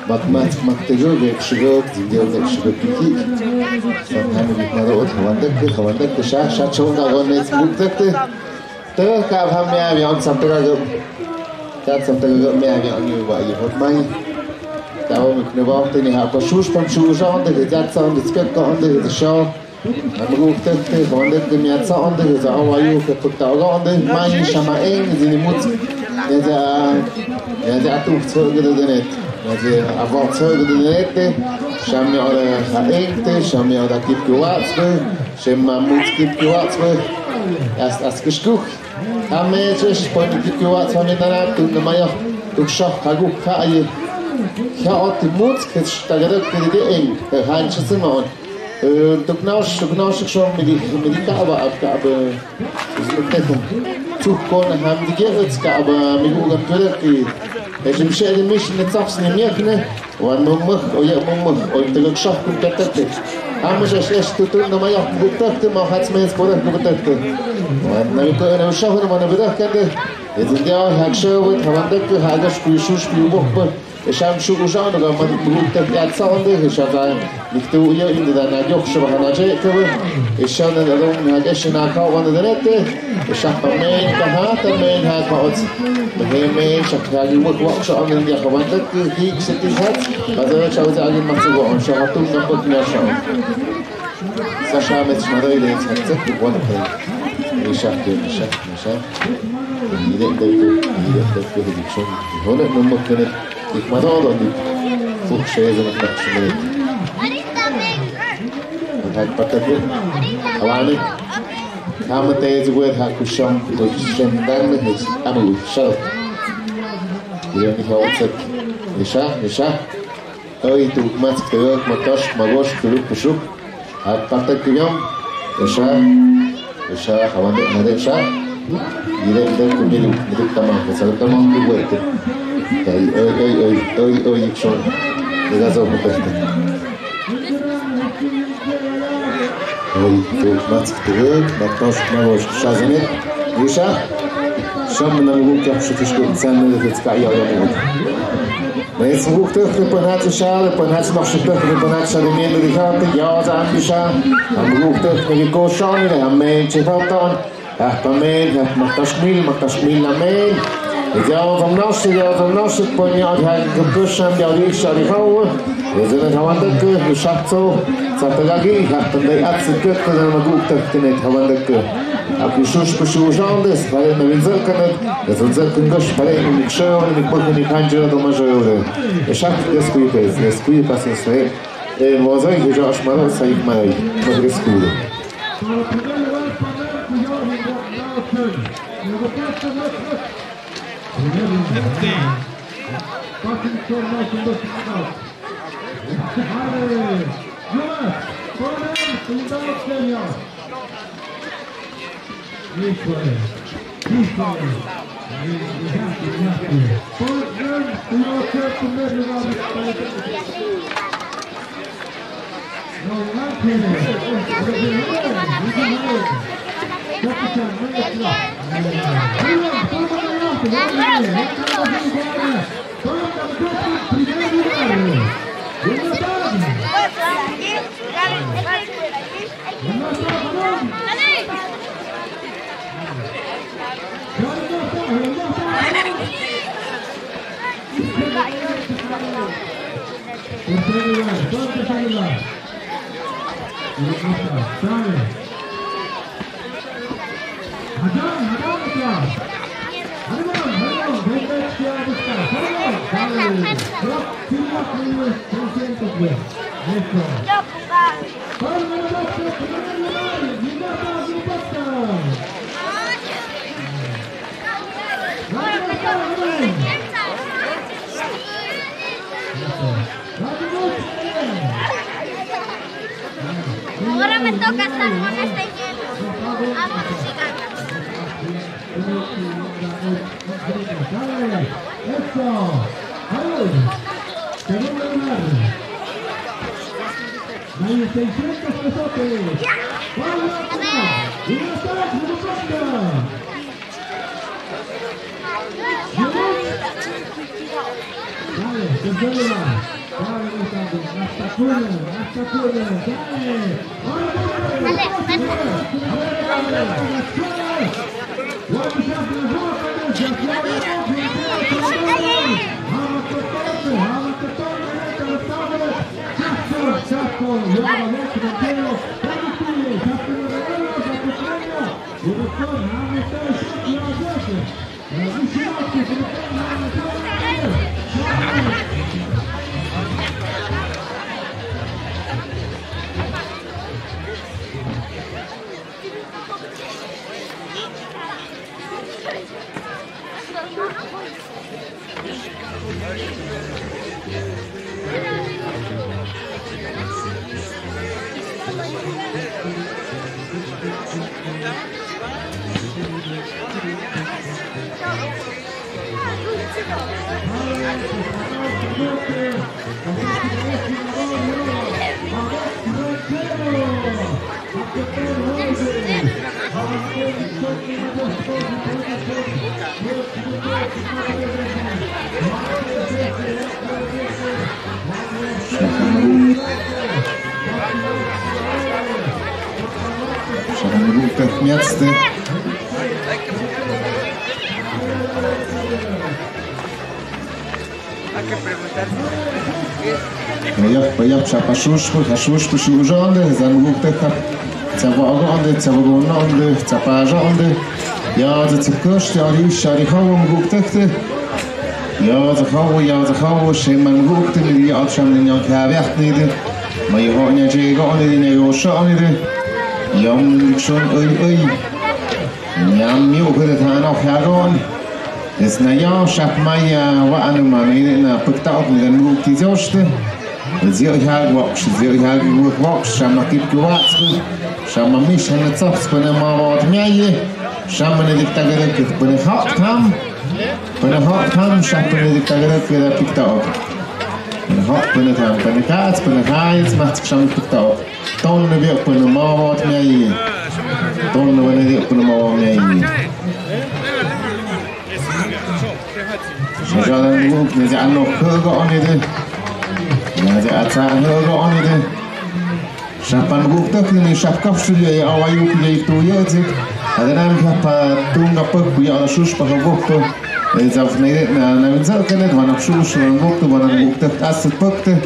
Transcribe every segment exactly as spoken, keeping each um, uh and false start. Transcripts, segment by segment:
Matmats, matmats, matmats, zingil, zingil, kiki. Samhani, matmats, hawandek, hawandek, sha, sha, chonga, gones, mukdek. Teh ka phamia bion samtega gep. Tat samtega gep mia bion ni wa i hot mai. Tawo mik ne wa teni ha ko shush pam shush on de jat sa on de skep ko on de sho. Am guk teh teh on de mia sa on de sa wa yu ke put ta on de mai shama eng zini mut. Ne ja, ne ja tu so de de net. Ne ja avo so de de net. Shami ora ha eng te, shami ora kip kuat. Shema mut kip kuat. As, as kishkuh. Ame chesh pon kip kiwa sami nara tu namaya tu shah kagu ka ayi. Kya ot mut ke tagarak ke de eng, eh, han chesima on. Eh, tu knaus, tu knaus shong midi, midi ka ba ab ka ba. Tekum. Tu kon ham di ke ka ba mi gu kan turak ki. Eh, jim she de mish ne tsaps ne miak ne. Wan mumuk, oya mumuk, oy tegak shah kum tetekte. Amu shash esh tutun namaya butekte, ma hats mens podak butekte. Wan nami ko ena shah na mana budak kende. Ezin dia hak shah wet hawan dek hagash kui shush kui wok ba. Esham shu ushan ga man butek yat sa onde, esham ga niktu uya indi da na yok shah hana je kebe. Esham na dong na gesh na ka wan de nete. Shah pa men ka ha, ta men ha ka ot. He men shah ka gi wak wak shah amen ya ka wan tak ki ki se ti hat. Ba da shah uza agi matsu wa on shah hatum na put na shah. Sa shah met shah dai le sa sa ku wan ka. Ni shah ke, ni shah, ni shah. Ni de de ku, ni de de ku di chon. Hone no mo kene. Ik ma do do ni. Fuk she ze na shah. Hak patak. Awani. Kama te zu wet ha kusham, kusham dan me his amu shal. Yoni ha otsek. Nisha, nisha. Oi tu matsk tu, matosh, magosh, kuluk, kushuk. Ha patak kuyam. Nisha. Nisha, hawan de, nade sha. Yire de kumilu, milu tamam, kesal tamam tu wet. Oi, oi, oi, oi, oi, oi, ikshon. Dega zo kupechte. Oi, tu matsk tu, matnosh, magosh, shazenet, nisha. Sham na lugu kya shutish ku san ne de tska ya ya mu. Mes guk tu, tu panat sha, panat no shute, tu panat sha de mien de ha, ya za am sha. Am guk tu, ne ko sha ne am men che ha ton. Ah, amen, ah, makashmil, makashmil, amen. Ejao vamnos, ejao vamnos, ponya, ah, kukushan, ya, risha, rihawa. Ezene hawandak, yushatso, satagagi, ah, tandai, atsikut, na maguktak, tenet, hawandak. Akushush, kushush, andes, pare, na vinzak, kanet, ezenzak, kungash, pare, ni mikshaw, ni mikpok, ni kanjira, domajaw. Eshat, deskuipes, deskuipas, ese. Eh, mozai, hujash, maro, saik, marai. Madres, kudo. Ahora me toca estar con este hielo. Vamos, chicas. Eso. Segundo lugar. Seiscientos pesotes. Шаман гуктэ хмяцтэ. Паяп, паяп, шапа шушпы, ха шушпы шужонды, зан гуктэ хап. Цапа огонды, цапа гононды, цапа ажонды. Яза цыпкышты, ари шари хавым гуктэ хты. Яза хавы, яза хавы, шаман гуктэ, мири ят шаман нянь хавяхтныды. Май хо нянь чегонды, нянь ошонды. Ям дикшон, ой, ой. Ням мюхыды тано хагон. Эсна ям шахмая ва ануманы на пыктаот миган гукты зёшты. Зио хаг вокш, зио хаг вокш, шама кип куватскы. Шама мишана цопскы на мавот мяйи. Шама на диктагеры кыпыны хот хам. Пыны хот хам, шапыны диктагеры кыда пыктаот. Пыны хот, пыны хам, пыны кац, пыны хайц, махцк шама пыктаот. Тонны био пыны мавот мяйи. Тонны ваны био пыны мавот мяйи. Жажадан гук, нези анох хыгонды. Нези аца хыгонды. Шапан гуктэ хты ни шапкапшты я, я, ава юк я, ик ту я, ци. Аданам хапа тунга пык, я, ала шушпа хо гуктэ. Э, зав нейре, на, на, винза кэнэ, ванап шуш, ван гуктэ, ванап гуктэ, ас пыкты.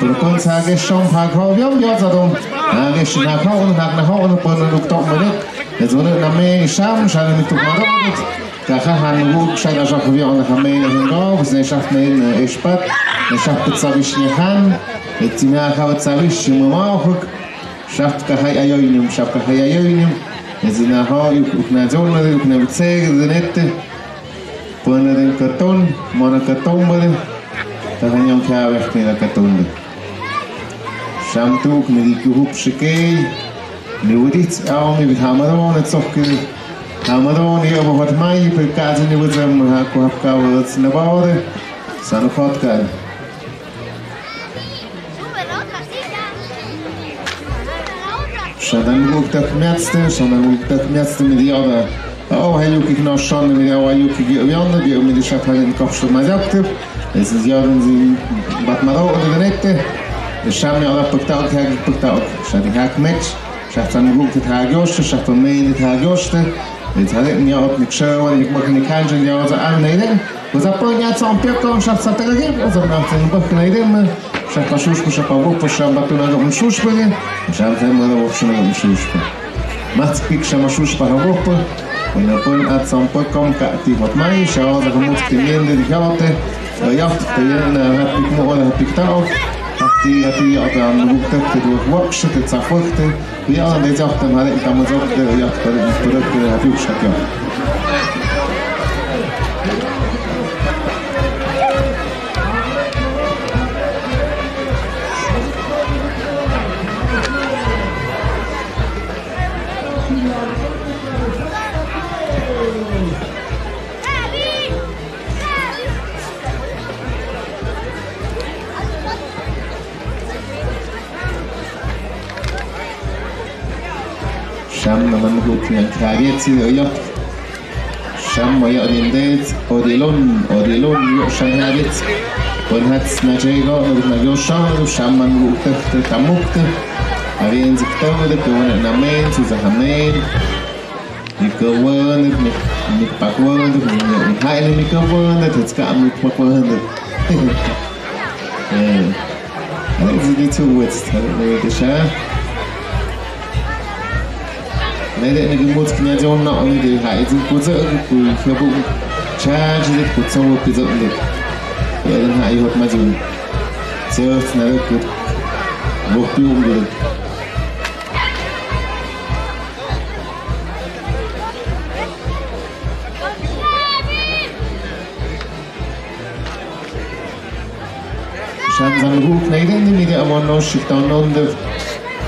Пыркон сагэ шом хак хо, вьом, вьом, задом. Нагэ шин хак хо, нак на хо, пырна гуктэ мэнэ. Э, зуны, наме, шам, шам, ми тук мадо, мадо. Каха хан гук шаг ашак хавион хамейн хинго, бис не шахт мейн эшпат, не шахт пытсавиш не хан, эцина хавтсавиш мамаохык, шахт кахай айойним, шахт кахай айойним, эцина хо, юк, юк на джонна, юк на битсег, динетте, пына дин катон, мона катон бадин, каха ням кявех мина катон бадин. Шамтук, миди кюхуп шикей, ми вырит, ау, ми бит хамадон, эцохки, хамадон, я бохот май, пы кази ни вызам, ха, кухап кавац, на бауре, сан хоткан. Шадан гуктак мяцты, шадан гуктак мяцты, миди яда. Ау, ха юки кношон, миди ау, ха юки ги, вьёнда, би, миди шатхалин копшо мазяпты. Эсэс ядан зин батмадо, ода ганетты. Эс шамни ала пыктаок, хак пыктаок. Шади хак меч. Шахтан гуктат хагёшты, шахтан мейнит хагёшты. Эс хади ня от ник шэва, ник мах ник ханжин, ня от ан нейден. Узапо ня цом пекон, шахтан тагагим, узап нахтан бах нейден. Шахпа шушпу, шахпа вопу, шамбатунага ун шушпу, шамбатунага ун шушпу. Мацпик шама шушпа ха вопу, ун пун ат сам пу ком ка ти хот май, шао за хамут ти менди ди хаоте, ва яхт, та ена хапик му ода хапик тао, хати, хати, ата, мгукта, ти вокши, ти цафохте, Ди ала de zokte mare, tamo zokte, ya, pero, pero, pero, ya, ya, ya. Shamna man mukut ngan khagiet si de oyot. Sham moyo rindet, orilon, orilon, yo sham khagiet. Pon hats na chego, no na yo sham, sham man mukut te tamukut. Arin zik tamu de kuwana namen, suza hamen. Mi kawan, mi, mi pakwan, mi, mi, mi hai, mi kawan, te tska mi pakwan. Eh. Ai, zidi tsu wits, ai, ne, de sha. Ne, de, ne, ki mutsk nya jon na, ne, de, hai, zin, ku, zin, ku, ku, habu, cha, zin, ku, tsu, ku, zin, de. Ya, de, hai, hot, ma, zin. Tsu, na, de, ku, wok, tu, um, de. Shan zan huk nei den ni de amon no shikton non de.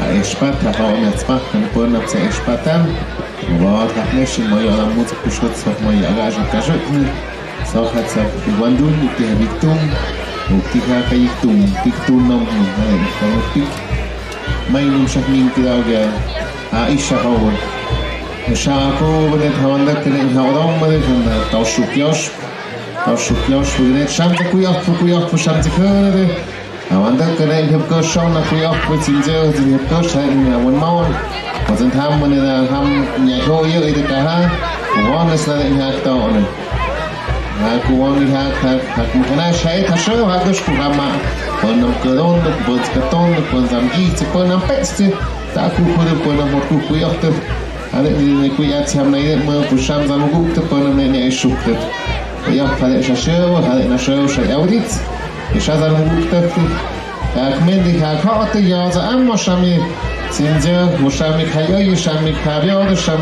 A espat ha ha on espat kan pon ap se espatan. Wa ha ne shi moyo la mut kushot sok moyo aga shot kashot ni. Sok hat sok wandun ti ha biktum. Ti ha ka yiktum, biktum nom ni ha ka pik. Mai nim shak nim ti da ga. A isha ha won. Sha ko won ha wanda kene ha won ma de kan tau shuk yosh. Tau shuk yosh, fu gnet sham te kuyoh, fu kuyoh, fu sham te kene de. Awan da kene hep ko sham na kuyoh, fu tsin je, tsin hep ko sham na wan mawan. Fu tsin ham mene da ham nya ho yo ide kaha. Wan es na de hak ta one. Ha ku wan hak, hak, hak mukana shai ta sho, hak dos ku hama. Wan nam kadon, wan skaton, wan zamgi, wan nam peste. Ta ku ku de, wan nam ku kuyoh te. Hade ni, ni kuya tsam na ide ma ku sham zan guk te pon ne ne shuk te. Ya hade sha sha, hade na sha sha ya writ. Sha zan guk te. Ya kmen di ha kha te ya za am mo sham ni. Sin je mo sham ni kha yo, sham ni kha yo, sham.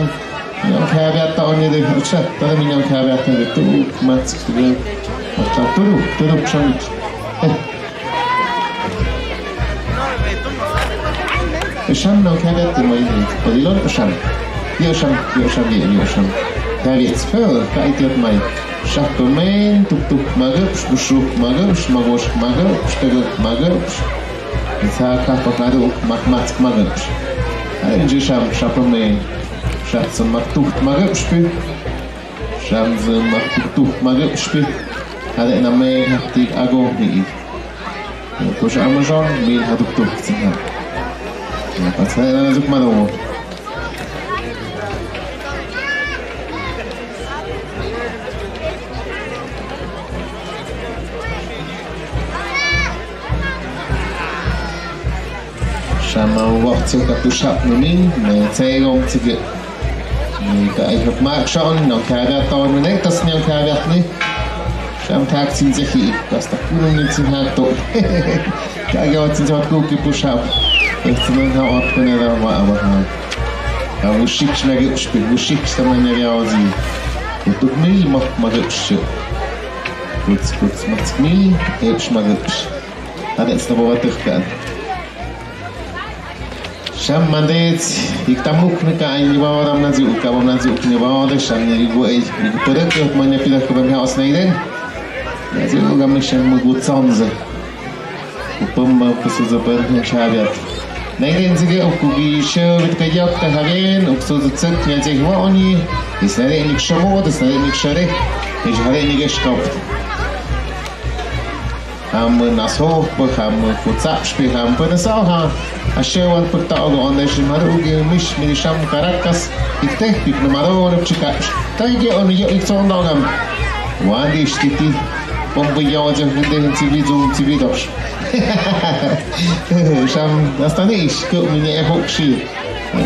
Ni kha ya ta ni de cha, ta ni kha ya ta ni tu mat. Cha tu tu sham. Shan no kha ya te mai ni. Odilon shan. Yo shan, yo shan, yo, yo shan. David, oh, ka itiot mai. Shah pamen, tuk tuk magap, shushu magap, shmagosh magap, shtagap magap. Sa ka pa ka duk, mak mak magap. Ai, je sham, shah pamen. Shah sa mak tuk magap, shpi. Sham sa mak tuk tuk magap, shpi. Hade na me hak tik ago ni. Ku sha Amazon, mi ha duk tuk sin ha. Ya, pa sa na zuk ma do. Shama wak tsik ka push up ni, me tsay gom tsik. Ni ka ay hap mak shon, no kha ga ton, ne tas ni kha ga ni. Sham thak sin tsik hi, kas ta kurung ni sin hak to. Ka ga sin tsik ku ki push up. Este man ha ot ko ne da wa wa ha. Ka wushik na ge ushpi, wushik sa man ya ga zi. Utuk mi mak ma ge ush. Kuts, kuts, mak mi, e ush ma ge ush. Hade sta ba wa tuk kan. Sham mandets, ik tamuk ne ka ani ba ram na zu ka ba na zu ne ba de sham ne ri wei. Pura ke man ya pira ke ban ha os nei den. Na zu ga mi sham mu gut sonze. Upum ba pusu za ban hin shabiat. Nei den zige uku gi sho bit ka yok ta hagen, uksu zu tsuk ne ze wa oni. Is na de nik shamo, is na de nik share. Is hare nik eshkop. Ham na so, pwe ham kutsap shpi ham pwe na so ha. A shewan pwe ta ogo onde shim haru ugi mish mi sham Caracas. Ikte pik na maro na chika. Tai ge on yo ik son dogam. Wan di shtiti. Pom bu yo je hende hin sibi zum sibi dosh. Sham hasta ni ish ko mi ne hok shi.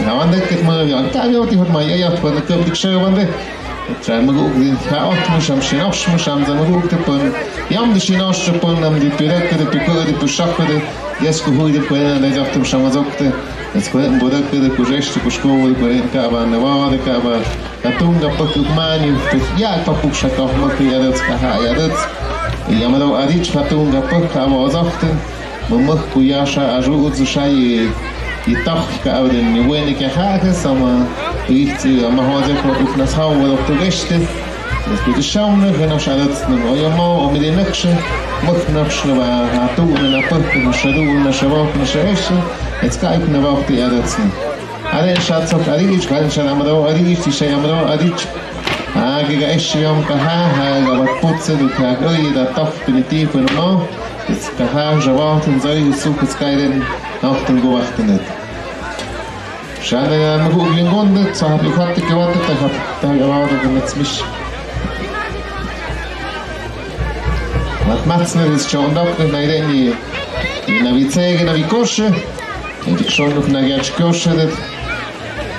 Hawan de kit ma yo. Ta yo ti hot ma yo yo pwe na ko dik shewan de. Tran ma guk di ha ot ma sham shin osh ma sham za ma guk te pon. Yam di shin osh te pon nam di pirak de piko de pushak de. Yes ku hui de pon de jaf tum sham zok de. Es ku en bodak de ku jesh ku shko de ku en ka ba na wa de ka ba. Ka tunga pok mani ya pa puk shak ma ku ya de ka ha ya de. Ya ma do adich ka tunga pok ka ba zok de. Mamah ku ya sha a ru ut sha i i tak ka abren ni wen ke ha ke sama i ti ma ho de ko ut na sa wa tu geste. Es ku sham ne ke na sha dat na o ya ma o mi de nak sha. Mah na sha ba ha tu na pa na sha du na sha ba na sha es. Es ka ik na ba ti a dat. Arensa tsok arich, arensa amro arich, isha amro arich. Agi ga eshi om kaha, ha ga wat putse du ka goi da tok pini ti pun mo. Kaha, jawa tun zoi su kus kairen, tok tun go waktenet. Shane na mugu glingonde, sa hap ikhwat ke wat ta hap ta ya wa da netsmish. Mat matsne dis chondok ne naireni. Ina vitsege na vikoshe. Edik shonduk na giach koshe det.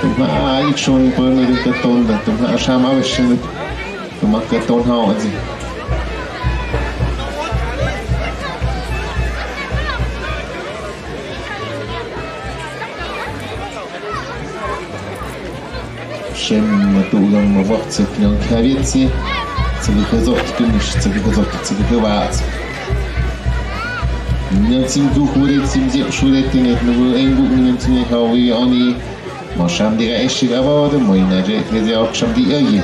Tumha ik shon pone de katonda, tumha shama veshe det. Tumha katon ha ozi. Shem matu'u gam mawak tsik nyang khavietsi. Tsik khazok tumish, tsik khazok, tsik khavat. Nyang tsim du khuret, tsim zep shuret tinet nugu engu nyang tsim khawi oni. Mo sham diga eshik abode, mo ina je, je ok sham di aye.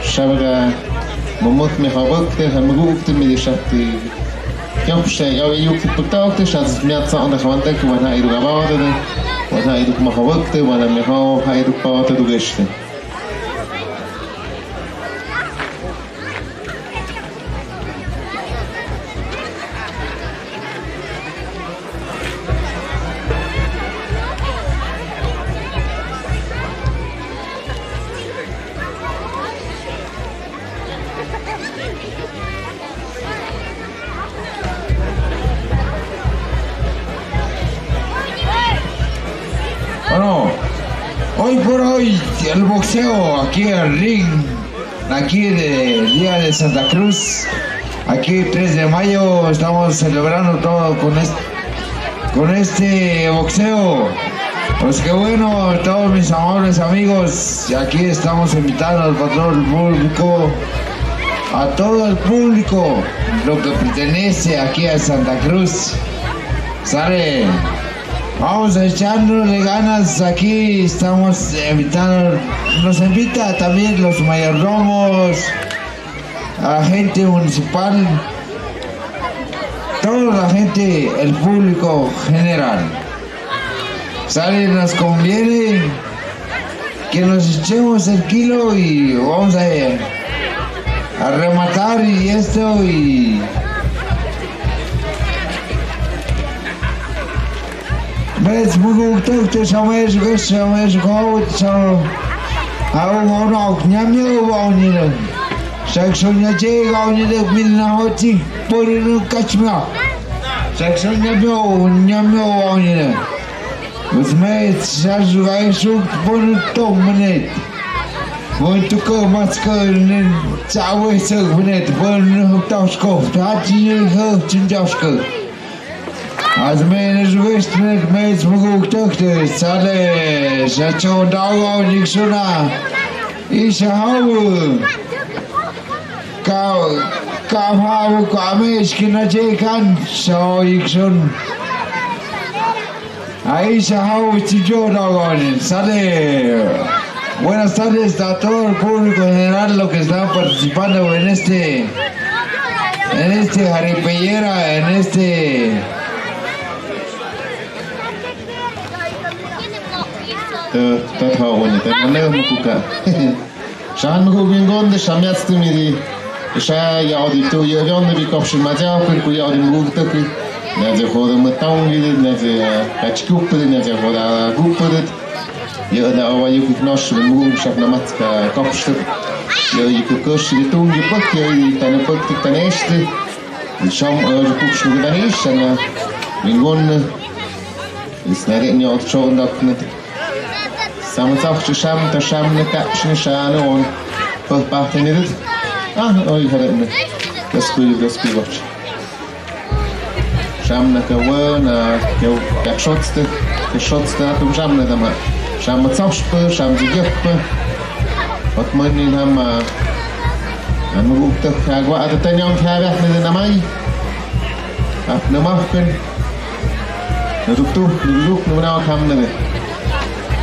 Shabga mamut mi hawakte, hamgukte mi di shakti. Kyopshe yaw yuk putokte, shaz miat sa onda hawante, ku wana iru gabawate, wana iru ma hawakte, wana mi haw, ha iru pawate dugeshte. Bueno, hoy por hoy el boxeo aquí en ring, aquí de Día de Santa Cruz, aquí tres de mayo, estamos celebrando todo con este, con este boxeo. Pues qué bueno, todos mis amables amigos, y aquí estamos invitando al patrón público, a todo el público, lo que pertenece aquí a Santa Cruz. Sale. Vamos a echarle ganas aquí, estamos invitando, nos invita también los mayordomos, agente municipal, toda la gente, el público general. Sale, nos conviene que nos echemos el kilo y vamos a, a rematar y esto y mes muguk tuk te sames ges sames go so au mo no nyamio ba ni le. Sakso nyache ga ni le min na hoti por no kachma. Sakso nyamio nyamio ba ni le. Usme sa su gai su pon to mnet. Pon tu ko mas ko nen sa we sa mnet pon to sko ta ti ho tin ja sko. Asme ne su west mnet mes muguk tok te sale sa cho dawa niksuna. Isa hau. Ka, ka hau ka me skina je kan so iksun. Ahí se acabó, chico, no, no, sale. Buenas tardes a todo el público general, los que están participando en este, en este jaripeyera, en este. Ta, ta, ta, bueno, ta, no, no, no, no. Shan muguk bingon de shamiats tu midi. Sha ya odi tu ya yon de bi kopshi maja, kun ku ya odi muguk tu ku. Nya je hoda mutong de, nya je kachkup de, nya je hoda gup de. Ya da awa yuk nosh muguk shap namat ka kopshi. Ya yuk kosh de tung de pak ya tane pak tu tane este. Sham ya puksh de tane shana. Bingon. Isna de nya ot chon dak ne. Samotsaohchi sham ta sham na kapshni sha na on. Pahpahtenirut. Ah, oi, harapni. Gaskui, gaskui, wach. Sham na kawa na kashotste. Kashotste atum sham na dama. Sham matsaohchpa, sham ziyakpa. Wakmani nama. Anu ukta kagwa atatanyang kagwa na namai. Ap namahkan. Naduktu, naduk, namanao kam nade.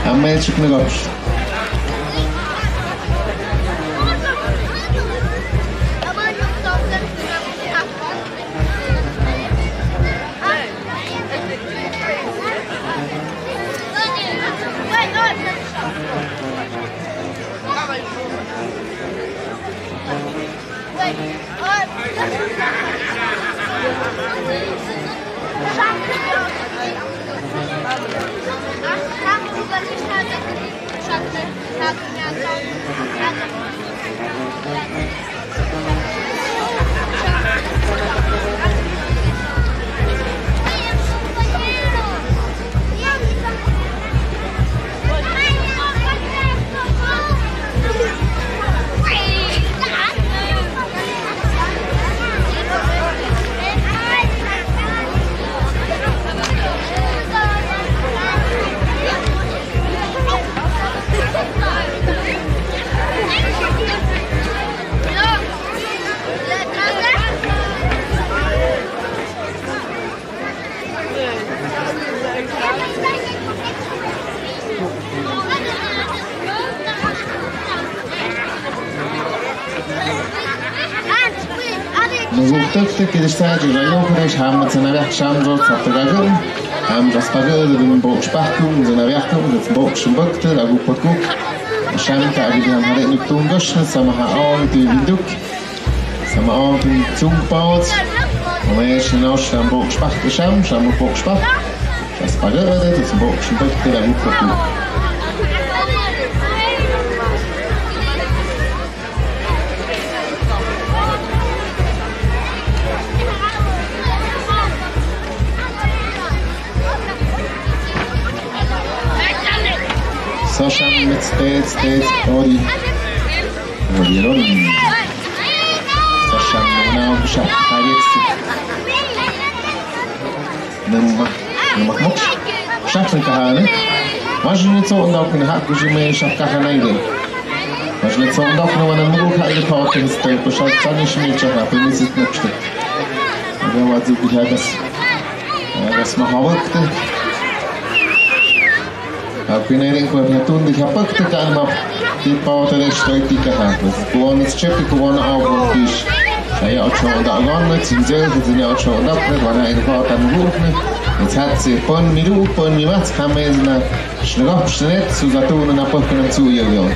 Amel chuk nagopsh. Nukukhtëktëk kidishtha, kidishtha, kidishtha, hambat sanabiak shamro, saptagagam, hambat spagada, bim bok spaktum, sanabiaktum, bok shambakta, agupakuk, shamta, agidi ham hare nuktung gosh, samaha ong, tu binduk. Sama ong tin tsung paots. Oe shino sham bok shpah sham, sham bok shpah. Shas paga ada tis bok shpah tila bok shpah. Sashan mit state, state, ori. Ori ron. Sashan nau sha harix. Nima, nima mok. Sashan kahane. Majni tso ndok ni hak kuji me sha kahane de. Majni tso ndok ni wana mu ka ide pa otin state, ko sha tani shmi cha ha, pe misit nokste. Aga wazu bihagas. Aga sma hawak te. Akwinai ring kua pia tun di hapak te kan map. Ti pau te rek stoi ti ka ha. Kuon is chep kuon au kuon kish. Aya ocho da gon ne, tsinzel, tsinzel ocho da pre, wana in kua tan guk ne. Is hat si pon miru, pon mi mat, kamez na. Shnegop, shnet, suzatu na pok na tsu yo yo.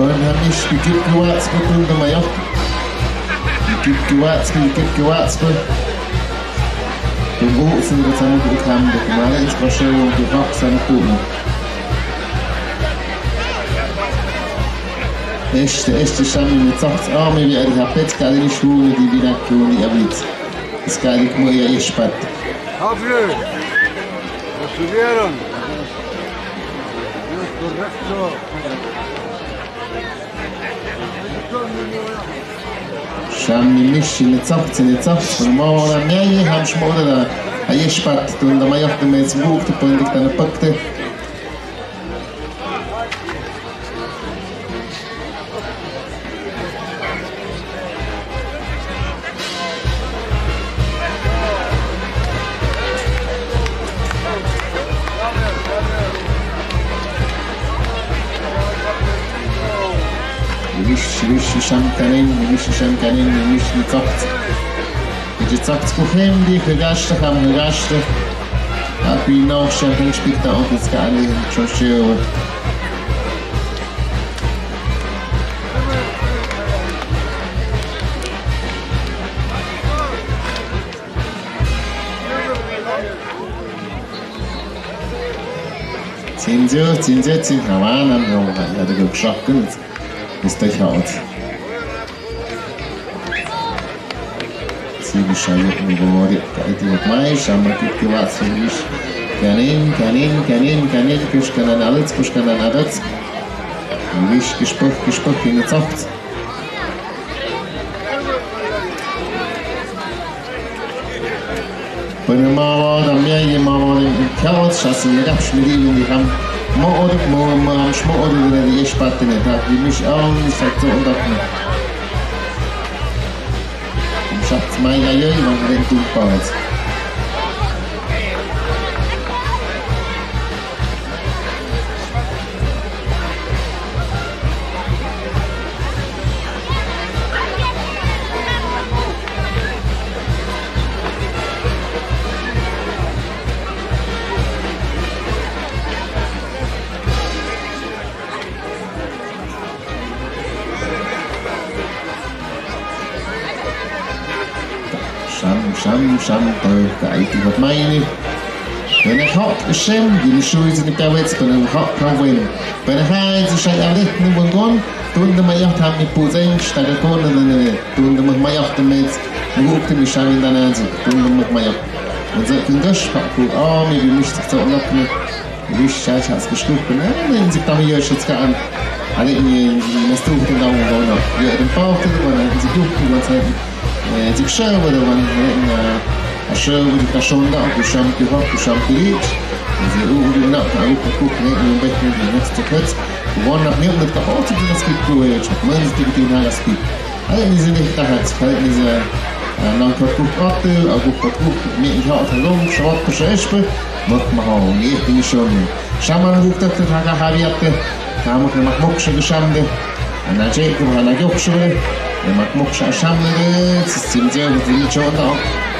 Ora hamish bikip kuwats pa tunda mayoh. Bikip kuwats pa, bikip kuwats pa. Tunggu sini ka sanu ku kham de kumare is pa shewu ku hok sanu ku. Este, este shami mi tsohts, oh, mi bi ari hapet ka dini shuni di bina kuni abit. Iska di kmu ya ishpat. Abre. Lo subieron. Es correcto. Shami mishi ni tsohts, ni tsohts. Mora miayi ham shmoda da. Ay ishpat, tunda mayoh de mes buk, tu pundi tan pakte. Mish, mish, shankanin, mish, shankanin, mish, ni tsohts. Iji tsohts ku hem di, hagashta, ham hagashta. Api no, shankan spikta, office ka, ani, choshewa. Tsinsier, tsinsier, tsinsier, hawa nan hawa, ya de guk shakun. Esta hawa. Tsinsier, hawa, ka iti wat mai, shama kik kiwat sin wish. Kanin, kanin, kanin, kanin, kush kanan alats, kush kanan alats. Wish, kishpuk, kishpuk, in the soft. Pwene mawa, damia ye mawa, le kiawat, shasin, le gapsh, midi, le ham. Mo odik, mo, mo, am, shmo odik, le di, esh, patine, tak, di, mish, aun, sa, to, odak, ne. Shats, mai, ayo, iwan, le, tum, pawat. Sham, sham, sham, tawk ka aiti wat maini. Pwene hok, shem, gini shui zini kawets, pwene hok, kawen. Pwene hai, zi shai alit, ni wanggon. Tunda mayoh tam ni puzeng, shtaga kona na ne. Tunda mayoh tam mets, nguk tam ni shami danazi. Tunda mayoh. Wanza kungash, paku, oh, mi bi mish, so lok ni. Wish, shai, shai, skush, kuh, kuh, na, na, inzik tama yo, shai, ska, an. Ani, ni, ni, na, stu, kuh, na, wan, wan, na. Yo, den, pa, kuh, wan, na, inzik, kuh, kuh, wan, sa, eh, inzik, sha, wan, wan, na, na, a, sha, wan, ka, shon, da, kuh, sham, kuh, ho, kuh, sham, kuh, lich. Inzik, u, u, na, ka, u, kuh, kuh, ne, ni, bek, ni, ni, next, kuh, kuh. Wan, na, ni, na, ka, o, tu, tu, na, skip, kuh, eh, chak, man, tu, tu, na, skip. Ai, ni zin dih tahat, ai, ni zin, ah, nang kot kuh kote, ah, kuh kot kuh, mi iha ot halong, shawat pa sheshpe, mok maho, ni, ni shon. Shaman kuh tak tak haka habiat te, ta mok na mak mok shak sham de. Ana je kuh ana yok shwe, na mak mok shak sham de, sim je kuh ni chon da.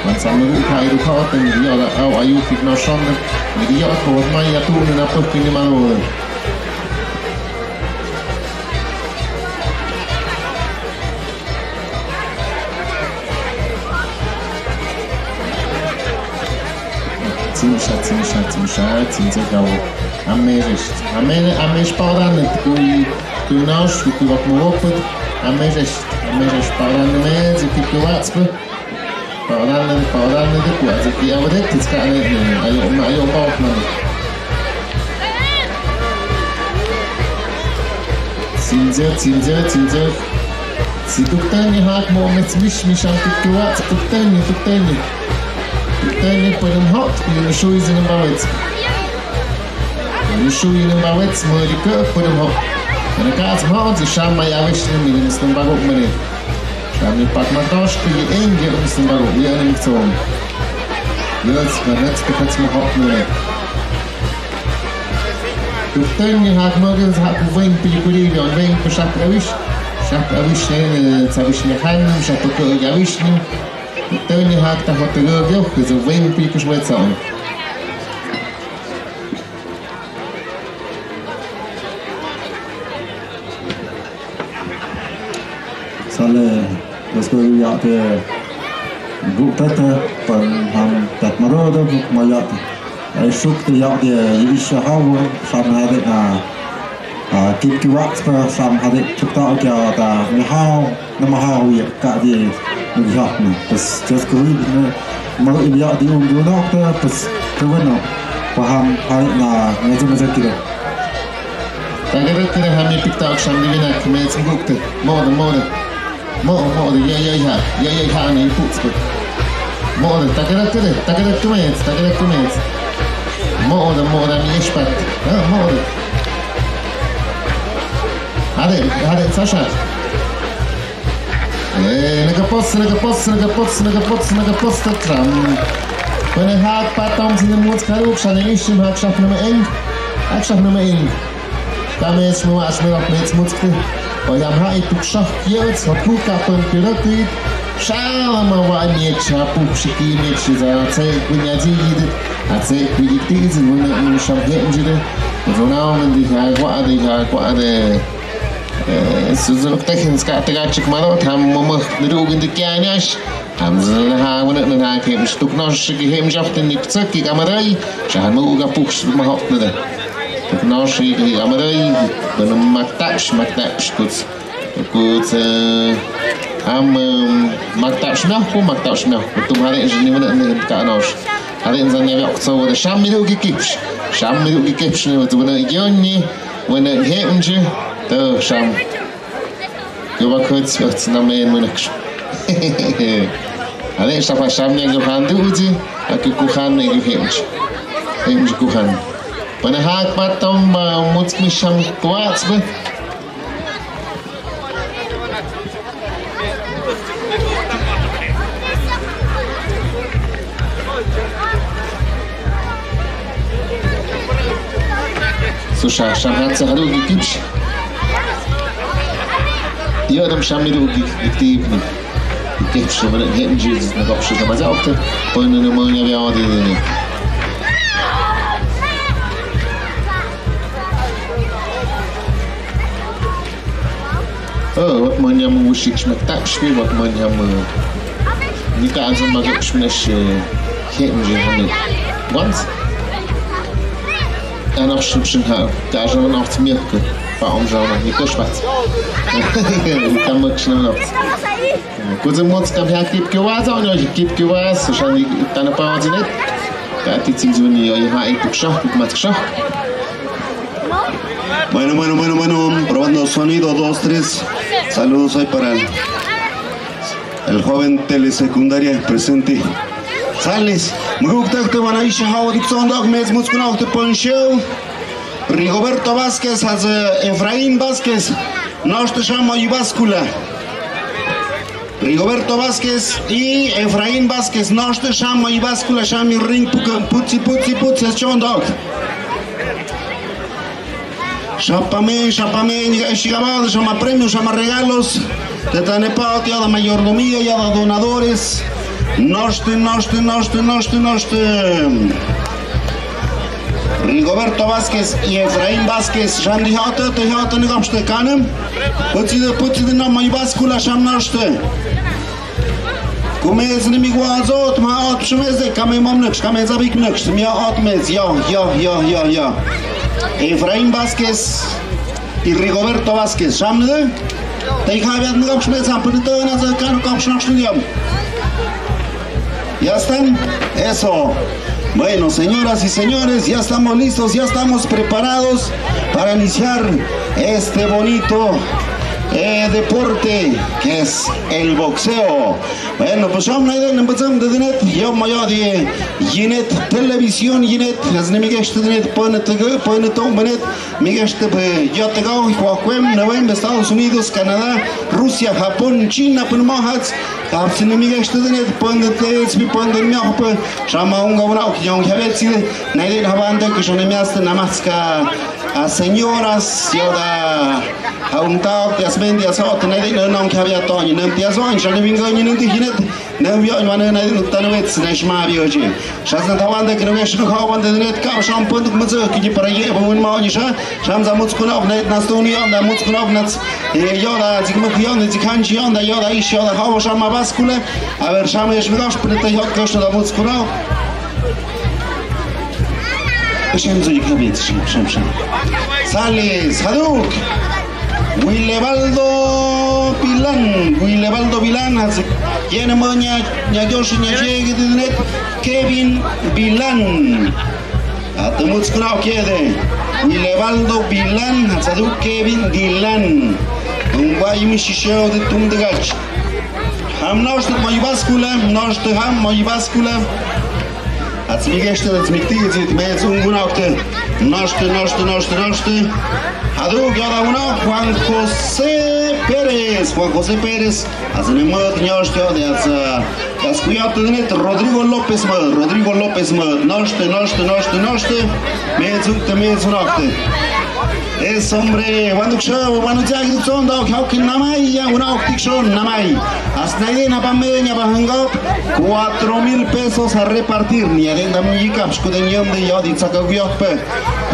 Man sam kuh ka iru ka ot, ni yo la, au, ayu kit no shon de. Ni yo ko mai ya tu na pok ni malo. Tsimsha, tsimsha, tsimsha, tsimsha, gawo. Amesh, ame, amesh, paran, kui, kui naus, kui wak mo wak put. Amesh, amesh, paran, me, ziki kui wak spe. Paran, paran, de kui, ziki awadek, tska, ne, ne, ayo, ma, ayo, pa, man. Tsimsha, tsimsha, tsimsha. Si tuktani hak mo mes mish mishan tuktua, si tuktani, tuktani. Tuktani pwene hot, pwene shui zin bawet. Pwene shui zin bawet, mo di ke pwene hot. Pwene ka as hot, si shama ya wish ni mi zin bawet mene. Shami pak matosh, pwene enge zin bawet, ya ni zon. Yes, pwene hot, pwene hot mene. Tuktani hak mo gen hak weng pili kuri yon weng pa shak awish. Shak awish ne, ne, sawish ne han, shak pa ko awish ne. Tuktani hak ta hot go yo, ke zo weng pili kush wet sound. Sale, let's go, ya te, bu tata, pan ham, tat maro da, bu ma ya te. Ai suk te ya te, yi sha hawa, sam hade na, ah, kip ki wax pa, sam hade, chukta ya ta, ni haw, na ma haw ya, ka di, ni ya, ni, pas, just go, ni, ma ya di, um, du na, pas, te bueno, pa ham, hade na, ni jum, jum, kira. Takere kere hami TikTok sham di winak mets ngukte. Mode, mode. Mo, mode, ya, ya, ya. Ya, ya, ya, ni puts, puts. Mode, takere kere, takere kere mets, takere kere mets. Mode, mode, mi espat. Ah, mode. Hade, hade, Sasha. Eh, nakapots, nakapots, nakapots, nakapots, nakapots, tatram. Pwene hak patom sini muts karuk, shane ishim hak shak nama eng. Hak shak nama eng. Kames mu as mu rak mets muts ke. Oyam ha ituk shak yets, hot ku kapon pirakit. Shalama wa miet shapuk shiki miet shiza, tse kunya zigid. Atse kuyi tiz, wuna, wuna sham hem jide. Wuna, wuna, di ha, wa, di ha, wa, de. Eh, suzun tekhin ska tega chik maro, tham momo niru gin de kianash. Tham zun ha, wuna, na, na, kem stuk no, shiki hem jaf, tin nik tsaki kamarai. Shahan mo uga puks mahok na de. Noshi, amarei, bueno, maktapsh, maktapsh, kuts, kuts, eh, am, em, maktapsh miahku, maktapsh miahku, tum hare, ni mana, ni ka nosh. Hare, zan ya, so, wada, sham miru ki kipsh, sham miru ki kipsh, ni, wada, wada, yoni, wada, hemji, to, sham. Yo ba khut, khut, na men, mana ksh. Hare, shapa, sham, ya, yo, handu, uji, aku, kuhan, ni, yo, hemji. Hemji, kuhan. Pana hak patom ba mutskmi sham kwats ba. So sha sham hat sa haru gi kips. Yo dam sham miru gi tip ni. Keh shu mana hemji na gop shu na maza okta. Pon na mo nya bia di ni. Oh, wat mo nya mo wishik shmak tap shmi, wat mo nya mo. Ni ka anzan ma gop shmi na shi hemji hami. Once. An option option ha. Ka anzan ma nafts mi ko. Pa om zan ma ni ko shpat. Ka mo shna nafts. Kuzi mutskam ha kip kiwa, zan no kip kiwa, so shani tana pa wazinet. Ka ti tsin zuni yo ha ik shah, ik mat shah. Bueno, bueno, bueno, bueno, probando sonido, dos, tres. Saludos ahí para el, el joven telesecundaria presente. Sales, muguk tak te wana isha hawa dik son dok mes mutskuna te pon show. Rigoberto Vázquez, as, eh, Efraín Vázquez, noshte sham Moyobascula. Rigoberto Vázquez y Efraín Vázquez, noshte sham Moyobascula, sham ring, putsi, putsi, putsi, chondok. Shapame, shapame, ni ga shigabado, shama premios, shama regalos. Te tane pa, te da mayordomía, ya da donadores. Noshte, noshte, noshte, noshte, noshte. Rigoberto Vázquez y Efraín Vázquez, sham di hata, te hata, ni gapste kanem. Putsi de, putsi de, no, Moyobascula, sham noshte. Kumez ni mi guazo, tma ot shumez de, kame mom nux, kame zabik nux, mi ot mez, yo, yo, yo, yo, yo. Efraín Vázquez y Rigoberto Vázquez, sham de. Te haya, no, shumez, am, punto, na, za, kan, kom, shnak, shnak, yam. ¿Ya están? Eso. Bueno, señoras y señores, ya estamos listos, ya estamos preparados para iniciar este bonito, eh, deporte que es el boxeo. Bueno, pues, sham naiden, empezamos de net, yo mayo de Yinet Televisión, Yinet, las nemigas de net, pone tege, pone tombenet, migas te, yo te gau, Huacuem, November, Estados Unidos, Canadá, Rusia, Japón, China, pone mahats, Kapsini migesh te denet pande te spi pande miahpe. Shama unga una ok yong habet si. Naide habande ke shone miaste namaska. A señoras yoda. Ha un tao te asmendi asot naide no non ke habia to ni nem te aso ni shone bingo ni nem te hinet. Nem yo ni mane naide no tanwet na shma bioji. Shasna tawande ke no gesh no hawande denet ka sham pande mutsu ki para ye ba un ma ni sha. Sham za mutskuna of net na stuni onda mutskuna of net. Eh, yoda, zik muk yonda, zik hanchi yonda, yoda, ish yoda, hawa shama baskula. A ver, shama yesh migash, preta yot kosh da mutskuna. Shem zo yik habit, shem, shem, shem. Sale, Saduk. Wilebaldo Vilán, Wilebaldo Vilán, hace, tiene moña, ña yoshi, ña llegue de net, Kevin Vilán. Atumut skrao kiede. Wilebaldo Vilán, Hatsadu Kevin Vilán. Tungwa yimi shisheo de tundegach. Ham noshte moy baskula, noshte ham moy baskula. Atsmigeshte, atsmikti, zit me zungunokte. Noshte, noshte, noshte, noshte. Hadu yoda uno, Juan José Pérez. Juan José Pérez. Azene mot nyoshte de az. Kaskuyat net Rodrigo López ma, Rodrigo López ma, noshte, noshte, noshte, noshte, mezukte, mezunokte. Es hombre, cuando yo, cuando ya gritó, no, que namai, ya una opción, namai. Hasta ahí na pameña bajangop, cuatro mil pesos a repartir, ni adenda muyika, shkuden yom de yo, di tsaka guyokpe.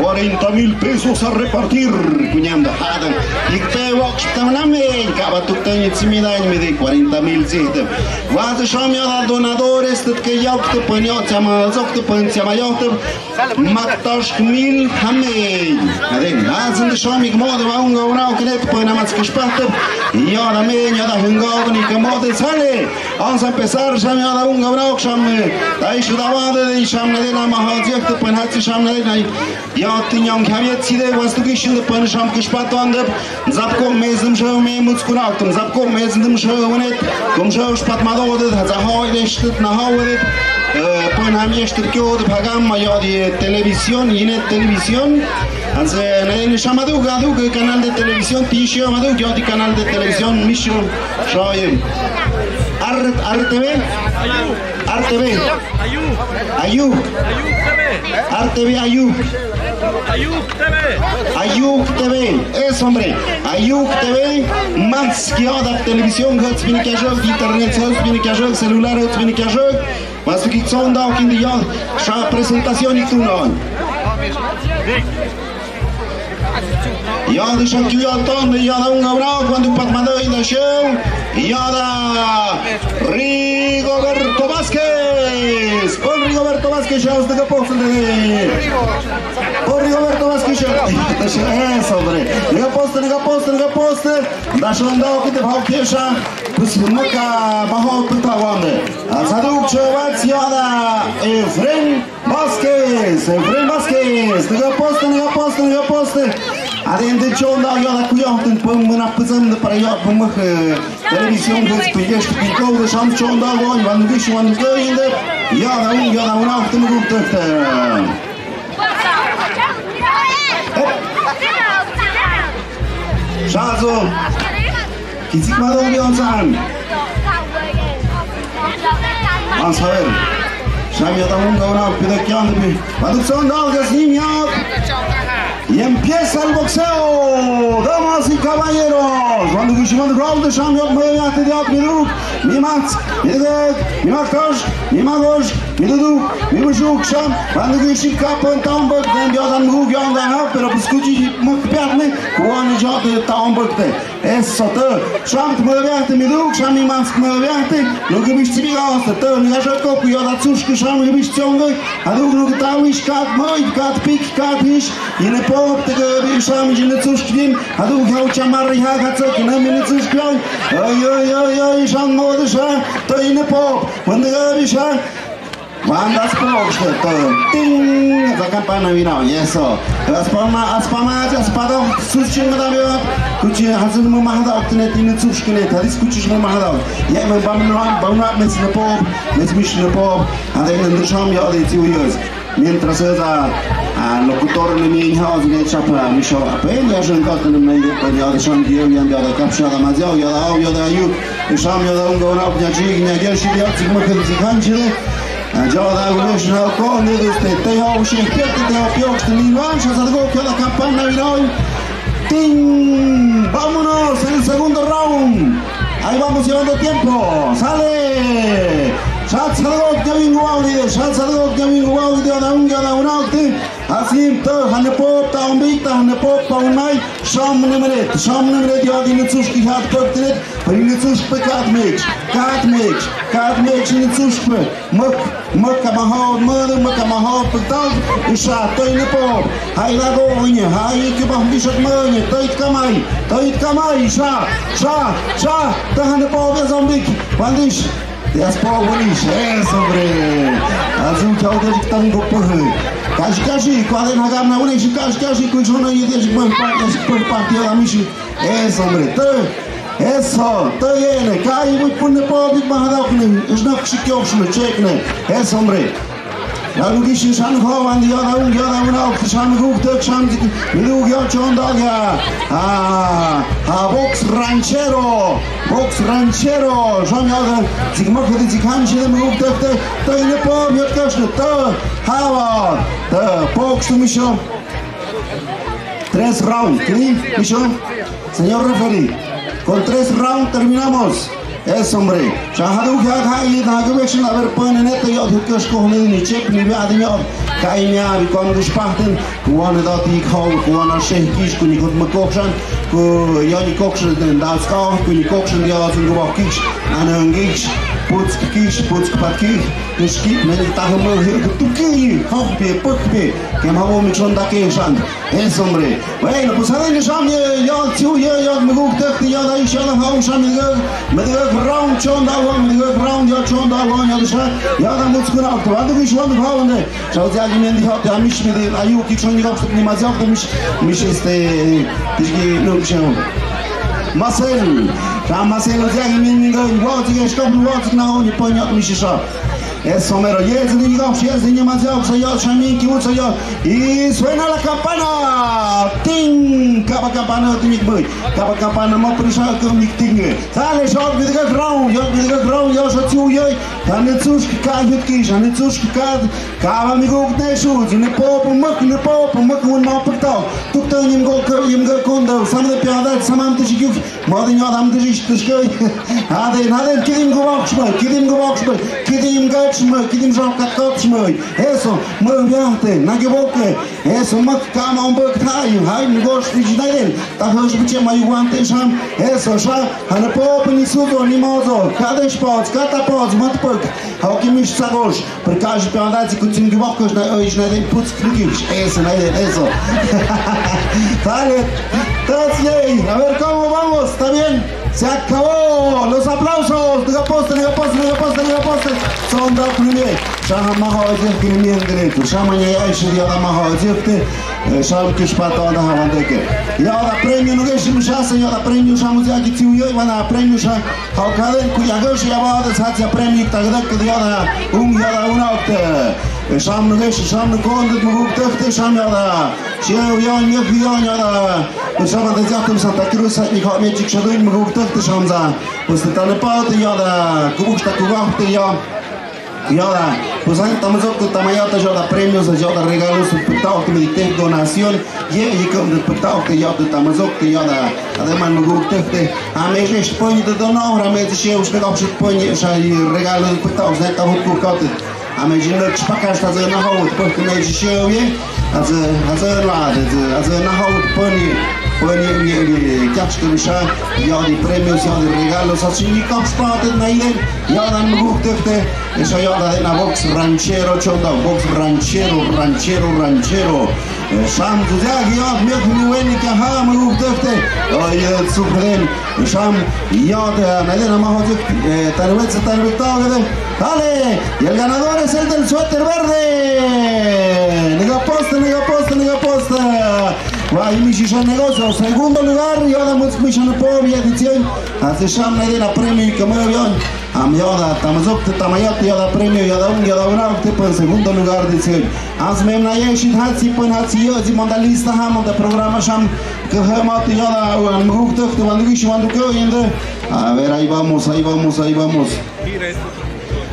Cuarenta mil pesos a repartir, kunyanda, hadan. Ikpe wak shptam namen, kaba tuktan yitsimida, yimidi cuarenta mil zihtem. Waz sham yoda donadores, tet ke yauk te pen yo, chama zok te pen, chama yauk te. Maktash mil hamen. Aden, azin de sham ik mode wa unga una oknet pen amas kishpahtem. Yoda men, yoda hengau ni ke mode sale. Vamos a empezar, sham yoda unga una ok sham. Tai shudawade, sham ne de na maha ziek te pen hatsi sham ne de na. Yo, tinyong khabiet side, was tu kishin de pen sham kishpahto ande. Zapko mezim show me mutskunatum, zapko mezim show net, kum show shpat mado de, za ho de shtit na ho de. Pen ham yeshtir kyo de pagam ma yo de televisión, yine televisión. Anse na yene shamadu gadu ke canal de televisión, tisho madu yo de canal de televisión, misho show. Ar, R T V. R T V. Ayuk. Ayuk. Ayuk T V. R T V Ayuk. Ayuk T V. Ayuk T V. Es, hombre. Ayuk T V. Mas que oda televisión, hots bin que yo, internet, hots bin que yo, celular, hots bin que yo. Mas que son da, kin yo, sa presentación y tú no. Yada shakyu yalton, yada un abrazo cuando pat mado y la show. Yada Rigoberto Vázquez. Con Rigoberto Vázquez, show de poste de. Con Rigoberto Vázquez, show. Eso, hombre. Nega poste, nega poste, nega poste. Da shonda que te va que sha. Pues nunca bajo tu tawande. Azaduk show, yada Efren Vázquez, Efren Vázquez, nega poste, nega poste, nega poste. Aden de chonda yo la kuyo, ten pum muna pizam de para yo pum, eh, televisión de tu yes, tu kiko de sham chonda go, van bish, van go in de. Ya da un, ya da un, after me gusta. Shazo. Kizik madong di onsan. Vamos a ver. Shamia ta munga una pida kian de pi. Producción de Algas Niños. Y empieza el boxeo. Damas y caballeros. Cuando Gushimán Raúl de Shamia, me voy a te dios, mi luz, mi max, mi deg, mi max, mi magos, mi dudu, mi mushuk sham. Cuando Gushim kapan tambak, dan yo dan mu, yo dan ha, pero pues kuchi mak piat me, kuan yo de tambak te. Eso te, sham te mø viaje te mi duk, sham mi mas te mø viaje te, lo que viste mi gaste te, ni ya shako ku yo da tsush ke sham mi viste onge, a duk lo que ta wish kat moi, kat pik, kat hish, yine pop te ke bi sham yine tsush ke din, a duk ya chamar ya kat so ke na mi ne tsush ke. Ay, ay, ay, ay, sham mo de sha, te yine pop, wende ke bi sha. Banda spokes, ting, za campana vino, y eso. Aspama, aspama, aspado, sus ching da vio. Kuchi hasun mo mahada, oktene tine sus kene, tadis kuchi mo mahada. Ya me bam no, bam no, mes ne pop, mes mish ne pop. Ande ne sham yo de tiuyos. Mientras esa, a locutor ne mi hao de chapa, mi show, ape ya jen ka ne me, ya de sham dio, ya de kapsha da mazio, ya da, ya da yu. Sham yo da un go na, ya chi, ya ya shi ya, si mo ke si kan chi. Yo da un go na, ko ne de este, te yo shi, te te yo pio, te ni wan, sha sa go, que la campana vino. ¡Ting! ¡Vámonos! En el segundo round. Ahí vamos llevando tiempo. ¡Sale! Sha sa go, que vino, wow, de, sha sa go, que vino, wow, de, da un, ya da un out. Asim, ta hane pop, ta umbik, ta hane pop, ta unai. Sham ne mene, sham ne mene, ya di ne tsush ki hat, pop, te. Pari ne tsush pe kat mix, kat mix, kat mix ne tsush pe. Møk, møk ka mahot, møk, møk ka mahot, pe tal, isha, toi ne po. Hai la go, nye, hai ke bah, bishat mø, nye, toi ka mai, toi ka mai, sha, sha, sha, ta hane po, be zombik, bandish. Dias po, bonish, eso, hombre. Azu, chao, de tan go, pe. Kashi, kashi, kuaden hagar na, bonish, kashi, kashi, kuishona, y de, pues, pa, pues, pa, tío, la mishi. Eso, hombre, te, eso, te viene, kai, muy pone po, big mahadok ne, es no, si que os me check ne, eso, hombre. La lugi shin shan ho, and ya da un, ya da un, au, shan hu, te shan, mi lu, ya chon da, ya. Ah, ah, box ranchero, box ranchero, shan ya da, si que me quedé, si que han, si de me hu, te, te, te, ne po, mi otro, te, ha, te, box, tu misión. Tres round, ¿sí? Micho, señor referee, con tres round terminamos. Eso, hombre. Shahadu ya ha y na que ves a ver pone neto yo que es con ni chip ni vea de yo. Kaimia bi kom gus pahten, kuana dati khau, kuana sheh kis, kuni kot makoksan, ku yani koksan den das ka, kuni koksan dia zun gubak kis, anang kis, putsk kis, putsk pat kis, kis kis, men tahmo hi, tuki, hok bi, puk bi, kem habo mi chon da ke san. Eso, hombre. Bueno, pues a ver, sham, ya, ya, tsu, ya, ya, me guk tak, ya, da, isha, da, hau, sham, me guk, me guk round, chon, da, wa, me guk round, ya, chon, da, wa, ya, da, sha, ya, da, mutskuna, to, adu, ish, wa, me hau, ne. Shau, ya, gi, men, di, hau, ya, mish, me, di, ayu, ki, chon, ni, gok, ni, ma, ya, da, mish, mish, este, di, gi, no, chon. Masel, ya, masel, ya, gi, men, ni, guk, wa, di, gi, shkop, wa, di, na, ni, pon, ya, mish, sha. Eso mero, yes, niño, yes, niño, mas yo, soy yo, soy mi, kibu, soy yo. Y suena la campana. Ting, kaba campana, ting, boy. Kaba campana, mo prisa, ko mi ting. Dale, shot, mi diga ground, yo, mi diga ground, yo, shot, yo, yo. Dale, tsush, ka, yut, ki, dale, tsush, ka. Kaba, mi go, ne, shu, ne, pop, mak, ne, pop, mak, un, ma, pak, tao. Tuk, tao, yim, go, ko, yim, go, kondo, sam, de, piada, samam, tishi, yuk. Modi nyo dam dishkoi. Haden, haden, kidim gubok shmoi, kidim gubok shmoi, kidim gak shmoi, kidim shok kat kot shmoi. Eso, mo viaje, na gubok. Eso, mak kama un bok thai, hai, ngos dishnaiden. Ta hos biche mai guante sham. Eso, sha, hana pop ni sudo, ni mozo. Kadesh pots, kata pots, mat pok. Hau ki mish sagos. Për ka shë pjanda si ku cim ki bakës na oj na den puts klikis. Eso, na den, eso. Dale. That's yay. A ver, ¿cómo vamos? ¿Está bien? Se acabó. Los aplausos. Diga poste, diga poste, diga poste, diga poste. Son da primer. Shaha maha ojek ni mien derecho. Shama ya ya shi ya da maha ojek te. Eh, sham kish pato da ha wandeke. Ya da premio no geshi mushasa, ya da premio shamu ya ki tiu yo, wana premio sha. Hau kaden ku ya gosh ya ba de satsia premio tagdak de ya da, um ya da una okte. Sham ne shi, sham ne kon de mu guk tefte sham ya da. Shia ya ne ya da. Sham de ya tum Santa Cruz sa ni kha me chik shadun mu guk tefte sham za. Pues te tane pa te ya da. Ku buk ta ku gak te ya. Ya da, pues ahí tamazok te tamayata, ya da premios, ya da regalos, pektaok te medite donación, ye, ye, pektaok te ya da tamazok te ya da, además me guk tefte, a me je shponi de dono, a me je shponi, o sea, y regalo de pektaok, ne ta hut kukate. A me je no chpaka, esta ze na hau, pues me je shponi, a ze, a ze la, a ze na hau, poni, poni, ye, ye, kach ke sha, ya di premios, ya di regalos, así ni kap spate na iden, ya da me guk tefte. Esa ya da na box ranchero, chonda, box ranchero, ranchero, ranchero. Eh, Sam, tu ya, ya, mi, mi, wen, ni, ka, ha, mi, uf, tefte. Ay, eh, sufren. Sam, ya, te, na, na, ma, ho, eh, tal vez, tal vez, tal vez. Dale, y el ganador es el del suéter verde. Nega poste, nega poste, nega poste. Va, y mi, shisha negocio. Segundo lugar, ya da much, mi, shisha, por, ya, edición. Hace Sam, na, na, premio, y que me, ya. Am yoda, tamazok te tamayot, yoda premio, yoda un, yoda una, te pon segundo lugar, dice. Asme na ye shi hatsi pon hatsi yo, si monta lista ha, monta programa sham, que ha mot yoda, un guk te, te wandu gish, wandu ke oyende. A ver, ahí vamos, ahí vamos, ahí vamos.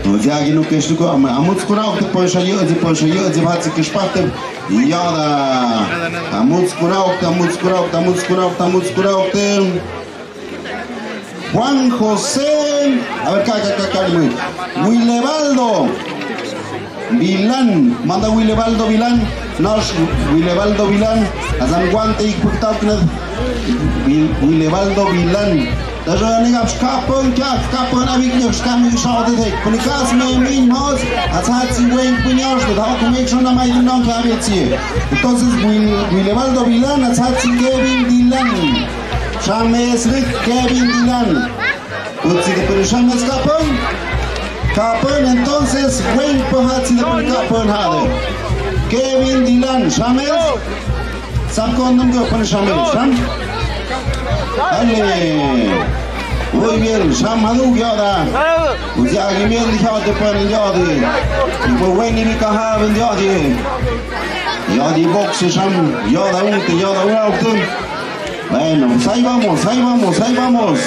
Pues ya que no que estuko, am, amut kuna, te pon shayo, si pon shayo, si hatsi que spate. Yoda. Amut kuna, amut kuna, amut kuna, amut kuna, te. Juan José, a ver, ka, ka, ka, ka, muy. Wilebaldo Vilán, manda Wilebaldo Vilán, nos Wilebaldo Vilán, azam guante y puktaukna, Wil-, Wilebaldo Vilán. Dajo ni gap kapon, kya kapon, abik ni skami shao de tek. Punikas me min mos, azat si wen punyos, da ko me shona mai non ka abit si. Entonces, Wil-, Wilebaldo Vilán, azat si Kevin Vilán. Shames rit Kevin Dylan. Utsi de pun shames kapon. Kapon, entonces, wen pahatsi de pun kapon hade. Kevin Dylan, shames. Sam kon num go pun shames, sham. Ale. Muy bien, sham hadu yoda. Uzi agi mien di hau de pun yodi. Ibo wen ni kaha ben yodi. Yodi box sham, yoda un, yoda un. Bueno, pues ahí vamos, ahí vamos, ahí vamos.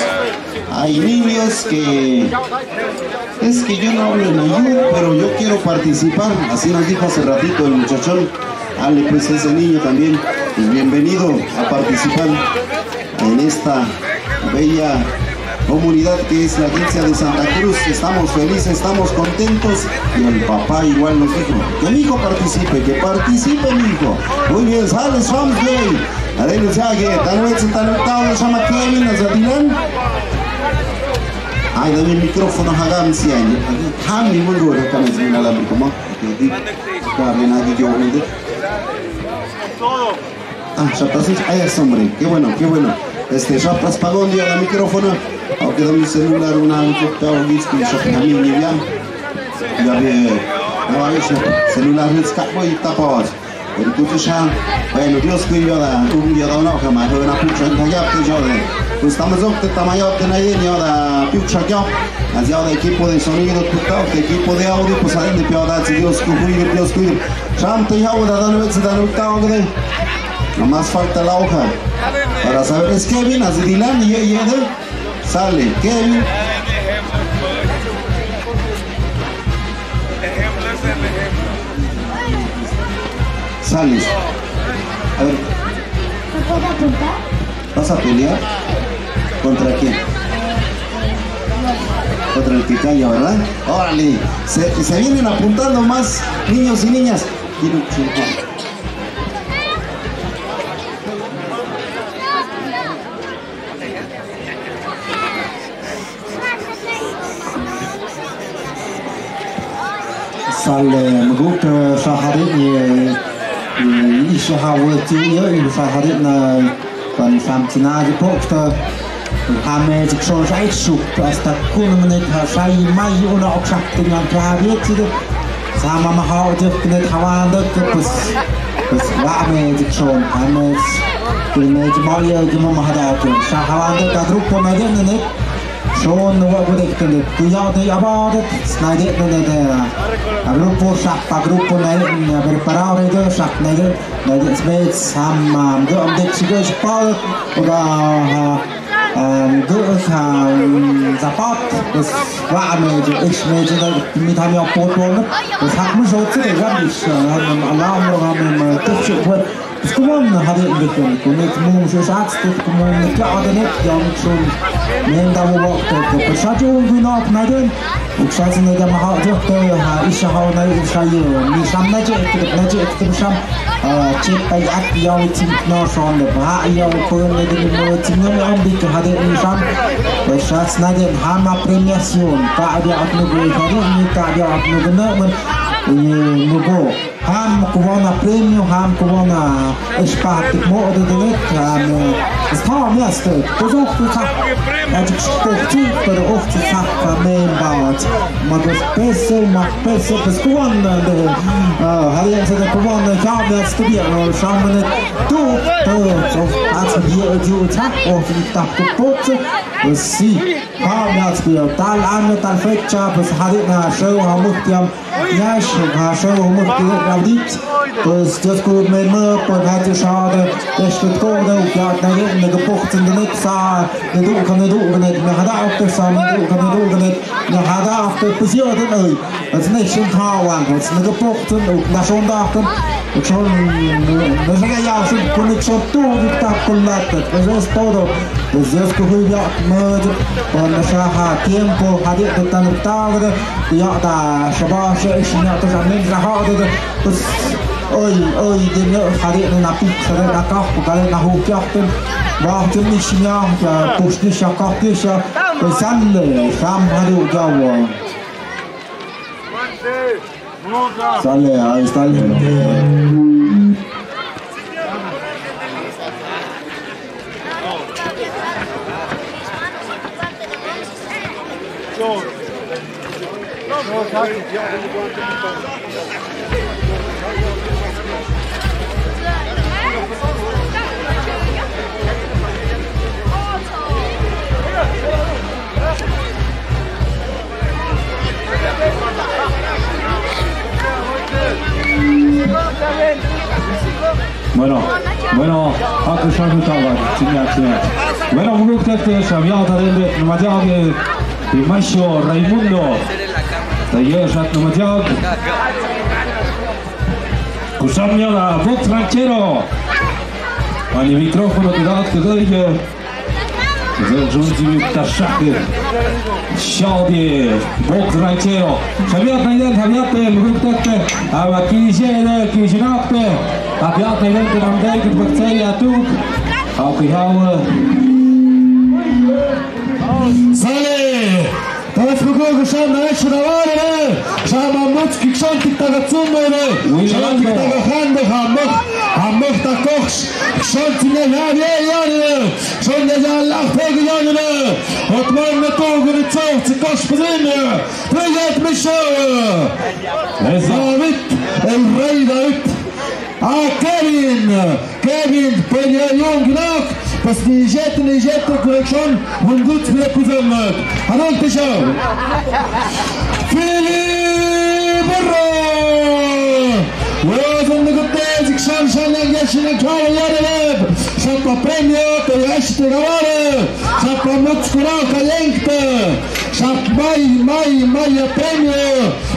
Hay niños que, es que yo no hablo en ayú, pero yo quiero participar. Así nos dijo hace ratito el muchachón. Ale, pues ese niño también, pues bienvenido a participar en esta bella, Comunidad que es la iglesia de Santa Cruz, estamos felices, estamos contentos. Y el papá igual nos dijo, que mi hijo participe, que participe mi hijo. Muy bien, sale, Samsey. Adelante, sigue. Tal vez, tal vez, tal vez, llama Kevin, ¿no? Ay, dame el micrófono, hagam, si hay. Hami, muy bueno, acá me enseña la micrófono. Acá ven aquí, yo, Ah, ya pasó. Ay, es hombre. Qué bueno, qué bueno. Este, ya pas-, pagó un día el micrófono. Aunque dame un celular, una, un, un, un, un, ya. Ya ve, no, ahí está. Celular, es capo y tapaos. Entonces ya, bueno, Dios cuida, un día da una hoja más, una pucha, ya, ya, ya. Pues estamos, ok, te tamayo, te nadie, ya, da, pucha, ya. Hacia el equipo de sonido, puta, el equipo de audio, pues ahí de peor, si Dios cuida, Dios cuida. Ram te yau da dan wet dan wet tao gede. Nomás falta la hoja. Para saber, es Kevin, así Dylan, y, y, y, sale, Kevin. Sales. A ver. ¿Vas a pelear? ¿Contra quién? Contra el picaya, ¿verdad? Órale, se, se vienen apuntando más niños y niñas. Sale, mguk, eh, sahari, eh, eh, isha hawa tu, eh, sahari na, pan sam tina di pokta. Hame di kso sai suk, hasta kun menit ha sai mai una oksak dengan trabiet sih. Sama mahau di kene hawan de ke pes, pes wa me di kso, hame, kene di mau ya di mau mahada tu. Sa hawan de ka grupo na de ne. Son wa budek tende kuyau de abade snaide tende de. A grupo sak pa grupo nai, a preparado de sak nai de, nai de sbet sama go am de chigo spal, oda, ha, am, go ha, zapat, pues, wa me de, ich me de, mi tami a potron, pues, hak mi zot de, wa mi, am, alam, wa mi, ma, tepsi, pues, Pues kumon hadi ndikon, kunik mung sus ats tut kumon ne ka adanek jam sun. Men da wo wak to ko persatu ngunok naden. Uksat ne da maha jok to ha isa ha na usayo. Mi sam na je ekte na je ekte sam. Ah, chip pai at yaw tim no son de ba yaw pun ne de mo tim no am dik hadi mi sam. Persat naden hama premiación. Ka dia at no go hadi ni ka dia at no go na man. Ni no go. Ham kuwana premio, ham kuwana espat mo de de ham, eh, sta mi aste, to zo to sa. Ajik sto ti, pero of ti sa ka me ba. Ma dos peso, ma peso, pues kuwana de, ah, harian se de kuwana ya mi aste bien, no, sa me tu, to, so, ats bien, yo, sa, of ti ta, pues sí. Ha mi aste, tal año, tal fecha, pues hari na show, ha muhtiam. Yash, ha show, ha muhtiam, raudit. Pues, just good men, pues, ha ti shade, este, todo, ya, na, ne, ne, pochtin, ne, sa, ne, du, ka, ne, du, ne, ne, hada, after sa, ne, du, ka, ne, du, ne, ne, hada, after, pues, yo, de, oi. Pues, ne, shin, ha, wan, pues, ne, pochtin, na, shon, da, kan. Chon, nasa ka ya, sin, connection tu, di ta, kulat, pues es todo. Pues Dios ko hui ya, ma, pa nasa ha, tiempo, ha, di, di, tan, ta, ya, ta, shaba, she, shi, ya, ta, sa, men, sa, ha, di, di, pues, oi, oi, di, ne, ha, di, na, pi, sa, di, na, ka, ka, na, hu, kya, ten, wa, ten, ni, shi, ya, ya, pus, ni, sha, ka, ki, sha, pues, san, le, sam, ha, di, ya, wa. Sale, ahí está el. Bueno, bueno, ha kushanu tawa, chinya, chinya. Bueno, muguk teste, Xavier Tarende, Namadiag, Pimacio Raimundo. Tayer shat Namadiag. Kusamia la voz ranchero. Ani micrófono te da, te doy, eh. Zë zhun zimi ta shakë. Shodi, box ranchero. Shabiat na yen, shabiat te, luguk tek te. Ama ki zhe de, ki zhinap te. Abiat na yen, te nam de, ki bak te ya tuk. Au ki hau. Sale. Tawes kuku kushan na shraware. Shama muts ki kshan tik taka tsumere. Kshan tik taka khande hamak. Hamak takoks. Kshan tine ya ya ya. Kshan ya ya lak pek ya ya. Otman na tu guri tsok tsikosh pzime. Priyat misho. David, el rey David. A Kevin, Kevin, Peña Young Knock, pas ni jet, ni jet, correction, Munguts bile puzam. Hanok tisha. Fili Burro. Wazan de Gutes, Shan Shan Yang Yashin Kala Yareleb. Sapa premio, te Yash te Gavare. Sapa Mutskura Kayengte. Sap Mai, Mai, Mai premio.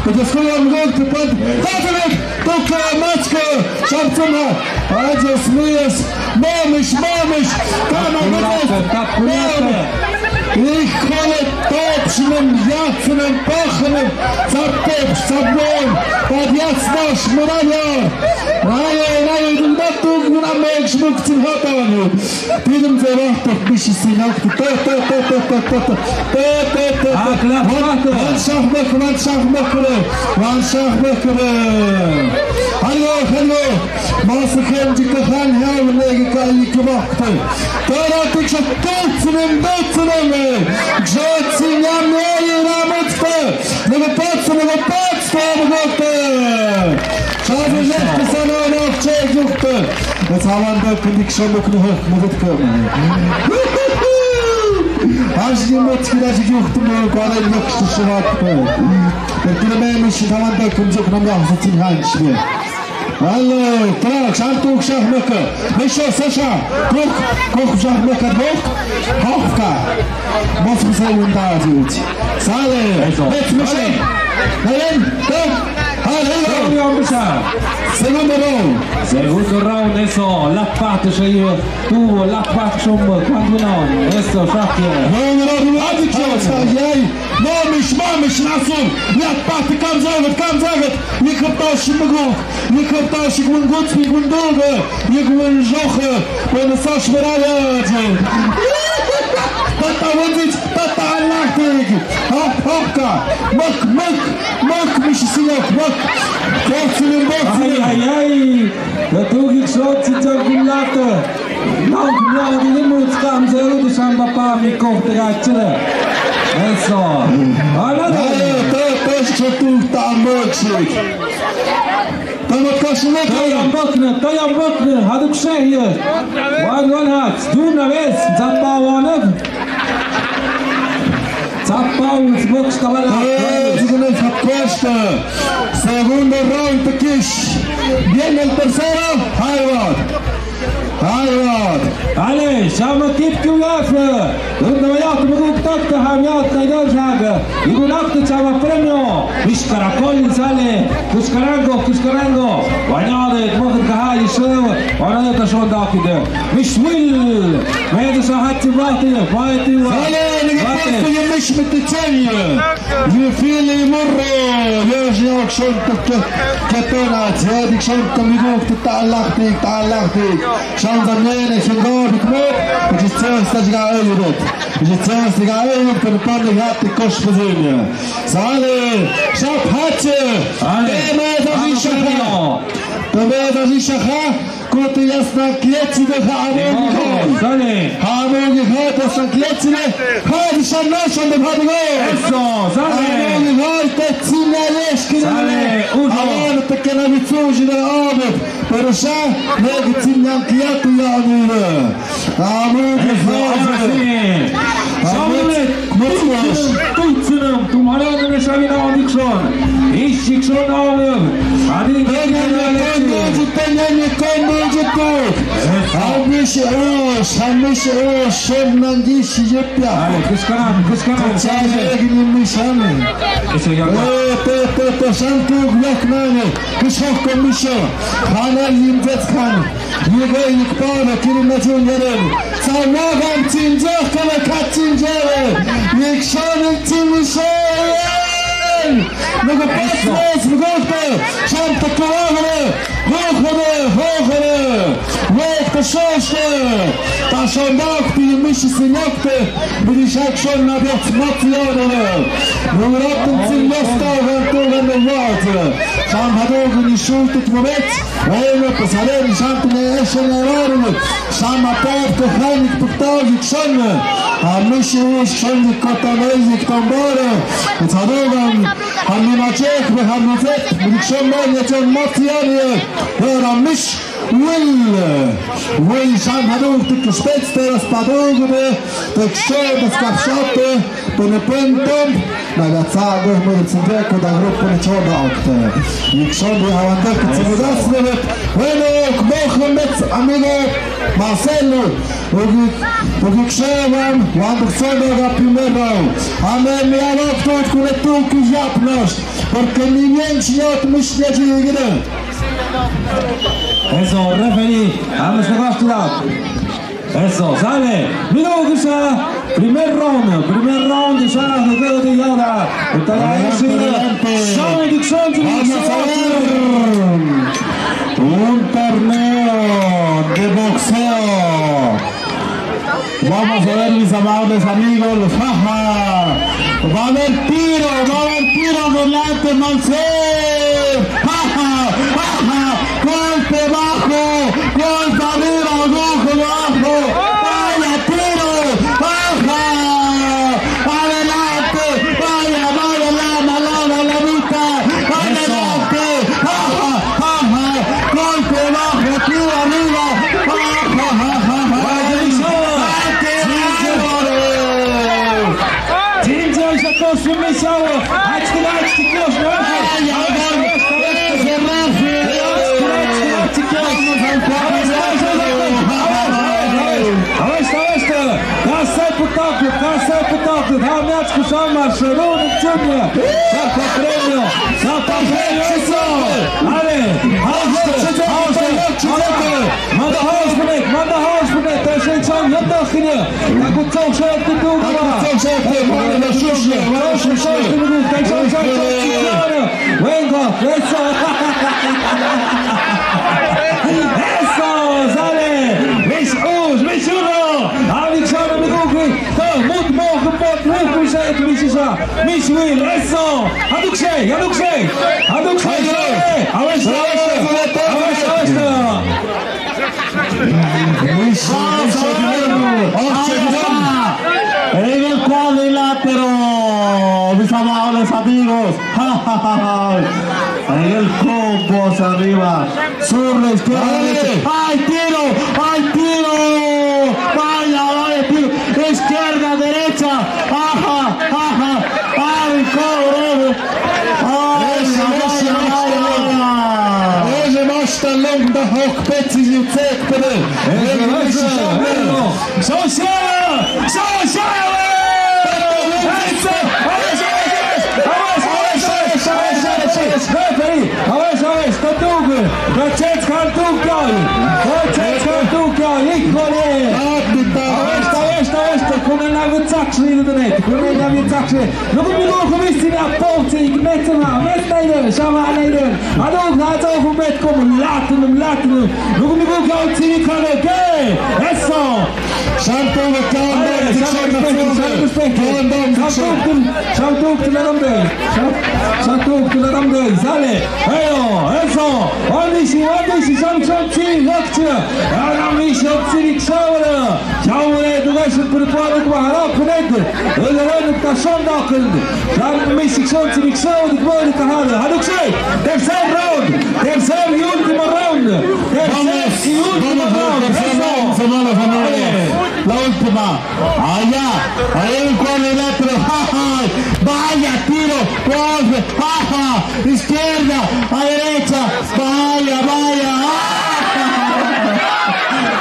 Kuteskuya mguk tepant. Tatanet, toka matska. Sharpsuma. Ajas mías. Mamis, mamis. Kama, mamis. Híjole, topsnem, yatsnem, pahnem. Saptep, sapnem. Padias, nas, muralla. Rayo, rayo, dundatu, guna, meg, smuk, tsin, hatan. Pidum zerah tak bisi sinak tu. Te, te, te. Wan, wan shah bakre, wan shah bakre, wan shah bakre. Hello, hello. Mas khen jika khan hau ne ka i kubakte. Tara tu chak tu tsinem, tu tsinem. Jot sinyam ne i ramutste. Nege patste, nege patste, nege patste. Sabi lehte sana na chek yukte. Sawan da prediction bok no hok mugut kama. Aji mot kida ji yukte mo kwara yukte shawat pe. Perkele me mi shi sawan da kumjok nam ya hasatin hanch pe. Hello, tra, shantu shah meka. Misho sasha. Kok, kok shah meka, kok. Hofka. Mos bisa unda ji. Sale. Eso. Let's mission. Helen, go. Hallelujah. Segundo round. Segundo round, eso. Lapat, shai. Tuvo lapat, shum, kandunaun. Eso, shakir. No, no, no, no. Yay. Mamish, mamish, nasun. Lapat, kamzagat, kamzagat. Yikaptash, maguk. Yikaptash, gungut, gunduga. Yik wan zhokhe, wan sash baraya je. Tata wanzit, tata alahtig. Hop, hopka. Mak, mak, mak, mishisilak, mak. Boxing, boxing. Ay, ay, ay. Datugi shot si jagulata. Nang, nang, ini mut skam seru di samba pa mi koh tega chile. Eso. Ana de. Ay, to, to, shatu, ta, mak, shik. Tayam bakna, tayam bakna, haduk sehye. Wan wan hat, de una vez, zapa wanab. Zapa un zbok skabala. Segundo round, Tekish. Viene el tercero, Hayward. Hayward. Ale, shama kip kiwaf. Dunda wayat muguk tak ta hamiat na idor shag. Igu nak ta chama premio. Ish karakol sale. Kushkarango, kushkarango. Wanyade, mokit kaha, isho. Wanyade ta shonda kide. Mishwil. Mede sahat ti wati, wati, wati. Sale, nige pasto ye mish mit te chanye. Ye fili murro. Ye shon ta ke, ke pena, ye dik shon ta miguk ta alak ti, ta alak ti. Shanza mene shingo bikmo, bisi tsesta jiga eyudot. Bisi tsesta jiga eyudot, pero pande hati kosh pazimia. Sale, shap hache. Sale. Teme da zishaha. Teme da zishaha. Kote yasna kleci de ha amo. Sale. Ha amo ha yasna kleci de. Ha dishan nashan de ha digo. Eso, sale. Ha amo ha tetsina lesh kina. Sale, uno. Awan te kena mitsuji de amo. Pero sha, nege tsinyan kiatu ya anire. Amen. Eso, ahora sí. Amen. Samuel, tutsunum, tutsunum, tumhare andar shabina adikshon. Ishikshon amen. Adi, tenene kondoji, tenene kondoji tu. Eso. Amish o, shamish o, shon nangish yepya. Ale, kishkaran, kishkaran. Chale, gini mishane. Eso ya. Eh, te, te, te, shantu yaknane. Kishok komisho. Hana yimzet khan. Yigay yikpana kiri na jun yaren. Sa wagan chinjak kala ka Patriots, mgulta, shamta kuahre, hukre, hukre, wek ta shoshte, ta shambakti, mishi sinyakte, bidi shak shon na biat matsiare. Nuratan sin mosta, gantu, gantu, wazre. Sham hadu, gini shultit mabet, wena pasaren, shamtne eshen erare. Sham apar, te khanik, pukta, yik shon. Amishi, shon, yik kota, yik tambare. It's hadugan. Hanu machek be hanu fet, mikshon be nechon matsiani, eh. Hera mish, wil, wil sham hanu tik spets teras padugde, tik shon das kapshate, pene pentom, na gatsa go mo de tsinde ko da grupo ne choda okte. Mikshon be hawan de kutsidas ne. Bueno, Mohamed, amigo Marcelo, Ugi, ugi kshewan, wan duk soda ga primero. Ame mi alok tut kule tu ki yapnos, porque ni bien siot mis ya jigire. Eso, referee, ame se va a estudiar. Eso, sale. Mira, ugi sa, primer round, primer round, sa, de yada. Adelante, adelante. Vamos a ver. Un torneo de boxeo. Vamos a ver, mis amables amigos, los jaja. Va a haber tiro, va a haber tiro delante, Mansur. Jaja, jaja. Golpe bajo, golpe arriba, ojo abajo. Vaya tiro, jaja. Adelante, vaya, vaya, lama, lama, lamita. Adelante, jaja, jaja. Golpe bajo, tiro arriba. Jaja, jaja, jaja. Ay, qué bárbaro. Manda hoos, manda hoos, manda hoos. Taku tsok shok tu tu. Taku tsok shok tu tu. Venga, eso. Eso, sale. Mis us, mis uno. Amigo, amigo. Mut mo, mut mo, mut mo, mis isa. Mis wil, eso. Haduk se, haduk se. Haduk se. A ver, a ver, a ver. En el cuadrilátero, mis amables amigos. En el combo hacia arriba. Sur, la izquierda, derecha. ¡Ay, tiro! ¡Ay, tiro! ¡Vaya, vaya, tiro! Izquierda, derecha. ¡Ajá, ajá! ¡Ay, cabrón! Ay, ay, ay, ay, ay. Ese mashta longda hok petsi yutsek pede. Ese mashta longda. Sosha! Sosha! Referee, a ver, a ver, está tú, güey. Rachet Khantuk, güey. Rachet Khantuk, güey. Híjole. A ver, a ver, a ver, con el agua taxi, ¿no? Con el agua taxi. Lugu mi lugu mi sini a pop si ik met ma met naiden, shama naiden. Ado na zo fu met kom laten, laten. Lugu mi lugu gau sini kale ke. Eso. Shantu kan. Shantu kan. Shantu kan. Shantu kan. Shantu kan. Sale. Ayo, eso. Oni si, oni si, shantu si, lakcha. Ana mi shantu si, shawara. Shawara, dugash, prepara, kuhara, kunet. Ularan, kashon, dakil. Ran, mi, sikshon, sinikshon, dikbor, kahara. Hadukshe, tercer round. Tercer y último round. Tercer y último round. Eso. La última. Allá. Ahí en cuadrilátero. Vaya tiro. Izquierda, a derecha, vaya, vaya, ah.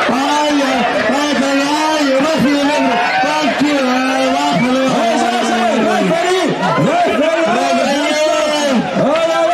Vaya, vaya, vaya, vaya, tranquilo, eh, bájale, bájale. Referee, referee, referee. Bájale.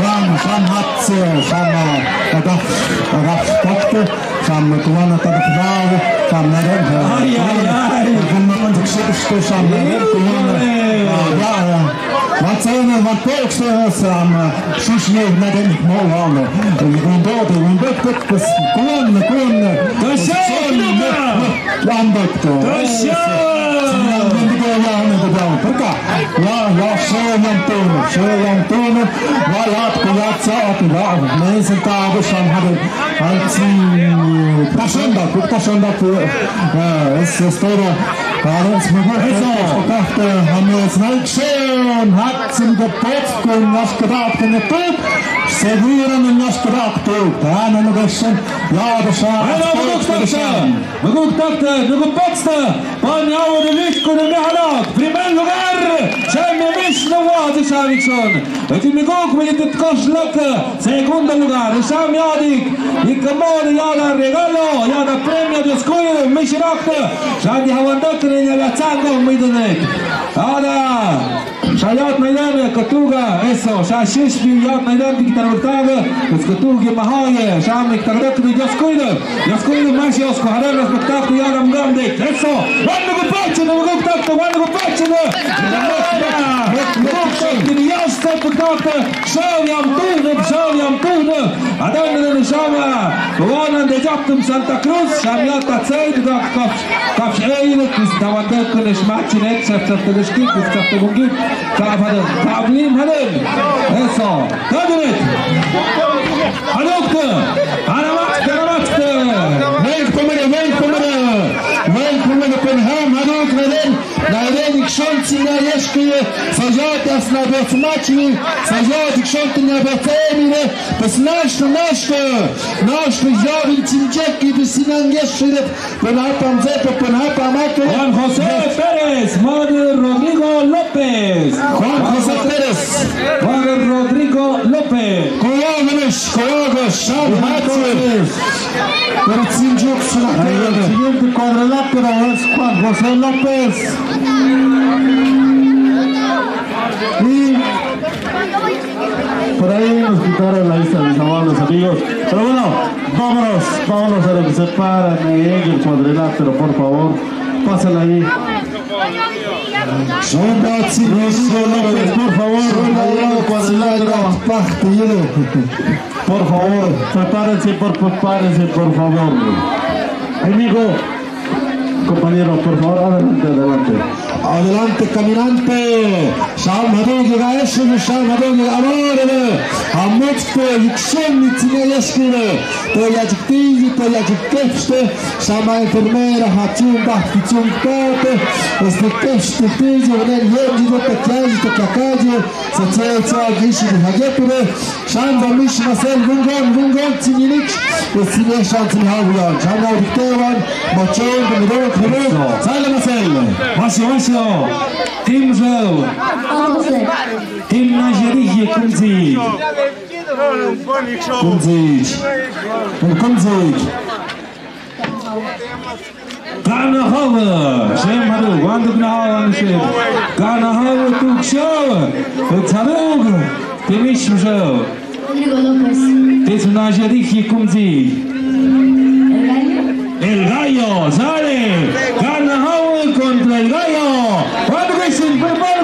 Sam, sam hats, sam, eh, adaf, adaf takte, sam kuana tadaf dau, sam naren, eh, Ai, ai, ai. Kan man zik sik sik sam naren kuana. Híjole. Ah, ya, ya. Wat zijn, wat pokse, sam, eh, shisne naren mo lano. Undo, undo, kuana, kuana. Kasha, kuana. Ambekto. Kasha. Perka. Ya, ya, sho yang tun, sho yang tun. Wa, ya, ku, ya, sa, ku, ya. Men sen ta, bu, sham, ha, de. Ansi, ta, shanda, ku, ta, shanda, ku. Eh, es, es, todo. Para, es, me gusta. Eso. Hame, es, na, shen, hat, sin, de, pet, ku, nas, ku, da, ku, ne, tu. Seguro, no, nas, ku, da, tu. Ta, no, no, shen. Ya, de, shen. Bueno, me gusta, shen. Nuguk takte, nuguk pakste, pan yaw de list ku de mihalak, primer lugar, Shami Mish Nawaz Shavikson. Eti nuguk mi tit kosh lak, segundo lugar, Shami Adik, y como de yada regalo, yada premio de escudo, Mish Rakte, Shadi Hawandak, Renya Gatsango, Midenek. Ada. Sha yat naidan katuga, eso, sha shish bi yat naidan ki kitar bertaga, es katugi mahaye, sha mi kitar dak ni Dios kuida, Dios kuida mas Dios ko hadan las bertak ya ram gam de, eso, wan nugu pachina, nugu tak, wan nugu pachina. Ni yas tak bertak, sha yam tuhna, sha yam tuhna. Adan ni sha wa, wan de japtum Santa Cruz, sha yat tak sai, tak kaf, kaf ei, kis dawan de kunes machin, sha tak tak skik, kis tak tak bungit. Ka hadin, ka blim hadin. Eso. Kadrit. Hadukte. Aramat, aramat. Wen kumene, wen kumene. Wen kumene pen ham haduk naden. Naden ikshon sina yeshki. Sajat asna betsmachi. Sajat ikshon tina betsemine. Pues nashtu, nashtu. Nashtu yavin chincheki bisinan yeshki. Penhapa mzepe, penhapa make. Juan José Pérez, Father Rodrigo López. Juan José Pérez. Father Rodrigo López. Kowagosh, kowagosh, shan hatse. Pero sin joke, sila. El siguiente cuadrilátero es Juan José López. Y por ahí nos quitaron la lista, mis amables amigos. Pero bueno, vámonos, vámonos a lo que se para en el cuadrilátero, por favor. Pásala ahí. Por favor. Por favor, prepárense, por, prepárense, por favor. Amigo, compañero, por favor, adelante, adelante. Adelante, caminante. Sham hadug ga esu, sham hadug ga amor. Hamut to yikshun ni tsine yeshkine. To yajik tingi, to yajik kefste. Shama enfermera, hachun bah, kichun tate. Este kefste tingi, nen yemji, to kaji, to kakaji. Sa che, che, gishi, hagepure. Shan ba mish masel, gungon, gungon, tsinilik, tsini shan, tsini hawian, shan na diktewan, machon, gungon, gungon, sale masel. Wasio, wasio. Tim Zhou. Tim na jerihi kumzi. Kumzi. Kumzi. Gana hawa, shem haru, wanduk na hawa, shem. Gana hawa, tuk shawa, tuk harug, timish shawa. Rodrigo López. Tis na jerihi kumzi. El Gallo. El Gallo, sale. Gana hawa contra El Gallo. Wanduk sin, prepara,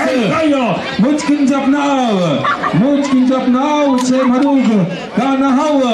El Gallo. Muchkin japna hawa. Muchkin japna hawa, shem harug. Gana hawa.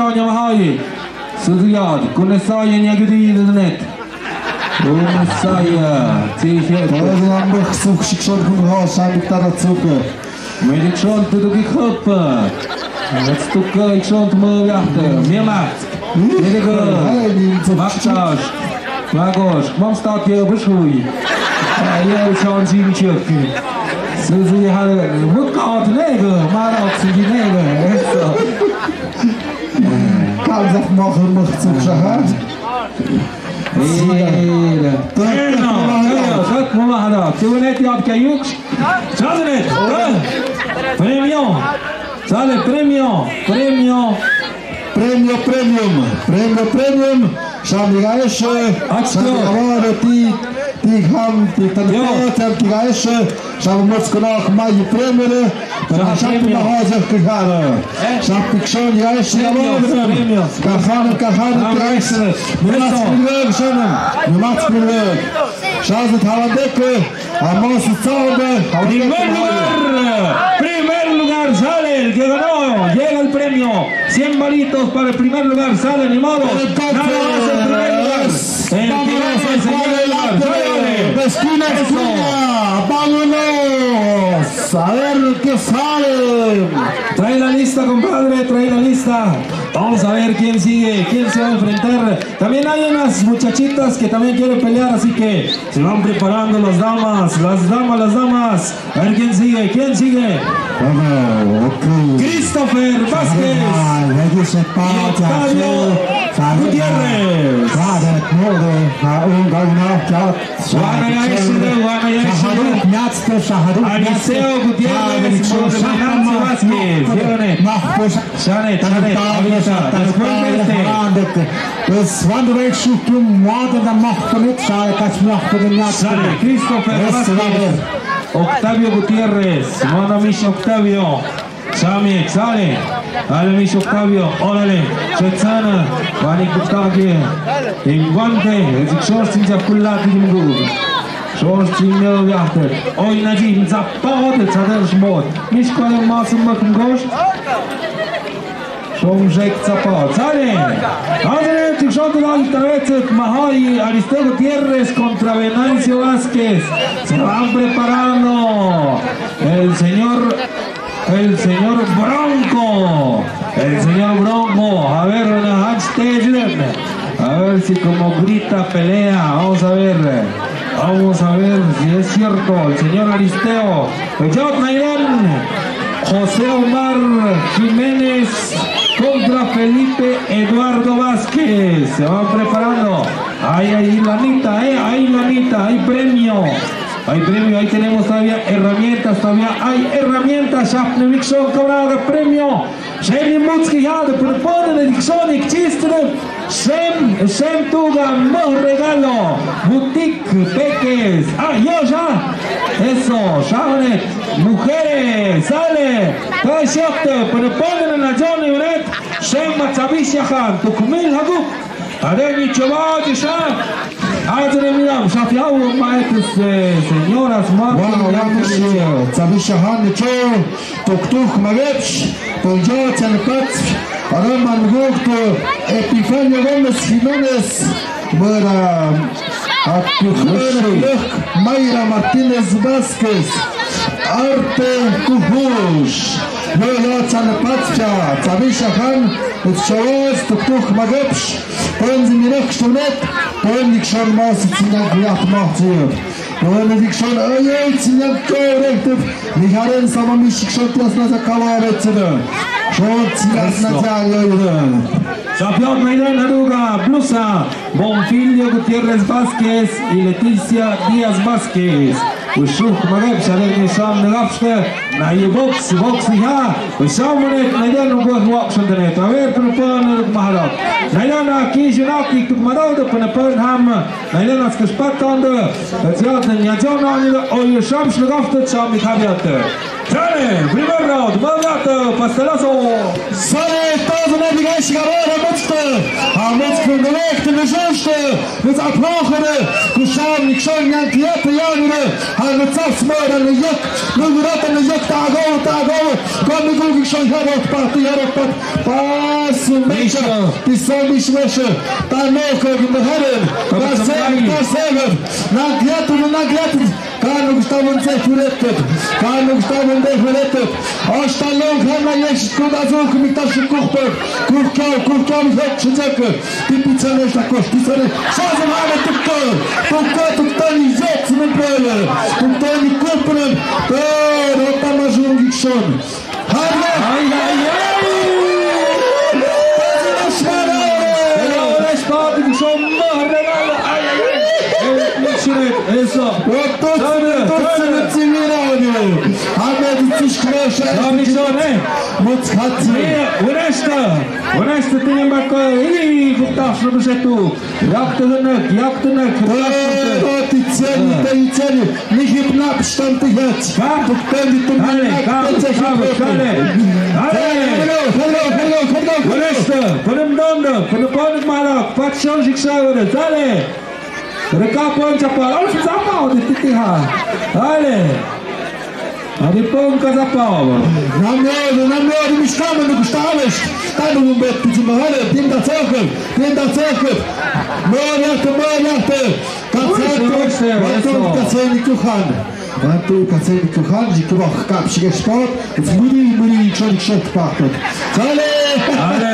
Sikshonya mahai. Suzyad, Kunesaia niagidi denet. Kunesaia, tihe. Tawad nambuh suk Sikshonya kun ho sambik tara tsuk. Medikshon tutuki khop. Let's tuka ikshon tmo yahte. Miamat. Mediko. Maktash. Magosh. Mam stat ye bushui. Ye shon jin chuk. Suzy hal. Mut ka ot nego. Mar ot suzy nego. Eso. Kalzaf mohl mohl tsuk shaha. Tat mama hada. Tat mama hada. Tiwnet yap kayuk. Sale, premio. Sale, premio, premio. Premio, premium, premio, premium. Shami gaeshe. Shami aware ti, ti ham, ti tan, ti gaeshe. Shami motskonak mai premio. Shami premio. Shami gaeshe. Premio, premio. Kahan, kahan, gaeshe. Mimat pilvek, shami. Mimat pilvek. Shami thawan deke. Primer lugar, primer lugar sale el que ganó, llega el premio, cien varitos para el primer lugar, sale, ni modo, nada más el primer lugar. El que gane se lleva el lugar, sale, sale. Esquina, esquina, vámonos, a ver qué sale. Trae la lista, compadre, trae la lista. Vamos a ver quién sigue, quién se va a enfrentar. También hay unas muchachitas que también quieren pelear, así que se van preparando las damas, las damas, las damas. A ver quién sigue, quién sigue. Christopher Vázquez y Octavio Gutiérrez. Aristeo Gutiérrez, Venancio Vázquez, Shanet, shanet, shanet, después de este. Shanet, Christopher Vázquez, Octavio Gutiérrez, manda mishi Octavio. Sami, sale. Ale mishi Octavio, órale. Shetsana, bani kutaki. En guante, es shorts in jakulati dimgu. Shorts in mel yahtet. Oi naji, zapao de tsader shmot. Mish kole mas mak ngosh. Shom zek zapao. Sale. Adre, tikshot la tarvetset mahai, Aristeo Gutiérrez contra Venancio Vázquez. Se van preparando. El señor El señor Bronco. El señor Bronco. A ver, una hashtag. A ver si como grita pelea. Vamos a ver. Vamos a ver si es cierto. El señor Aristeo. Jot Nairan. José Omar Jiménez contra Felipe Eduardo Vázquez. Se van preparando. Ahí, ahí, lanita, eh. Ahí, lanita. Hay premio. Hay premio, ahí tenemos todavía herramientas, todavía hay herramientas. Shapne mikshon, camarada, premio. Sheni mutski ya de propone de dikshon y chiste. Shem, shem tuga mo regalo. Boutique, peques. Ah, yo ya. Eso, shabanet. Mujeres, sale. Pues shapte, propone na Johnny Unet. Shem matsabisha han, tukmil haguk. Adeni chawa disha. Adeni miram, shafiao maet, eh, señoras, ma. Wow, wow, tsabisha han cho, tuk tuk magepsh, tonjo chan pats, araman gukto, Epifanio Gómez Jiménez, mura, at Mayra Martínez Vázquez, Arte Kuhush, yo yo chan pats cha, tsabisha han, chawas, tuk tuk magepsh, Pon zi mirak shtunet, pon dikshon mas zinyak riat mah zi. Pon dikshon ayay zinyak ko rektif, ni haren sama mi shikshon tias na sa kawa retsina. Shot tias na sa yoyina. Sapiot Nairan aduga, blusa, Bonfilio Gutiérrez Vázquez y Leticia Díaz Vázquez. Ushuk magep, shadek ni sam nagapste, na ye box, box ni ha. Usham manet, na ye no gua huak shandanet. A ver, pun pun nuruk maharap. Na ye na ki shinak ki tuk marau de pun pun ham. Na ye na skas patan de. Tiat na ya jona ni de, o ye sham shnagapste, sham ni habiat. Sale, primer round, malgato, pastelazo. Sale, tazo na diga shigaro, hamutste. Hamutste, nalekte, nishonste. Nus apnohre, kusham nikshon nyan kiete yanure, ha nutsaf smora nuyuk, nugurata nuyuk tago, tago, komi gu nikshon yarot pat, yarot pat, pasu mesha, piso mish mesha, ta no ko gu maharen, ta seven, ta seven, na kiete, na kiete, Kanuk stavun se furetet. Kanuk stavun de furetet. Asta long hana yesh kut azuk mi tash kuhpet. Kuhkau, kuhkau hek shijak. Tipi tsane sta kosh, ti tsane. Shazam hana tukto. Tukto, tukto ni zet mi pele. Tukto ni kupren. Pero tamazun gikshon. Ay, ay, ay. Eso. Unaşta, unaşta, tienen bako, ili, gupta, şunu, şetu. Yaktı gınık, yaktı gınık. Ee, o, titseni, titseni. Nihip nap shtam tihets. Kap. Tuktendi tum. Kale, kap, kap, kale. Hello, hello, hello, hello. Unaşta, pınım dondu, pınım pınım malak, patşon şiksa, kale. Reka pon chapa, al chapa, o, titiha. Kale. Ani pon ka zapao. Namyo, namyo, di miskama nuk staves. Tanu bet tu mahale, tinda circle, tinda circle. Moriate, moriate. Katseni kuhan. Antu katseni kuhan, jikubak kap shige spot. Muri, muri, chon, chon, pakot. Sale. Ale.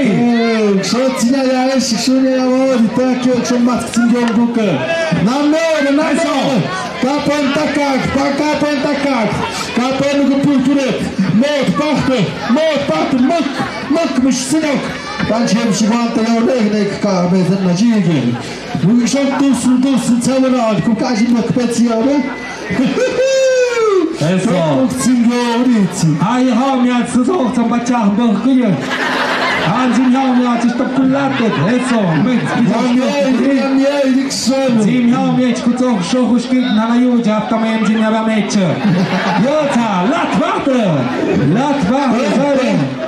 Ai. Sotsi na ya, sotsi na ya, o, di ta kio, so mas sin yo buka. Na me, na me. Eso. Kapen takak, pa kapen takak. Kapen ku puturet. Mot pahte, mot pahte, muk, muk, mis sinok. Tan chem si wanta yo, nek, nek, ka, me, na jige. Wikson tusun, tusun, tsawana, ku kaji mak petsi ya, ne? Eso. Tusun, yo, ritsi. Ai, ha, mi at, so, so, sa, bacha, bak, kuya. Anjin, ha, mi at, stop, kulate. Eso, mi, mi, mi, mi, mi, Wikson. Jim, ha, mi at, kuto, so, kuskit, nana, yu, jap, tam, em, jin, ya, ba, mi, che. Yo, ta, lat, batre. Lat, batre, sale.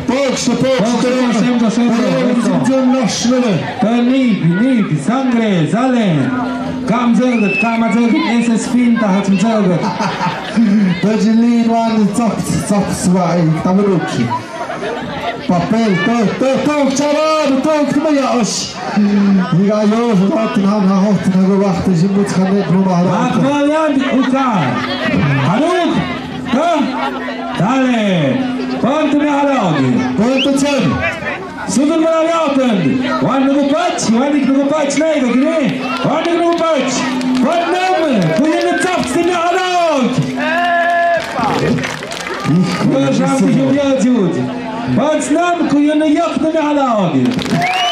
Pokso, pokso, pokso, pokso, pokso, pokso. Pokso, pokso. Nik, nik, sangre, sale. Kam zögöt, kam zögöt, ese es finta, hat zögöt. Pejili wan, tsok, tsok, swa, eh, tamuruki. Papel, to, to, to, chaval, to, to, ya, osh. Diga yo, so, to, na, na, hot, na, go, wacht, jimut, khanet, no, ma, ha, Akbayan, uka. Haruk. Ka? Dale. Pon tu miahalaog. Pon tu chem. Sudun miahalaog. Wan nugu pach, wan nik nugu pach, nai, kini. Wan nik nugu pach. Pon nam, kuya na tsaf tu miahalaog. Hijo de Dios. Pon nam, kuya na yak tu miahalaog.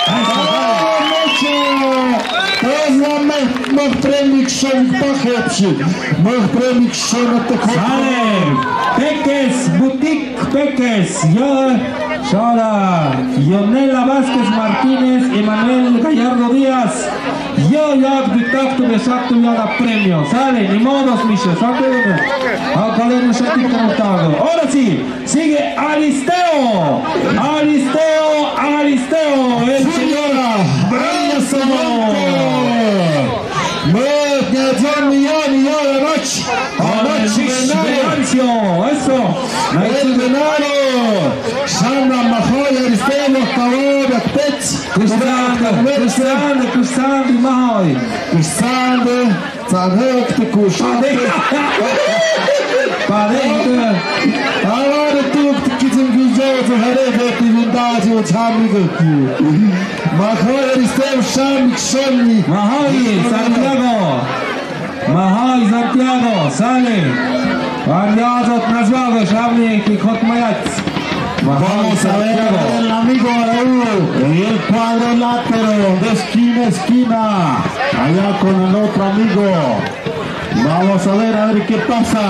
Ay, sa, sa. Pues la me, me premio son pa hepsi. Me premio son te. Sale. Peques, Boutique Peques. Ya. Sala. Yonela Vázquez Martínez, Emanuel Gallardo Díaz. Yo, ya, de tacto, de exacto, ya da premio. Sale, ni modos, Misha. Sale. Ahora sí. Sigue Aristeo. Aristeo, Aristeo. El señor Bronco. Meh, ya, ya, ya, ya, ya, Anach. Anach, Anach Venancio. Eso. El Venado. Shana Mahoy, Aristeo, Kawabak, Pets. Kusanda, kusanda, kusanda, Mahoy. Kusanda. Tsanhek te kushante. Padre. Ahora tú, kitin video, tu haré de tu vindaji, o chami de tu. Mahoy, Aristeo, Shami, Shami. Mahoy, Santiago. Mahoy, Santiago, sale. Vamos a ver el amigo Raúl, el cuadrilátero de esquina a esquina, allá con el otro amigo. Vamos a ver, a ver qué pasa.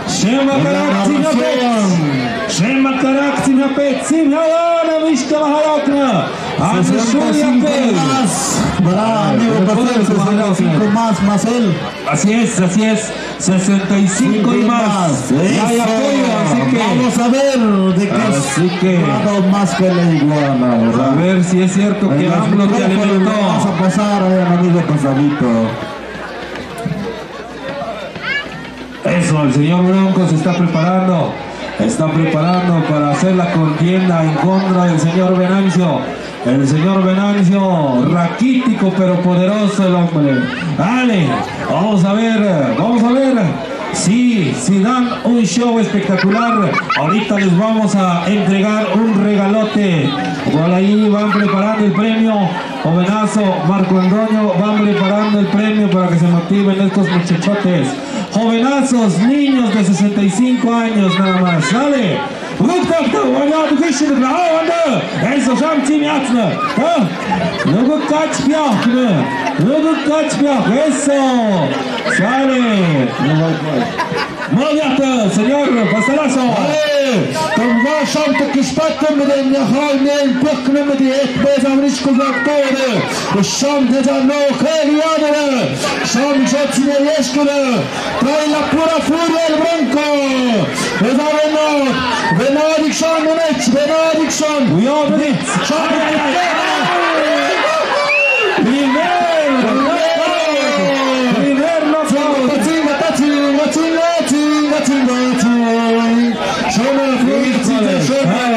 Shema karak, Sinapet. Shema karak, Sinapet. Sinapet, Mishka Maharakna. Sesenta y cinco más. Para amigo Pastor, sesenta y cinco más, más él. Así es, así es. Sesenta y cinco y más. Ya hay apoyo, así que vamos a ver de qué es más que la iguana, ¿verdad? A ver si es cierto que AMLO te alimentó. Vamos a pasar a un amigo Pasadito. Eso, el señor Bronco se está preparando. Está preparando para hacer la contienda en contra del señor Venancio. El señor Venancio, raquítico pero poderoso el hombre. Dale, vamos a ver, vamos a ver si, si dan un show espectacular. Ahorita les vamos a entregar un regalote. Por ahí van preparando el premio. Jovenazo, Marco Antonio, van preparando el premio para que se motiven estos muchachotes. Jovenazos, niños de sesenta y cinco años nada más. Dale. Ruktakta, wanya, dukishi, dukla, ah, wanda. Eso, sham, chimi, atsna. Ah. Lugu kach piak, ne. Lugu kach piak. Eso. Sale. Moliata, señor, pastelazo. Vale. Tumba sham, tukishpat, tumba, ne, nyahai, ne, pok, ne, me, di, et, be, zamrish, ku, doctor. Sham, ne, za, no, kheli, ane. Sham, jot, ne, yesh, ku, ne. Trae la pura furia el Bronco. Esa Venad, Venad Dixon, Venad Dixon. Cuidado, Benítez. Ay, ay, ay. Primer knockout. Primer knockout. Chinga, chinga, chinga, chinga, chinga. Shona, chinga, chinga.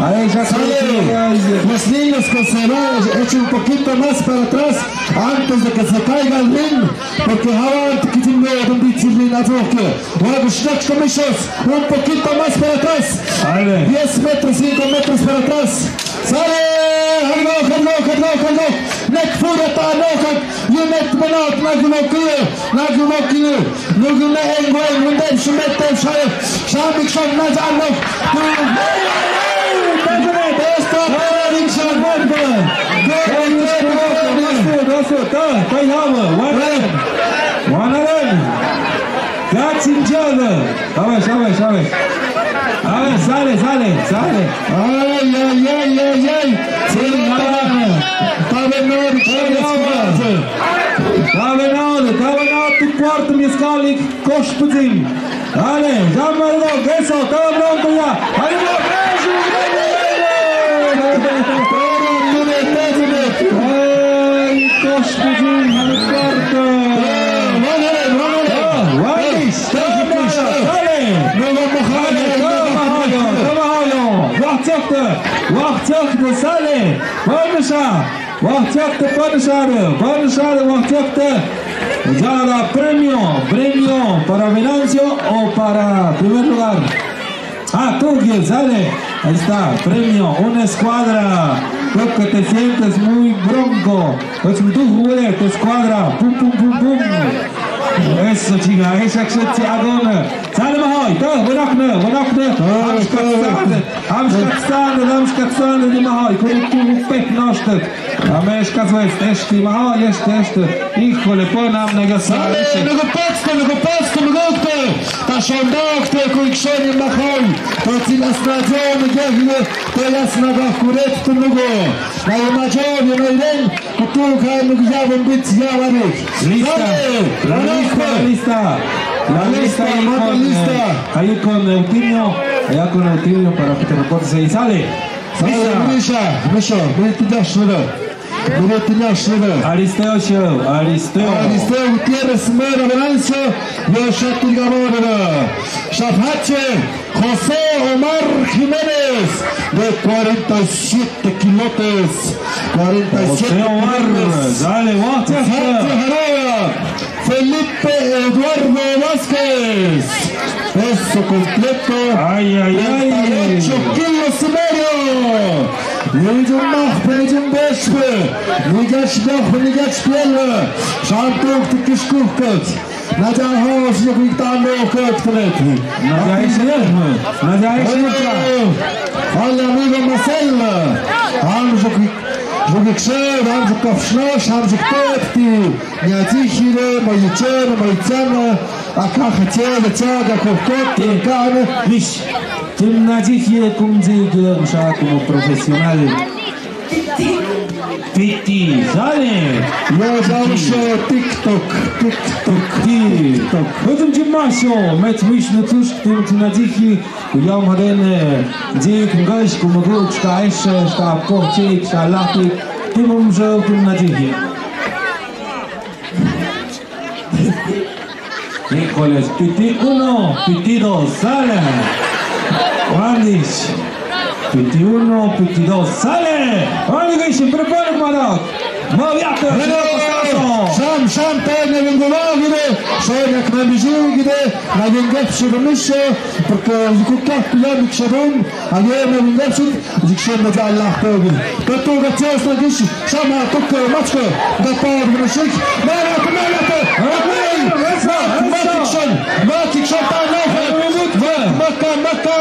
Ahí ya sale. Los niños que se van, echen un poquito más para atrás antes de que se caiga el ring, porque ahora que tengo donde el ring, así que, bueno, los comishos, un poquito más para atrás. Sale. Diez metros, cinco metros para atrás. Sale, haglo, haglo, haglo, haglo. Nek fura ta no hag. Yumet manot, naglo kilo, naglo kilo. Nuguna engway, mundem sumet tem shale. Shamik sham na jalo. Dosto, dosto, dosto, ta, ta, hama, one, one, one. Gatsin jalo. A ver, a ver, a ver. A ver, sale, sale, sale. Ay, ay, ay, ay, ay. Sí, nada. Tabenor, tabenor, tabenor, tu cuarto, mi escali, kosh putin. Dale, llámalo, eso, todo pronto ya. Ay, no, ay, kosh putin, al cuarto. Vamos, vamos. Sale. Sale, toma hoyo, toma hoyo. Waqtsakta, waqtsakta, sale. Pansha. Waqtsakta, pansha, pansha, waqtsakta. Ya la premio, premio para Venancio o para primer lugar. Ah, tú, ¿quién sale? Ahí está, premio, una escuadra. Creo que te sientes muy bronco. Pues tú, güey, tu escuadra. Pum, pum, pum, pum. Eso, chica, esa que se agona. Sale, Mahoy, ta, buenakne, buenakne. Amskatsande, amskatsande, amskatsande, di Mahoy. Con tu pet noste. Ameshka, este, este, Mahoy, este, este. Híjole, pues, nam, nega, sale, sale. Nega, patste, nega, patste, nega, patste. Ta shondokte, kuiksoni Mahoy. To tinas na jon, yahle, to yasna ga kuret, to nugo. Na yamajon, na iren, kutu, ka, nugo, yawan, bit, yawarik. Lista. Sale, la lista, la lista, la lista, ahí con, eh, ahí con Eutimio, allá con Eutimio para que te reportes ahí. Sale. Sale, Misha, Misha, Misha, Misha. Aristeo Show, Aristeo. Aristeo Gutiérrez, Mero Venancio, yo Shatir Gamora. Shafache, José Omar Jiménez, de cuarenta y siete kilotes. Cuarenta y siete kilotes. José Omar, dale, vamos. José Jara. Felipe Eduardo Vázquez. Peso completo. Ay, ay, ay. Treinta y ocho kilos y medio. Nijum mahpè, nijum bèshpè, nijum mahpè, nijum bèshpè, shantung tikis kuhkut. Naja hos yuk wik tano kut kut. Naja isya, naja isya. Hola, amigo Marcel. Ham juk, juk ikse, ham juk kafshno, ham juk tepti. Nya jihire, mo yichene, mo yichene. Aka hache, hache, aka kokot, aka ne. Mish. Tim najihire kumji gila msha como profesional. Piti, sale. Yo, yo, yo, TikTok, TikTok, TikTok. Hütüm jimasho, met mish nutush, tim najihire. Kuyam haden, eh, jik, ngaish, kumaguk, shka esh, shka apko, chik, shka lahtik, tim umsho, tim najihire. Híjoles, piti uno, piti dos, sale. Juanis. Piti uno, piti dos, sale. Juanis, prepara, Marak. Moviate. Sham, sham, te ne vengo vagide. Soy na kmamiji gide. Na vengo shiramisho. Porque yo kuka ya mi shadum. Aye na vengo shir. Jikshon na Allah togil. Peto ga chos na gish. Shama tukke machke. Ga pa na shik. Mara mara te. Mara mara. Matikshon. Matikshon ta na. Maka maka.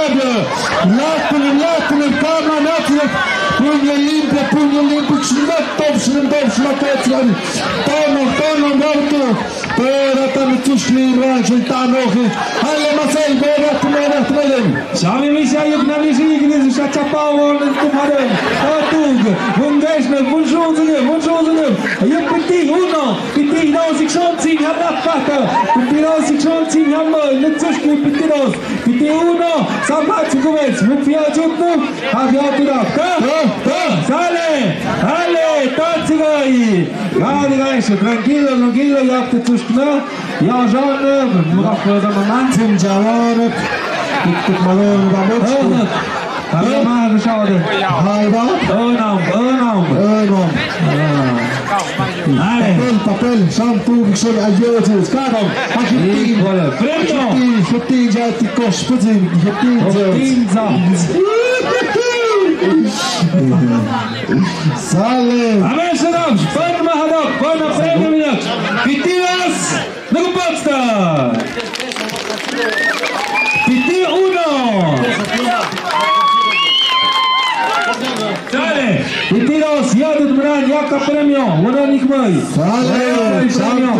Latin latin kama natin. Punya limpia punya limpia. Shindok top shindok shindok. Tama tama. Pero tan tushli ra shintano. Hale masai. Mara mara. Shami misha yuk nami shi yuk ni sha chapa won kumaden. Atug. Bungesh ne bunshun zige bunshun zige. Yuk piti uno, piti dos, ikshon sin ha rak pata. Piti dos, ikshon sin ha mo, ne tsushki piti dos. Piti uno, sabat kumes, mupia jutnu. Ha ya tu da. Ka? Ka? Ka? Sale. Hale, tatsigai. Hale, guys, tranquilo, tranquilo, yak te tsushkna. Ya, ya, ne, mugak ko da mama. Tim jawar. Tik tik malor ba mo. Oh, no. Hai ba. Hai ba. Oh, no, oh, no. Oh, no. Ah. Hai. Papel, papel, shampoo, bikshon, ayo, jis, kadam. Híjole, premio. Fifteen, fifteen, ja, tik kos, fifteen, fifteen, ja. Fifteen, ja. Sale. Amen, shadam, pan mahadok, pan premio, minyak. Pitiras. Nagupatsta. Piti uno. Sale. Piti dos, ya dut mran, ya ka premio. Wana nikmai. Sale. Sale, premio.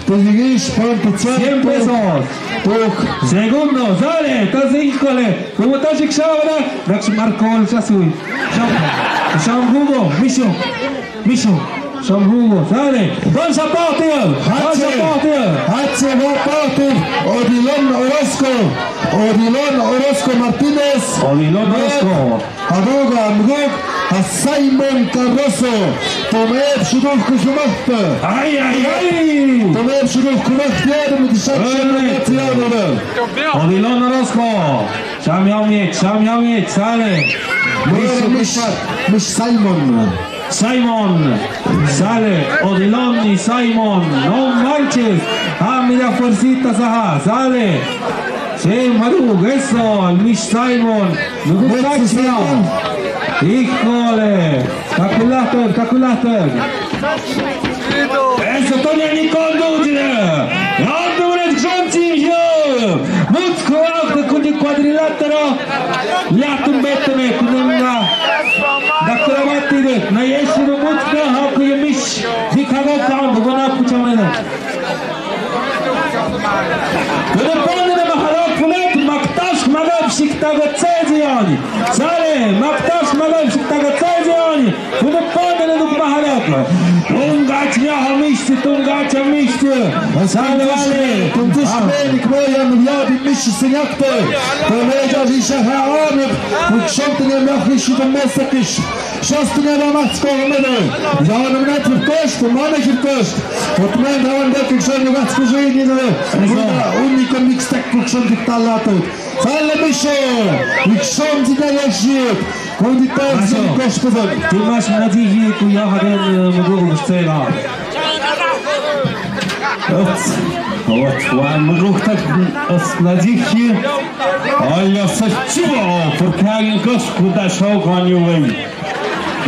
Te yigis, pon tu cien pesos. Tuk. Segundo, sale. Tasi, híjole. Como tasi kshawana. Rak marcol, sasui. Sham, sham hugo, misho. Misho, sham hugo, sale. Bon sapatia, bon sapatia. Hache, hache, bon sapatia. Odilon Orozco, Odilon Orozco Martínez. Odilon Orozco. Haduga, mguk, ha Simon Cardoso. Tomeb, shuduk, kushumahta. Ay, ay, ay. Tomeb, shuduk, kumahta, ya, de mi disha, ay. Odilon Orozco. Sham yamit, sham yamit, sale. Mish, mish, mish Simon. Simon, sale, Odilon y Simon, no manches. Ah, mira, fuercita, saha, sale. Sí, Maru, eso, Miss Simon. Me gusta, Simon. Híjole, takulahter, takulahter. Eso, Tony, ni kondo, jire. Ando, re, Johnson, yo. Mutko, ah, kundi cuadrilátero. Latum betene kununga. Dakura batide. Na yeshi no mutna ha kuye mish. Dikhago kam bugona puchamena. Kunupone na maharok pulet maktash magab shiktaga tsezi ani. Sale maktash magab shiktaga tsezi ani. Kunupone na duk maharok. Tungacha ha mish, tungacha mish. Sale vale. Tungacha mish. Koya no yabi mish sinyakte. Koya risha ha amip. Ukshonte ne miahish de mesekish. Shastne va matsko mene. Yawan minat firkost, mane firkost. Otmen dawan de kikson yugat skujini de. Una único mixtek kukson diktalato. Sale misho. Ikson dina yashit. Kondita sin kospedon. Timash nadiji kuya haden mugo mustela. Ot, ot, wan muguktak os nadiji. Aya sachuo, porque alguien kos kuda show con you, wey.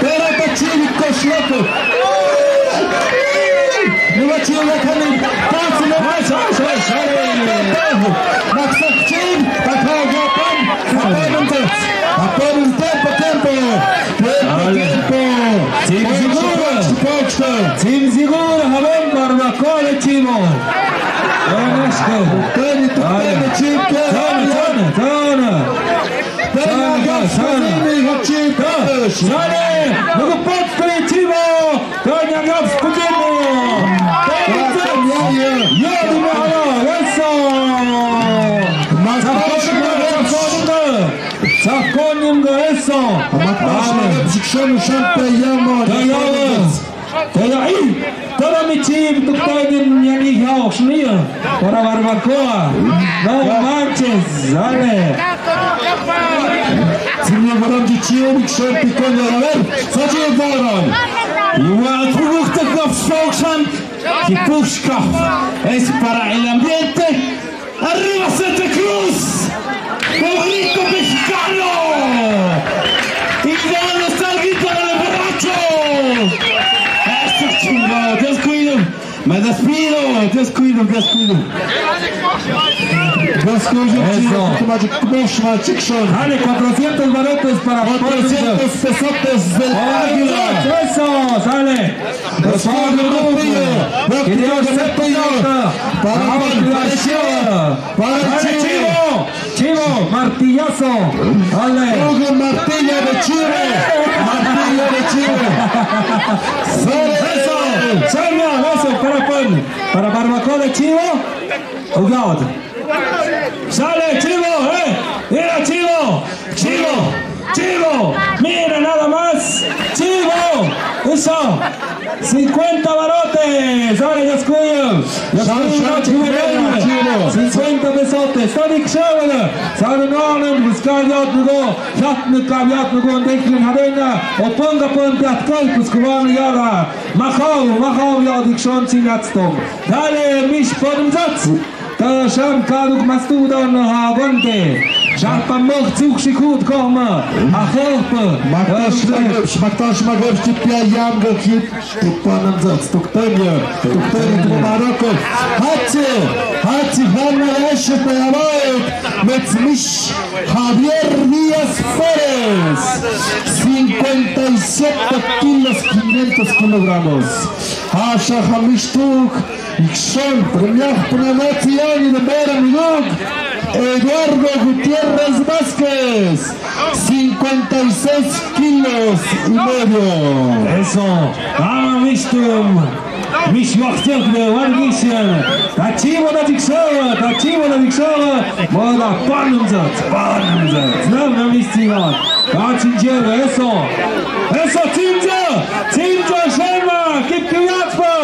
Pero ta Chivo kosh loco. Nuva Chivo khani. Pasa, pasa, pasa. Maksak Chivo, ta kha gapan. Apenas, apenas tiempo, tiempo. Tiempo, tiempo. Sim seguro. Sim seguro, haben barbacoa de Chivo. Tony, Tony, Chivo. Tony, Tony, Tony. Tony, Tony, Tony. Sale, luego Potri Chivo. Tony, Gaps, Kujimo. Tony, Tony, ya, ya. Ya, dime, ala, eso. Más, más, más. Sakonim ga eso. Amat mas na psikshon shan te yamo. Te yamo. Te ya i. Tara mi chim tu tayin yani hao shnia. Para barbacoa. No manches, dale. Sini baram ji chim shon te konya, a ver. Sachi baram. Igual tu gusta kaf soksan. Kipushka. Es para el ambiente. ¡Arriba Santa Cruz! ¡Pueblito mexicano! ¡Y ya no está el grito de los borrachos! ¡Eso, chingado! Dios cuido. Me despido. Dios cuido, Dios cuido. Dios cuido, eso. Chico, chico, chico, chico. Dale, cuatrocientos barotes para cuatrocientos pesotes del Águila. Eso, sale. Por favor, martillo. Que Dios sea tu causa. Para, para, para, para, para, para, Chivo. Chivo, martillazo. Dale. Hugo, martillo de Chivo. Martillo de Chivo. Eso. Salva, eso, para pan. Para barbacoa de Chivo. Jugado. Sale, Chivo, eh. Mira, Chivo. Chivo. Chivo. Mira nada más. Chivo. Eso. Cincuenta barotes, ahora ya escuyo. Ya escuyo, cincuenta pesotes. Tani kshawan. Sara no, no, pues ka yot nugo. Yot nugo, ka yot nugo, ndekhlin hadena. O ponga pon piat kal, pues kuwan yara. Mahaw, mahaw, ya dikshon sin atstom. Dale, mish pon mzats. Tasham kaduk mastudan ha guante. Shahpa mok tsuk shikut koma. Ahop. Maktash magab, maktash magab, chipia yam gakit. Tupanam zats, tukpanya. Tukpanya, tupamaroko. Hachi, hachi, hana, esh, tayabaet. Metsmish, Javier Díaz Pérez. Cincuenta y siete kilos, quinientos kilogramos. Hasha, hamish tuk. Ikshon, premiah, pranatsi, ani de mera miguk, Eduardo Gutiérrez Vázquez, cincuenta y seis kilos y medio. Eso, ah, mish tum, mish waqtiak de war mish, tachiwa da diksawa, tachiwa da diksawa, moda panum zat, panum zat, nam nam mish tiwa, kachin jera, eso, eso, chinja, chinja, shema, kip kiyatpa,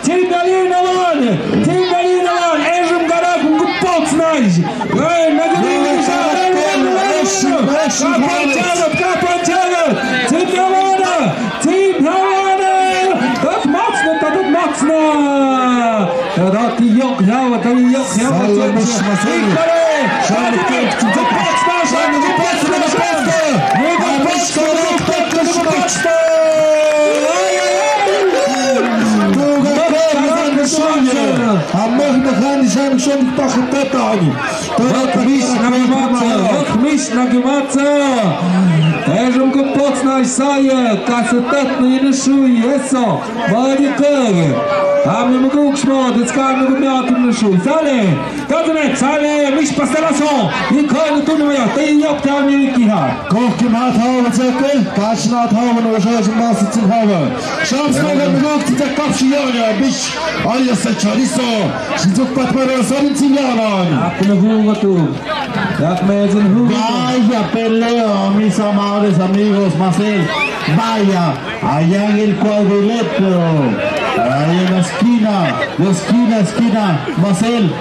Tindalina wan, tindalina wan, ezum garak ngu pots naj. Gai, nagari, nagari, nagari. Kapan jagat, kapan jagat. Tindalina, tindalina. Dat matsna, dat matsna. Dat yok, ja, dat yok, ja. Salam, mas, mas. Tindalina. Salam, mas, mas. Мыхмиш нагимаца, мыхмиш нагимаца. Эжем купоцна исая, касететна инышуй, эсо, бадикы. Ами мыгукшмо, дыцками гумятым нышуй. Сале. Кадне, сале, миш пастеласо, и кадне тунмая, тэ ёптями киха. Кохким атхава зэкэ, качна атхава, но уже маса цинхава. Шамсмага мигук цицэ капши яня, биш, ая сэ чарисо, шизук патмара сарин цинянан. Акна гугату, акмезен гугату. Vaya peleo, mis amables amigos, Marcel, vaya. Allá en el cuadrilátero, ahí en la esquina, de esquina a esquina, Marcel.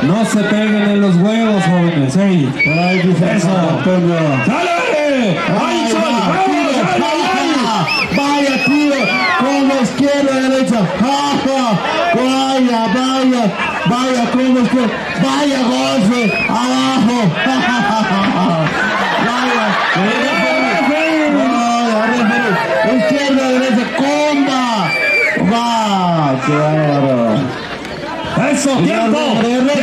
No se peguen en los huevos, jóvenes, ey. Por ahí dice eso, Antonio. ¡Dale! ¡Ay, vaya, tiro! Vaya, vaya, vaya, vaya, como izquierda, derecha. Ja, ja. Vaya, vaya, vaya, como izquierda. Vaya golpe, abajo. Vaya, vaya, referee. Izquierda, derecha, comba. Va, qué bárbaro. Eso, tiempo, tiempo.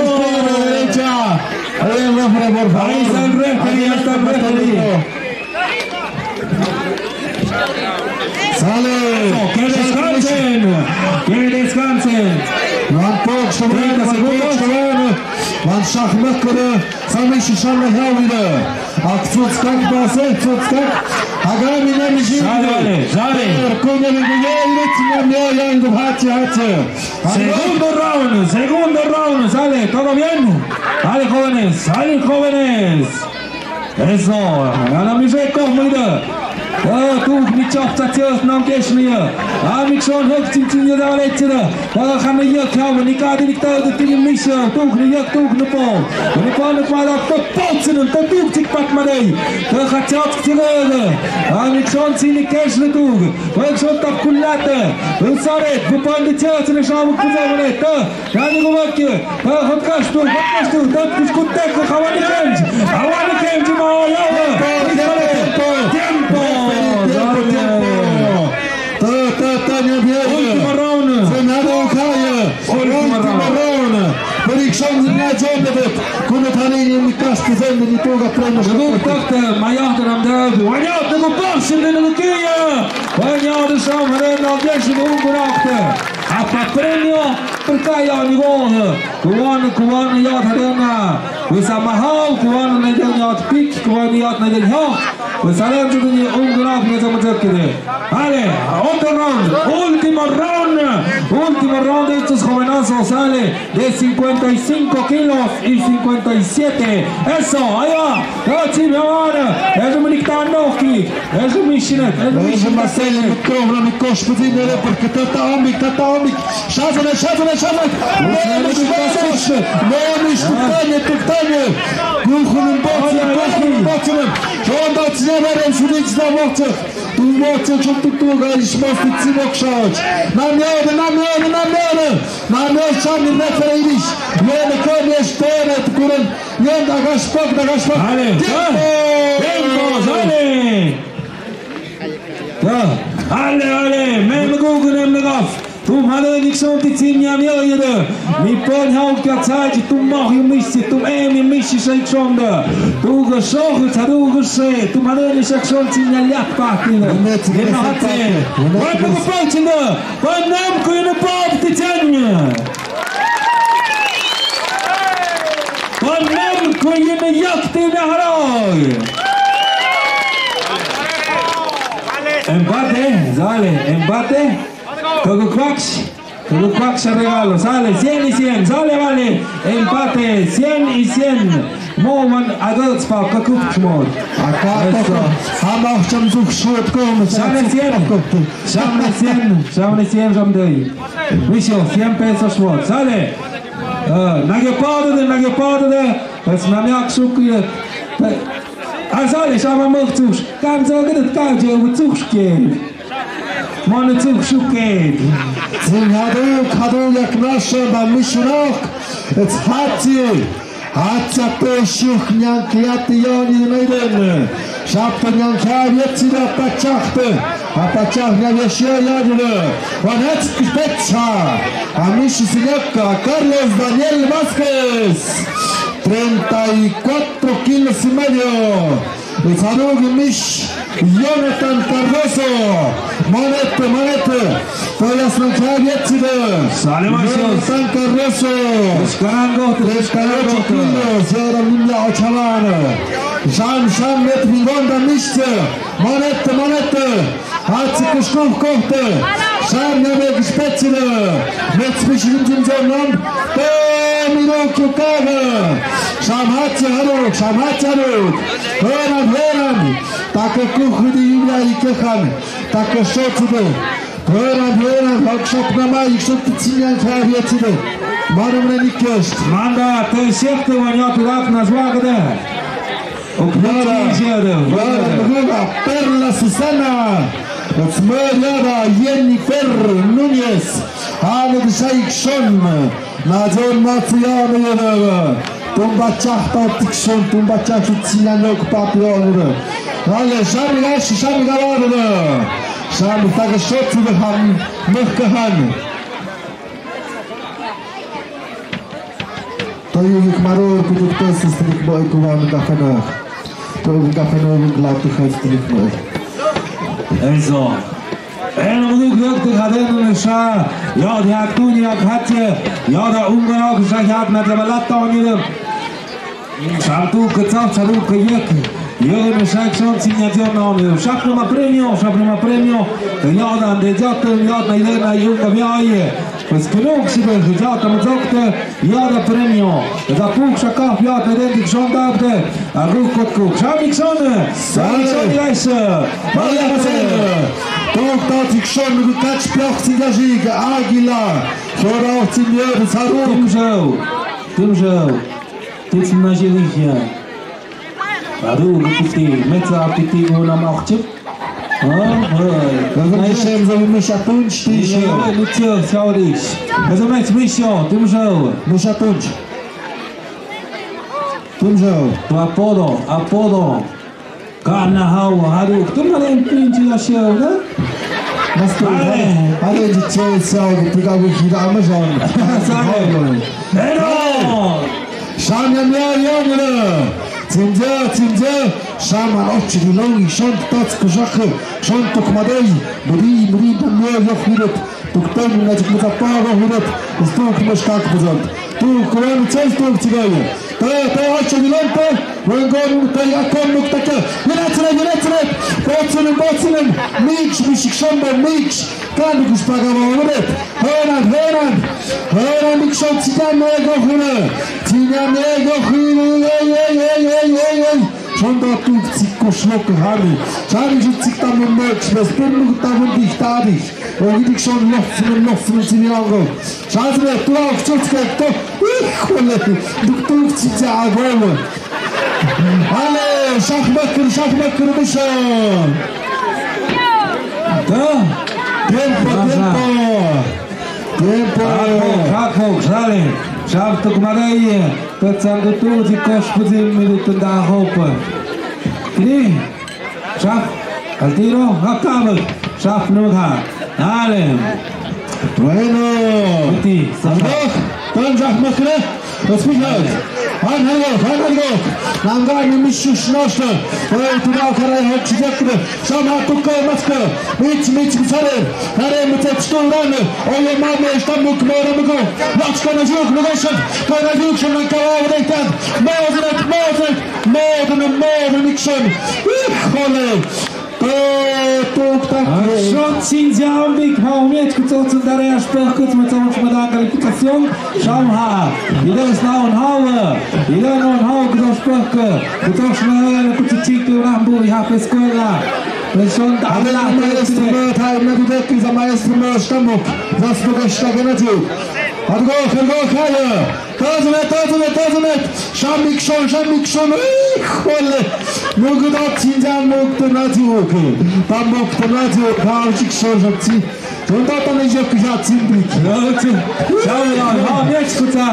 Izquierda, derecha. Ahí el referee, por favor. Ahí está el referee, ahí está el referee. Sale. Que descansen, que descansen. Wan pok, treinta segundos. Wan shahmak kere, sami shishan na hawida. Ak tsutskak base, tsutskak. Agami na mi jin. Sale, sale. Kuna mi guye, ina tina mi ya, ina hache, hache. Segundo round, segundo round, sale, todo bien. Sale, jóvenes, sale, jóvenes. Eso, ana mi reko, mira. Ah, tu mi chop ta tios nam kesh mi ya. Ah, mi chon hok chin chin ya da le chira. Ah, khana ya kya ni ka di ta di ti mi sha, tu ni ya tu ni po. Ni po ni pa da to po chin ta tu tik pat ma dei. Ta kha chop chin ya. Ah, mi chon chin ni kesh ni tu. Wa chon ta kulata. Wa sare, bu pan di cha chin sha bu ku za ma dei. Ta Kani gubaki, ah, hotkastu, hotkastu, dat kus kutek, hawani kenj, hawani kenj, ma, ya, ya. Tiempo, tiempo, tiempo, tiempo. Ta, ta, ta, ya, ya, ya. Último round. Fernando Ucaya. Último round. Último round. Predicción de la John David. Kuna thani ni mi kastu zen ni toga premio. Gubuk takta, mayah dalam dal. Wanyah, nagu boxing ni nagu kia. Wanyah, du sam, hare, na, jeshi, ungu rakta. Apa premio, perkaya ni goh. Kuwan, kuwan yat hadena. Wisa mahau, kuwan na jeng yat pik, kuwan yat na jeng hau. Wisa len tu ni ungu rakta na jeng kede. Vale, otro round, último round. Último round de estos jovenazos, sale de cincuenta y cinco kilos y cincuenta y siete. Eso, ahí va. Ochi, mi amor. Es un mexicano aquí. Eso misina, eso misina. Marcelo, mi kofra, mi kosh, pues, dinero, porque tata omik, tata omik. Shazana, shazana, shazana. No, no, no, no, no, no, tuktanya, tuktanya. Kukhun, botsina, kukhun, botsina. Shonda, tsina, rem, sudi, tsina, botsina. Tu, botsina, shon, tu, tu, ga, ish, mas, tu, tsina, shoj. Namyada, namyada, namyada. Namyada, shami, referee, ish. Yene, kone, stone, tukuran. Yene, dagash, pak, dagash, pak. Dale, tiempo. Tiempo, dale. Dale, dale, me me gugu nem nagaf. Tum hale nik son ti tsim nyam yo yede. Mi pon hau kya tsai ti tum mah yu misi, tum em yu misi sai son de. Tu ga so hu ta du ga se, tum hale ni sak son tsim nyam yak pa ti de. Ye ma hat se. Wan me gu pon tsim de. Wan nam ku yu na pop ti tsim nyam. Wan nam ku yu na yak ti na haroi. Empate, sale, empate. Kogo Quacks, Kogo Quacks a regalo, sale, cien y cien, sale, vale. Empate, cien y cien. Mo man adults pa kakuk chmor. Aka, eso. Hama cham zuk shot kom. Shamne cien. Shamne cien, shamne cien, shamdei. Wisho, cien pesos shot, sale. Eh, nage pado de, nage pado de. Pues namiak suk, eh, ah, sale, shama mok tus. Kam sa gede ka je u tus ke. Mone tsuk shuke. Tsim haduk, haduk yak nasha ba mishurak. It's hati. Hati ape shuk nyang kiati yoni meiden. Shapta nyang kiati yetsi da pachakte. Apachak nyang yeshia yoni. Wan hati kipecha. Amishi sinyaka Carlos Daniel Vázquez. Treinta y cuatro kilos y medio. Sarug mish, Jonathan Cardoso. Manet, manet. Toyas nang khabiet side. Sale, Jonathan Cardoso. Treinta y ocho kilos, y ahora Minya Ochalan. Sham, sham, met, Ronda mish. Manet, manet. Hatsi kushkuh kohte. Sham nebe gishpetsile. Mets bishim jim jom nom. Te miro kukave. Sham hatsi haruk, sham hatsi haruk. Heran, heran. Take kuh hidi yubia ikehan. Take shotside. Heran, heran. Hak shop nama ikshop tsinyan khavietside. Manum ne nikest. Manda, te shekte wanyo turak naswagde. Yada, yada, yada, Perla Susana, Smeriada Jennifer Núñez, Alex Saikson, Najon Matsuya, yada, tumba chahta tikson, tumba chahta tsinanok papio, yada. Vale, shami gash, shami gawada, shami takashotsu de ham, mehkahan. Toyuk marur kutuk tes strik boy kuwan gafana. Toyuk gafana wuk lau tu khas strik boy. Eso. En wuk yak te haden na sha. Ya de hak tu ni hak hatse. Ya da unga hak sha hak na jabalat ta ni. Shantu ke tsaf saru ke yek. Yek na shak shon sin ya jon na ni. Shak na ma premio, shak na ma premio. Te ya da de ya te ya na ile na yuk ka via ye. Pues kunuk si be ya ta ma zok te. Yada premio, da puk shakaf yada den dik shon dab de, a ruk kot kuk. Sham ik shon, sham ik shon, guys. Vale, vale. Tok ta dik shon, kach piok si gaji, Águila. Shora sin yer saru. Tim show, tim show. Tim show. Adu, piti, metsa, piti, una mauchip. Ah, ah. Razem shem, razem misha tunch, ti shem. Mitio, saudis. Razem misha, tim show. Misha tunch. Tim show. Tu apodo, apodo. Kana hau, hadu. Tum halen pinchi la show, na? Mastu, halen, halen di che show, tiga wiki da Amazon. Sale. Hello. Sham ya mia ya mia. Tsimja, tsimja. Sham an och di long i shon tats kushak. Shon tuk madai. Muri, muri, bamia yok hiret. Tuk tan na jik mata pa ro hiret. Stuk mashkak buzant. Tuk wan chai tuk chigai. Ta, ta och di long ta. Wan gon ta ya kon nuk ta ka. Yinatsre, yinatsre. Botsinen, botsinen. Mix, mix shon ba mix. Kan kus paga ba hiret. Heran, heran. Heran mix shon chikan me go hire. Chikan me go hire. Ei, ei, ei, ei, ei, ei. Shan da tuk tsik koslok hani. Shan ju tsik ta mun mek, bes per mun ta mun di ta di. O di shan lof, lof, sin yang go. Shan se tu au chut ke to. Híjole, duk tuk tsik ja go. Ale, shah makr, shah makr, bishan. Da. Tiempo, tiempo. Tiempo. Hakok, hakok, sale. Shah tuk marai. Tëtsan tu tu di kos pudi mi tu tanda hopa. Kini. Shah. Al tiro. Hakabel. Shah nuha. Ale. Bueno. Iti. Sasa. Tan shah makr. Hospital. Han, han, han, han. Nanga ni mishu shnoshta. Oi, tu na kara hok chidekre. Shama tuka maska. Mich, mich, sare. Sare, mit, mit, stu, ran. Oye, mame, esta muk, mora, mugo. Lachka na juk, mugo, shak. Kana juk, shana, kawa, rektan. Modre, modre, modre, modre, mikshon. Híjole. Pe, tuk, tak. Shon, sin, jam, bik, ha, mit, kutso, tsundare, ashpa, kutso, kutso, kutso, kutso, Shamha, ida sna on hawa, ida non hawa kudosh pahka, kudosh na kuchichik tu rambu iha pe eskuela. Pe son ta ala maestro ma thai na dudek iza maestro ma stamuk, zas buka shtagana ju. Adgo, adgo, kaya. Tazumet, tazumet, tazumet. Shamik shon, shamik shon. Híjole. Mugudot sinjan muktu na ju. Tamuktu na ju. Kawchik shon, shamsi. Tunda tana yok ya tsindrik. Shamla, ha, mech kutsa.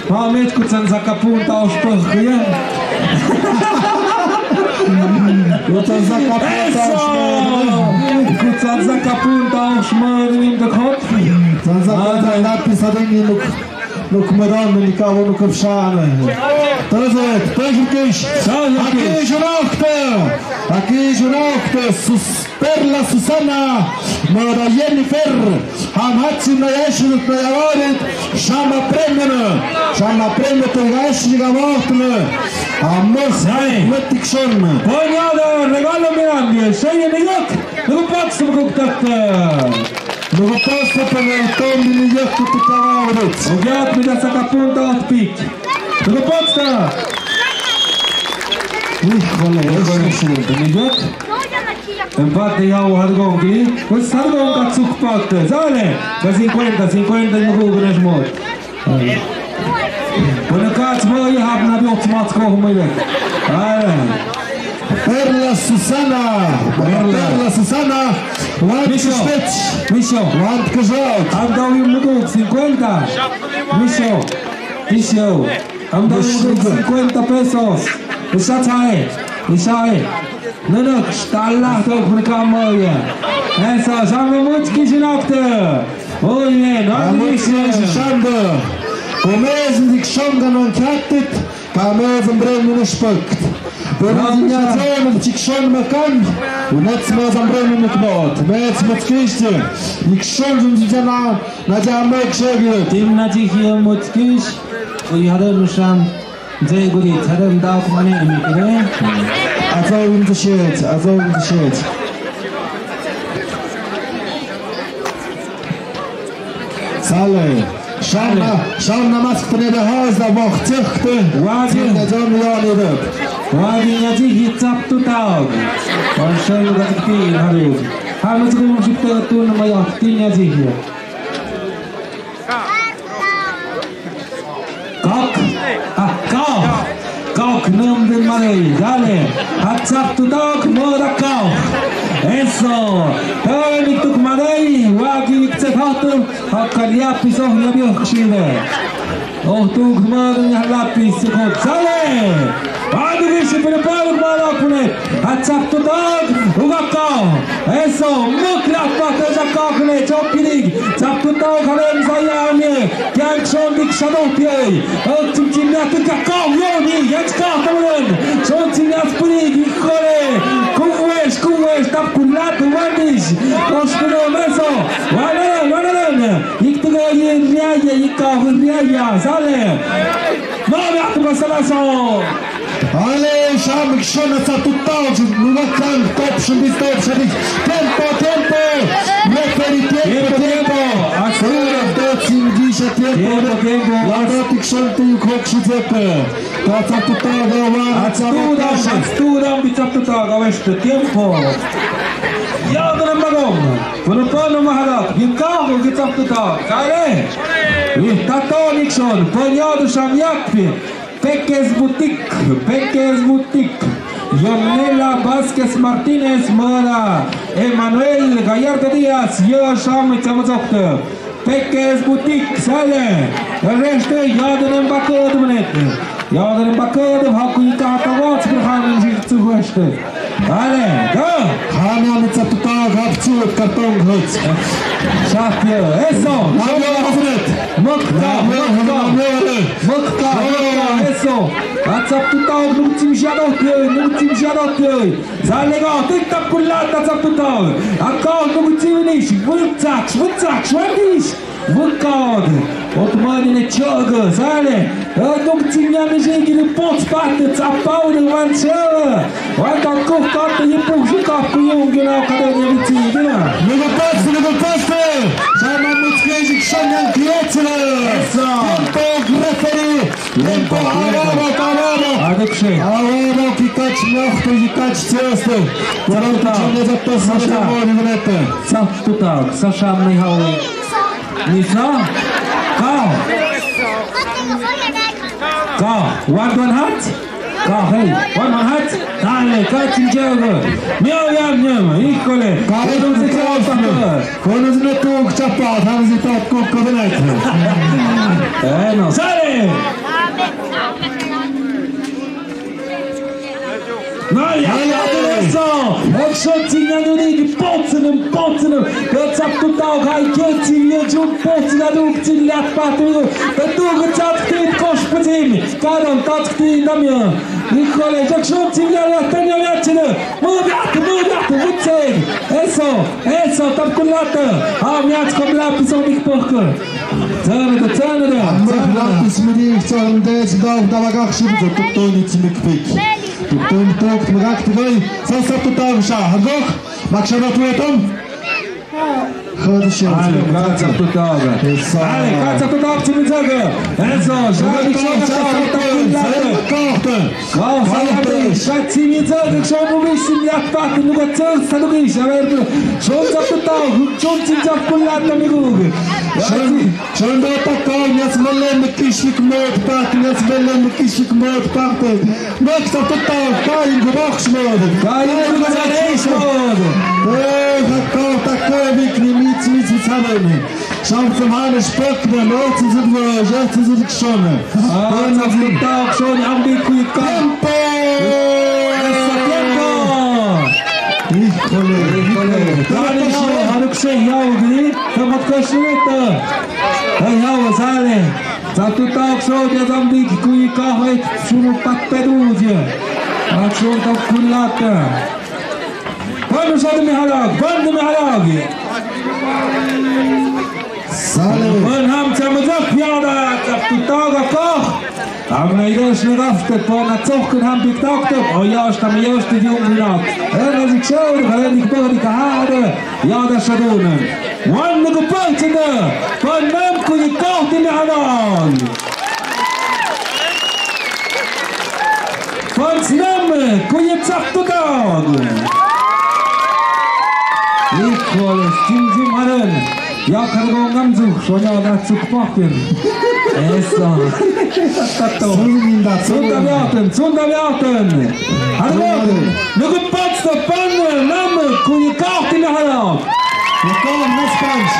Ha, mech kutsa zakapunta oshpo, ya. Kutsa zakapunta oshpo. Kutsa zakapunta oshpo, nim de khot. Kutsa zakapunta oshpo, nim de khot. Nuk madan, nuk madan, nuk kapshan. Tazet, tazet kish. Akish nokte. Akish nokte. Sus. Perla Susana, mora Jennifer, hamhatsi na yashut na yawarit, shama premio na, shama premio te gashi gawatna, amos, metikshon. Poñada, regalo mirandi, sheye niyok, nukupatsa mukuktakta. Nukupatsa pangaiton niyok tu kawarit. Ugyat mida sakapunta otpik. Nukupatsa. Híjole, híjole, niyok. Empate ya, o hargong ki. Pues hargong ka tsuk pakte. Zale. Ka cincuenta, cincuenta, no hubo con el mod. Bueno, kach mo ya hab na biok smat ko mo ya. Perla Susana. Perla. Perla Susana. Wan Misho. Misho. Wan kajak. Abdawi muduk cincuenta. Misho. Misho. Abdawi muduk cincuenta pesos. Isa chae. Isa e. Nunuk, stalla, to, pun kamo, ya. Eso, shamba muchki shinokte. Oye, no, muchki shinokte. Komez dik shonga non khatit, kamez ambre minishpakt. Pero dinya zon dik shon makan, unets maz ambre minikmot. Mez muchkish, dik shon zun jana, na ja mek shogir. Tim na jihia muchkish, o yare nusham. Jai guri tharem dau mane mi kire. Azau in the shades, azau in the shades. Sale. Shamna, shamna mask tene de house da boch tichte. Wadi. Tene zon yon idet. Wadi ya ji hitsap tu tau. Wan shan ga ti haru. Hamas kum shipta tu na ma ya ti ya ji. Kok. Ah, kok. Kok, num din mare, dale. Hatsap tu dok, mora kok. Eso. Tawani tuk mare, wagi ikse khatu. Hakal ya piso, ya biyo kshibe. Oh, tuk mare, ya lapis, kok. Dale. Adu bisi, prepara, mara, pune. Hatsap tu dok, uga kok. Eso, mukla pata, sa kok, ne, chok, kirig. Chaptutau khalem saya ni, kian chon dik sado piai. Chum chim ya tu ka kau yo ni, ya ka tamulen. Chon chim ya spuri gi kore. Kuwes, kuwes, tap kulat wandis. Kos kuno meso. Wanaran, wanaran. Ik tu ga ye ria ya, ik ka ria ya, sale. No, ya tu masala so. Ale, sham, shona sa tu tau, nuwa kang, top, shimbi, top, shimbi. Tempo, tempo. Referee, tempo, tempo. Asura, dot, singisa, tempo. Tempo, tempo. Lada, tikshon, tu, khok, shi, tempo. Atsaptutag, awan, atsaptutag, atsaptutag, awan, tiempo. Yadenen bakom, kono pano mahalak, yikao, kitsaptutag, kare. Ih, tato nikson, panyado samyakpi. Peque's Boutique, Peque's Boutique. Yonela Vázquez Martínez, Mara, Emanuel Gallardo Díaz, yasam chamazokte. Peque's Boutique, sale. Reste, yadenen bakod menet. Yadenen bakod, haku ita tawats, berhanen jitsu reste. Ale, go. Hana, atsaptutag, hapsu, karton, hits. Shapia, eso. Hana, hapsu. Mokta, mokta. Mokta, mokta, eso. Atsaptutag, nukutsim shadoh, nukutsim shadoh. Zale go, tik tap kulat, atsaptutag. Akau, nukutsim nish, wultsak, wultsak, shwandish. Wulkad. Otmani ne chog, zale. Nukutsim yami jigi ni pots pat, tsapau de wan se. Wan ta kuf kat, yipu jikap kuyung gina, kada yami tsi gina. Nugu pas, nugu pas. Sama mutske jik shanyang kietsile. Esa. Tiempo, referee. Lempo, araba, araba. Adekse. Araba, kikach, nohto, kikach, tsesto. Tsaptutag. Sasha. Tsaptutag, sasha, mi hau. Nisa? Ka? Ka? Wan don hat? Ka, hey, wan don hat? Dale, ka chinchego. Miau, yam, yam, híjole. Ka, kono se chapa. Kono se no tu chapa, thang si tap ko kono. Eh, no. Sale. Na, ya, ya, eso. Eso, tinya nuni, ni potsenem, potsenem. Ka tsaptutag, hai, ke tinya jun potsenem, du tinya patu. Ka tu ka tsaptit kos putin. Ka don tatkin damia. Híjole, ya shon tinya la tenya ya chile. Mubiat, mubiat, mutseg. Eso, eso, tap kulata. Ha, miat kom la piso dik pohka. Tsana da, tsana da. Amrah lapis midi, tsana da, tsana da, da bagak shib, so tuk toy ni tsimik pik. Tuk toy ni tuk, magak tuk toy. Sa sa tuk tau sha, hagok. Mak sha da tu etom. Khad sha. Ale, ka sa tuk tau ga. Esa. Ale, ka sa tuk tau tsimik zaga. Eso, sha dik sha tuk tau sha. Kau, sa dik sha tsimik zaga, so mu bisim yak pat, nu ka tsang, sa tuk sha, ver, so sa tuk tau, so tsimik zaga, kulat, amigo. Shon, shon do ta kau, nyas mele me kishik mot pat, nyas mele me kishik mot pat. Mek sa ta kau, kau in gubak shmod. Kau in gubak shmod. Eh, ha kau ta kau, vik ni mit, mit, mit, saben. Shon sa man, spek, ne, no, tsi, tsi, tsi, tsi, tsi, shon. Ah, sa ta kau, shon, ambi, kui, kau. Tiempo. Esa, tiempo. Híjole, híjole. Dale, no, haruk se, ya, ugri. Tamat ka shirita. Ay, ya, sale. Sa tu tau so dia zambi kui ka hai sunu pat pedu je. Action tau kulata. Panu sa de mihalag, panu de mihalag. Sale. Pan ham chamazak piada, sa tu tau ka. Am na idas na gafte, pan na tsok kan ham bik tak tak. O ya sta mi ya sta yung nak. Era zik shau, kare nik pagri kahade. Yada shadunan. Wan nugu pagtsida. Pan nam kuyi kau tini hanan. Pan snam kuyi tsaktutan. Híjole, jim jim hanan. Ya kargo ngamzu, sonya na tsuk pahpin. Eso. Tato. Sun minda, sun. Sunda biatan, sunda biatan. Harap, nugu patsa pan nam kuyi kau tini harap. Kau na sponge.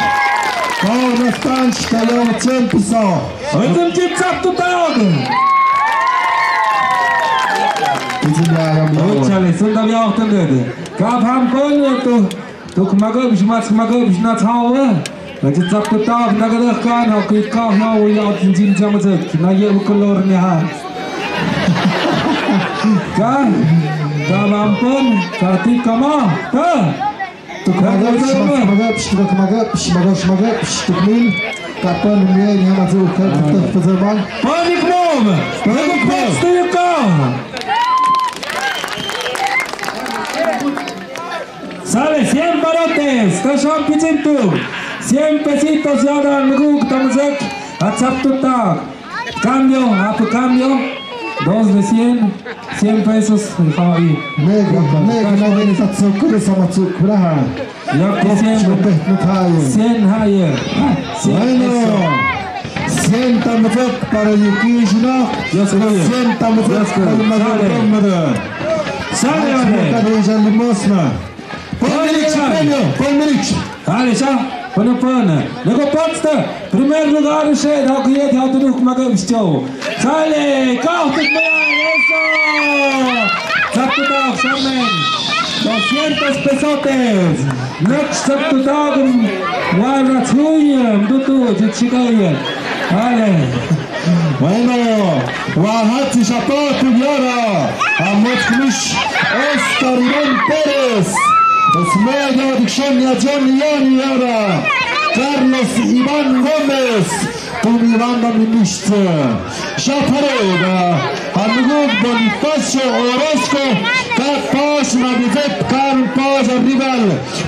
Kau na sponge, kau na chen piso. Oitum ki tsaktutan. Kizin ya ya mi. Oi chale, sunda biatan dede. Kap ham kon tu. Tuk magab shmat magab shnat hawa. Raja tsaktutan, nagadak kan, hau ki kau hawa ya jin jin jamazak. Na ye u kolor ni ha. Ka, ka lampun, ka ti kama, ka. Tuk magab, shmat magab, tuk magab, magab, magab, tuk mil. Kapan ni ni hama tu ka, ka, ka, ka, ka. Panik mom. Panik mom. Panik mom. Sale, cien barotes, ta sham pichintu. Cien pesitos ya dan muguk tamzek, atsaktutan. Cambio, apu cambio. Dos de cien, cien pesos, ja, y... Nega, nega, nega, nega, tatsukuri sama tsukura ha. Ya que cien, cien, haye. Cien, bueno, eso. Cien tamazak para Yukishino. Dios cuide. Cien tamazak para Magadromada. Sale, vale. Para ella limosna. Pon Mirich, premio, pon Mirich. Sale, sa, pon, pon. Luego pasta. Primer lugar, se da que ya te otro no me que visto. Sale, caos, eso. Saptuta, examen. Doscientos pesotes. Next Saptuta, guarda suya, dutu, chichikaya. Sale. Bueno, wahatsi shapat yara, a Mochkmish, Oscar Iván Pérez, Esmedio Dixon, John Ian yara, Carlos Iván Gómez, Tumi Iván Gómez, Shapareda, Amigo Bonifacio Orozco, Capaz, Navizet, Carlos Paz, Rival,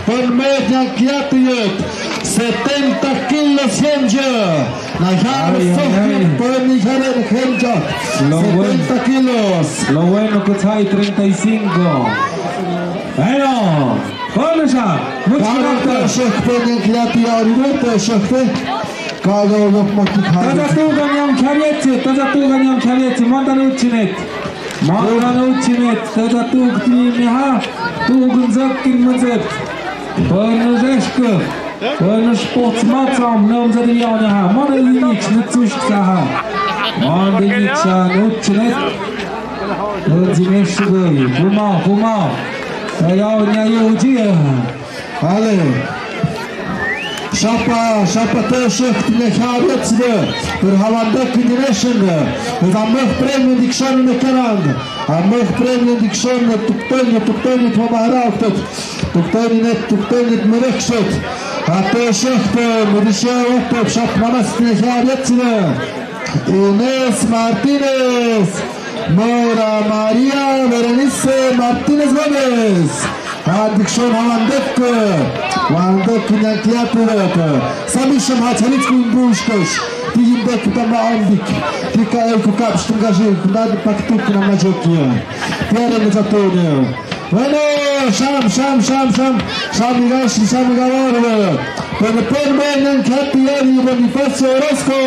Palmeña, Kiatiyet, setenta kilos, cien ya. Ay, ay, ay. Lo bueno, setenta kilos. Lo bueno que trae treinta y cinco. Bueno, bueno, ya. Muchas gracias. Taza tu ganyam kharietse, taza tu ganyam kharietse, manda nu chinet. Manda nu chinet, taza tu gti meha, tu gunzak kin manzak. Pernah reshka. Pernah sports matsam nam zadi yaw nyaha. Mana inik nitsush saha. Mana inik sa nutchnet. Pernah reshka. Buma, buma. Tayaw nyayo jia. Ale. Shapa, shapa te shek ne khabiet de. Per hawan dek ni nation de. Za meh premio dikshon ne karang. A meh premio dikshon ne tukpeni, tukpeni to mahra oktet. Tuktenet, tuktenet merekshet. Ate shehte, merishe ote, shap namas ne ya yetsine. Inés Martínez. Mora María Berenice Martínez Gómez. Andikshon awandek. Wandek nyankliate. Sami sham ha charit kun bushkosh. Tiyim dek tama andik. Tika el kukap shtungashi. Kunad paktuk na majokia. Tiare ne chatone. Bueno, sham, sham, sham, sham. Sham igash, sham igawar. Pero por menan katiari Bonifacio Orozco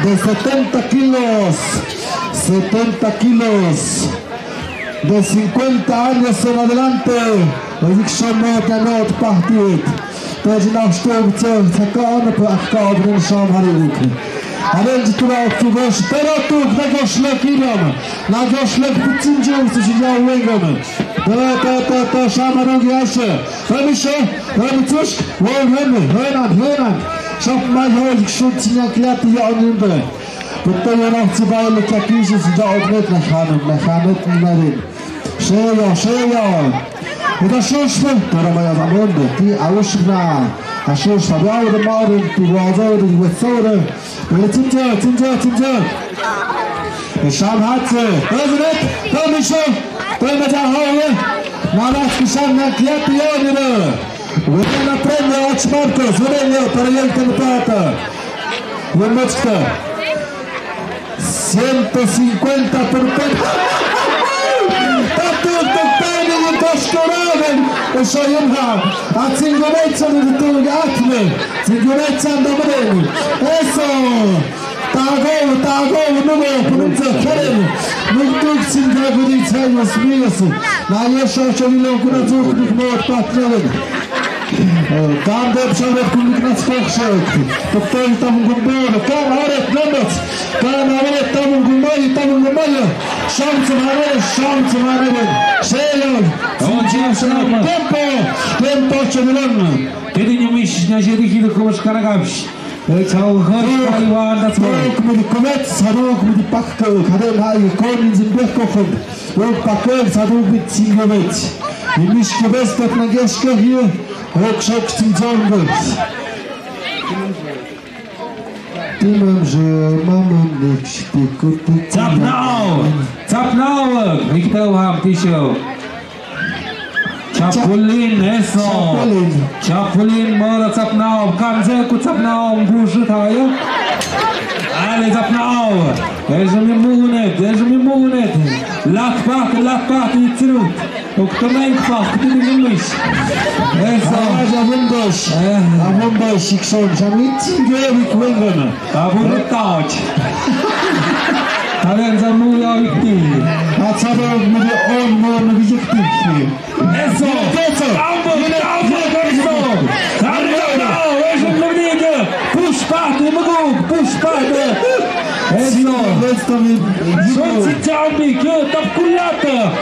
de setenta kilos. Setenta kilos. De cincuenta años en adelante. Ozik shamo kanot pahtit. Tajin ashtu bitse saka on pa akka obren sham hari. Aren jitura tu gosh, pero tu na gosh le kiram. Na gosh le pitsin jung su ya wengon. Ta, ta, ta, ta, shamaru yashe. Ramishe, ramitsush, wo rami, renan, renan. Shap ma yo shun sinya kliati ya oninde. Putta ya na tsibai le kiakishi su ya odnet na khanam, na khanet narin. Sheya, sheya. Ida shushna, tara maya zamonde, ti awushna. Ashush sabiaw de marin, ti wazo de wesore. Ele chinja, chinja, chinja. Sham hatse. President, permission. Prema ja hawe. Malas ki sham na kiati yo ni re. Wena premio ach Marcos, wena para yel tenpata. Wena machka. Ciento cincuenta por pe-, Tatu, tatu, tatu, tatu, eso, yemha. Atsingo mecha ni tu atme. Tsingo mecha ndo mreni. Eso. Tago, tago, nugo, pununza keren. Nuktuk singa gudi chayos miyos. Na yesho shoni lo kuna zuk nik mot patnelen. Kan dep shabet kun nik nas pokshek. Toktoy tam gumbor. Kan aret nambet. Kan aret tam gumbay, tam gumbay. Sham tsamare, sham tsamare. Sheyo. Tempo. Tempo chemilan. Tedi nyumish na jedi hidu kumash karagavsh. Echau hoi paiwan da tsoi. Tok mudi kumet, saruk mudi pakko, kade lai konin zimbek kokhon. Tok pakko, saruk mudi singovet. Imish kebes tok na gesh ke hie, hok shok sinzongo. Timam je, mamam nik, shpikut, Tsap now! Tsap now! Rikta waham tisho. Chapulin, eso. Chapulin. Chapulin, mora tsap now. Kamze ku tsap now, mbusu thayo. Alè, Sapnaaw. Esa mi munet, esa mi munet. Lat paht, lat paht, itsirut. Oktomen paht, itsirut. Esa. Aja, abundos. Eh. Abundos, sikson, samit. Ngewi kwengan. Abundos. Aden samu ya wikti. Atsaba mi on mo mi wikti. Eso. Eso. Ambok, ambok, eso. Ambok, eso. Push paht, ambok, push paht. Eso. Son si jambi, kyo, tap kulat.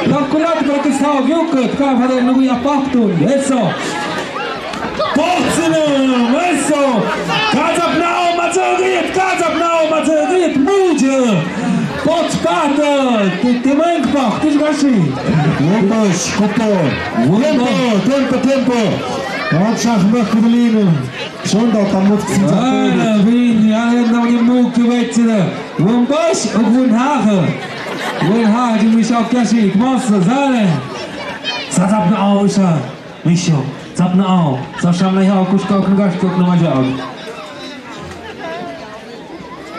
Tap kulat, para que sao, kyo, kyo, ka, para, no, ya, pahtun. Eso. Potsinem, eso. Ka Sapnaaw, matsagit, ka Sapnaaw, matsagit, muja. Pots paht, ti, ti meng paht, ti gashi. Wumbash, kupo. Wumbash. Tiempo, tiempo, tiempo. Wak shah mak kudlin. Shonda tamut. Ana, bin, ya, ya, na, ni mu ki wetsila. Wumbash, ugun haha. Wun haha, di mi shah gashi, kmas, zale. Sa Sapnaaw, sa. Misho, Sapnaaw, sa sham na yao kush kau kung gash kuk na maja.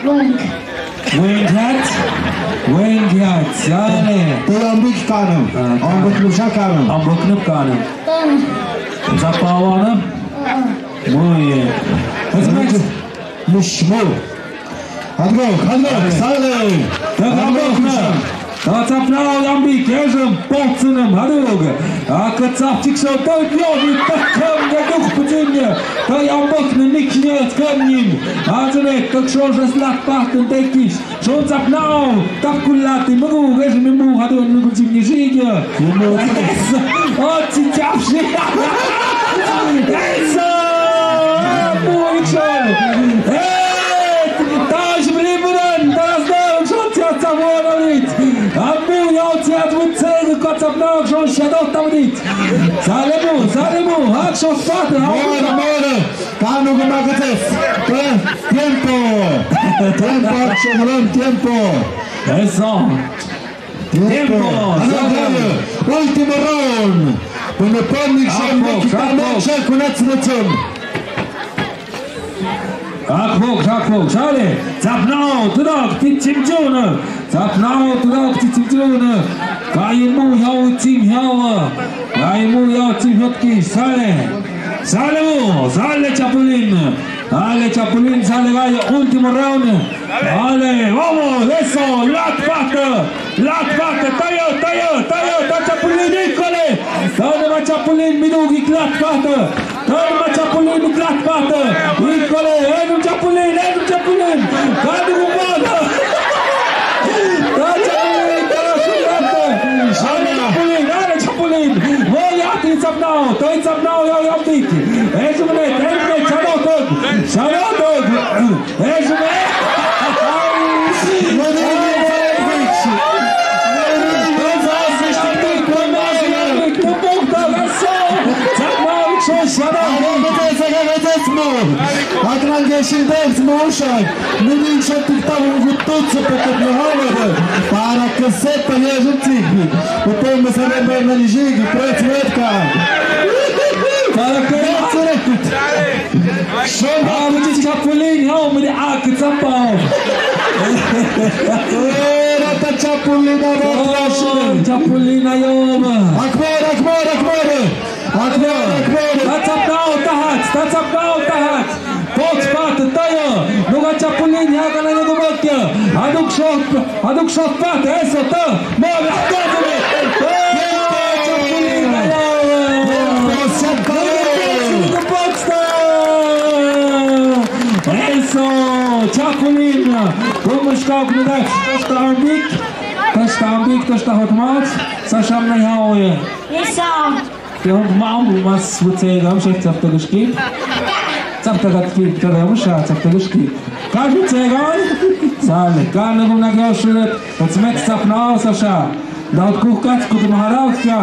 Weng. Weng hat, weng hat, sale. Te ambik kanam, ah, ambik nusha kanam. Ambik nup kanam. Tan. Sa pawana? Ah. Muy bien. Mismo. Hadrog, hadrog, sale. Hadrog, hadrog, na. Hadrog, Sapnaaw, yambi, kezem, potsinem, hadrog. Aka tsap chikso, to, yo, ni, takem, ya, duk, putin, ya. To, yambok, ni, nik, ni, skem, nim. Azene, to, shon, res, lak, paht, un, tekis. Shon, Sapnaaw, tap, kulati, mugu, ges, mi, mu, hadrog, mugu, jim, ni, jig, ya. Yes. Oh, chichapshi. Yes. Amu ikshon. Eh, taj bri buran, tas da, ikshon, tia, ta, mo, na, lit. Amu, yao, tia, tu, tse, ka, tap, na, ikshon, shadow, ta, lit. Salemu, salemu, ha, shon, spat, ha. Mora, mora. Kanu, ka, ma, ka, tes. Tiempo. Tiempo, ikshon, tiempo. Eso. Tiempo. Tiempo. Ano, sale. Último round. Pone pon ni. Akpok, akpok. Akpok, akpok. Sale. Sapnaaw, tudak, tichim jona. Sapnaaw, tudak, tichim jona. Kaimu yao chim yao. Kaimu yao chim yot ki. Sale. Sale, sale Chapulin. Sale Chapulin, sale gallo, último round. Vale, vamos, eso, lat paht, lat paht, tayo, tayo, tayo, ta Chapulin, híjole. Tama Chapulin, minugik lat paht. Tama Chapulin, lat paht. Híjole, enu Chapulin, enu Chapulin. Kanu paht. Ta Chapulin, ta Chapulin, ta Chapulin. Voy a ti Sapnaaw, to Sapnaaw, yo, yo, tik. Eso me, eso me, chalotok, chalotok. Eso me. Aklange shindek smushak. Nini shot tiktabu gututsu pekot no hamada. Para que sepa ya jutik. Upo me sabe ver na jigi, pues, wetka. Para que sepa. Shon. Ah, muji Chapulin, ya, muji ak Sapnaaw. Eh, rata Chapulin, rata. Oh, Chapulin, ayo, ma. Akbar, akbar, akbar. Akbar, akbar. Ta Sapnaaw, tahat, ta Sapnaaw, tahat. Pots paht, tayo. Nuga Chapulin, ya, kana nuga bakya. Aduk shot. Aduk shot paht, eso, ta. Move, ato, move. Eh, Chapulin, ayo. Eso, Chapulin. Kumush ka uknida. Tashta ambik. Tashta ambik, tashta hotmat. Sa sham na yao ye. Eso. Ke hon mam mas wutse gam shek chapta gashki. Chapta gatki, ke gam sha chapta gashki. Ka wutse gam. Sale, ka na gum na gyo shulet. Otsmet Sapnaaw sa sha. Daud kukat kut maharaukia.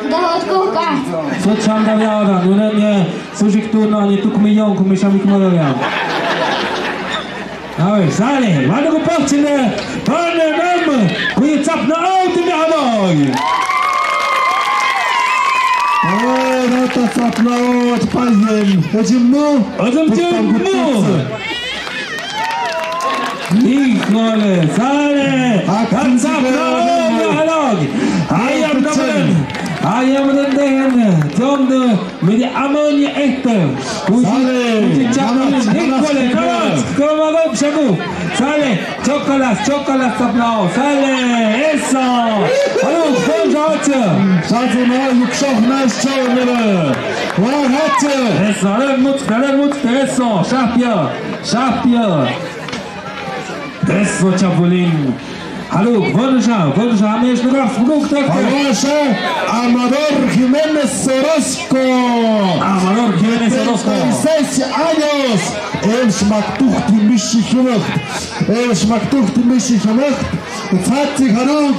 Daud kukat. Sut shanda yada, nune nye, sujik tu na nye tuk mi yong, kumi shamik marayan. Awe, sale, manu ko pachine, pane nam, kuyi Sapnaaw ti mi amoy. Awe, rata Sapnaaw, payen, ejimmu. Ejimmu. Sale, sale. Hands up, no, no, no. Ai, am, no, no. Ai, am, no, no. John, no. Midi amoni este. Sale. Uji chakuli, Nicolas, Nicolas. Kama go, shaku. Sale. Chocolate, chocolate, stop now. Sale. Eso. Haluk, bon job. Sale, no, you show nice show, nigga. Well, hatche. Eso, haluk, mut, haluk, mut, eso. Shapia. Shapia. Eso, Chapulín. Haluk, wënsha, wënsha, amish, nagaf, muguk, tak. Wënsha, Amador Jiménez Orozco. Amador Jiménez Orozco. Treinta y seis años. El shmaktuhti mishi hiwak. El shmaktuhti mishi hiwak. Tsatsi Haluk.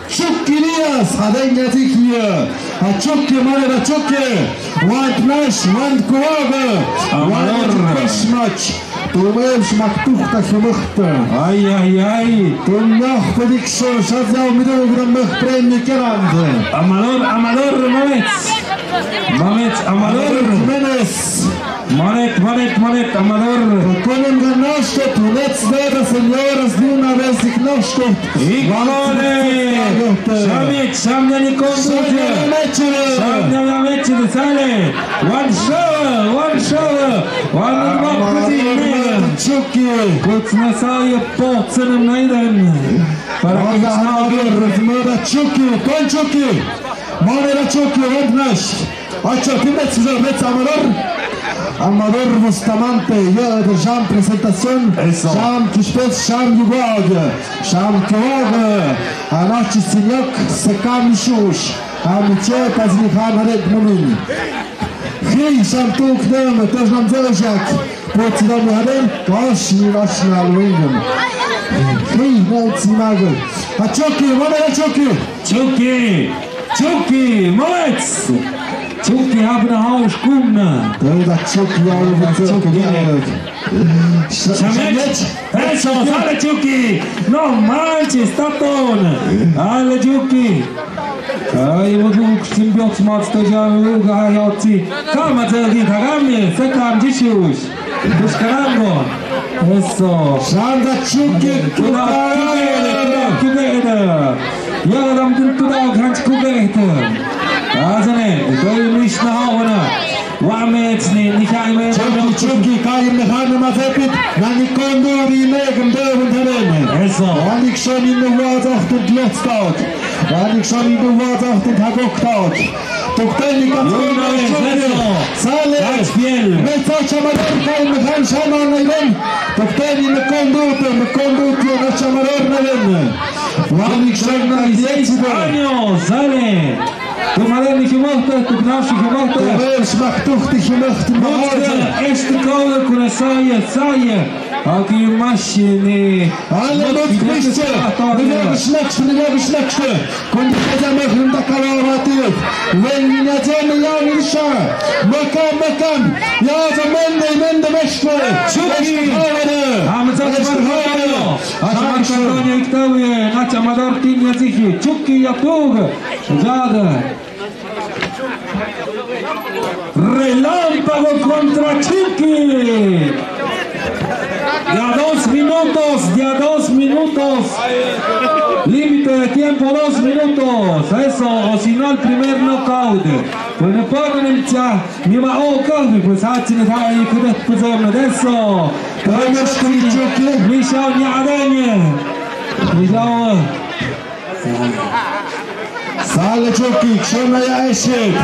Chucky Díaz, hadeña dikia. A Chucky, manera Chucky. Want nash, want kuwaga. Amador. Want Christmas. Tumem shmaktuhta himuhta. Ay, ay, ay. Tumem pedik so, shazao mido gram meh premio kerande. Amador, Amador, Mamets. Mamets, Amador. Amador Jiménez. Manet, manet, manet, Amador. Konen ganashto, tulets dada, señoras, de una vez ignosto. Ikone. Shamit, shamya ni kondu. Shamya ni kondu, sale. One show, one show. One show. Chucky. Kutsna saya potsen naiden. Para que Chucky, con Chucky. Manera Chucky, one nash. Acho, timets, timets, Amador. Amador Bustamante, ya de sham presentación. Eso. Sham kishpes, sham yugag, sham kawag. Anachi sinyok, sekam shush. Amiche, pazli han haret mumin. Hey, sham tuk dem, tos nam zelashak. Putsi nam haret, kashi national wingum. Hey, no, simago. Achoki, mama, achoki. Chucky! Chucky! Молодец! Chucky, hapna hau shkumna. Tëda Chucky, hau Chucky. Shamech! Eso, sale Chucky! No manches, tatón! Ale Chucky! Ay, wuduk, simbiox, mats, to ya, wuduk, ay, otsi. Kama, tëgi, kagami, sekam, jishush. Buscarando. Eso. Sanda Chucky, tuda, tuda, tuda. Yagaram din tuda, ganch kugehte. Azane, doi mishna hawana. Wamet ni, ni kai me. Chucky, Chucky, kai me hana mazepit. Nani konduri me, gmdo, gmdo. Eso. Wanik shoni no wazah tu glotstag. Wanik shoni no wazah tu tagokstag. Tukteni, Chucky. Sale. Mecha chamador kai mehan shama nairen. Tukteni, me kondute, me kondute, na chamador nairen. Wanik shona dieciséis años, sale. Tumare ni himohte, tuknashi himohte. Tumer shmaktuhti himohte, mahorte. Este kawde kune saye, saye. Aki mashini. Ale mut kmishte. Nivagis nakshte, nivagis nakshte. Kundi kaja mahim da kala vati. Wen ni na jen ya ni sha. Makam, makam. Ya za mende, mende meshte. Chucky. Meshte hawade. Hamza meshte hawade. Acha Antonio iktawi. Nacha madar tin ya zihi. Chucky ya pug. Jada. Relámpago contra Chucky. De a dos minutos, de a dos minutos. Límite de tiempo, dos minutos. Eso, o si no, el primer knockout. Bueno, ponen el cha, mi ma o kafi, pues, ah, chini, ah, y kudet, pues, hombre, eso. Misha, ni araña. Misha. Sale Chucky, shona ya eshet.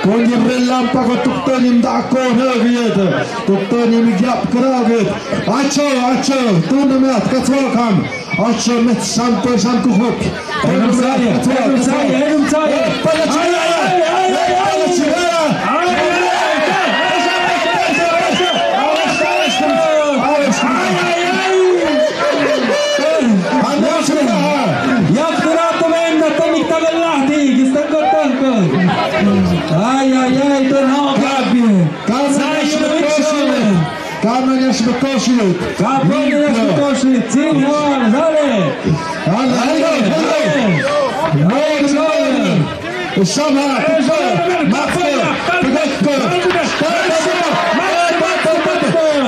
Kundi relámpago tuktoni mda ko nagiyet. Tuktoni mi gyap kragit. Acho, acho, tunda me at katswakam. Acho met shanto shankuhut. Erum saya, erum saya, erum saya. Pala chira. Ay, ay, ay, ay, ay. Pala chira. Ay, ay, ay. Ay, ay, ay. Ay, ay, ay, to no, Gabi. Kamaya shmetoshi. Kamaya shmetoshi. Kamaya shmetoshi. Señor, dale. Dale, dale, dale. Shama, Mafe, Pegeko.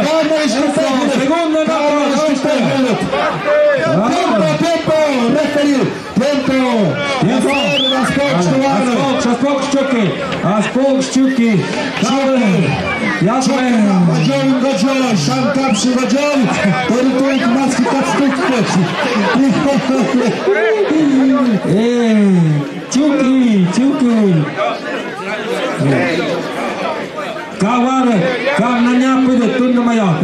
Kamaya shmetoshi. Segundo, no, no, no, no. As pok Chucky. Chucky. Ya Chucky, me. Bajaw, bajaw, shan kap si bajaw. Tori tuik mas ki kap tuik. Eh, Chucky, Chucky. Kawar, kawar na nyap de tun na mayat.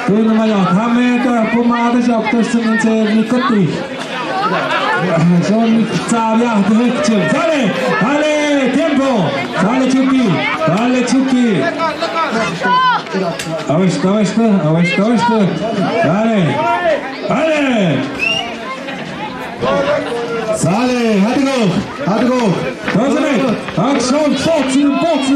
Tun na mayat. Hame ta pumada jok to sin se nikati. Son sabia, dale, dale, tiempo. Dale, Chucky, dale, Chucky. Awesta, awesta, awesta, awesta. Dale, dale. Dale, hadi go, hadi go. Dale. Action, bots, bots,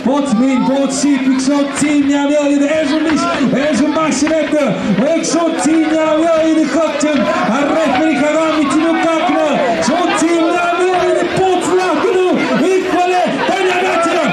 bots, min, bots, sip, action, team, ja, ja, ja, er so mis, er so mas, rette. Action, team, ja, ja, in de kaptein. Arrest, men ik ga niet in de kak, no. Action, team, ja, ja, in de bots, laat, no. Ik wil het, dan ja, dat, ja.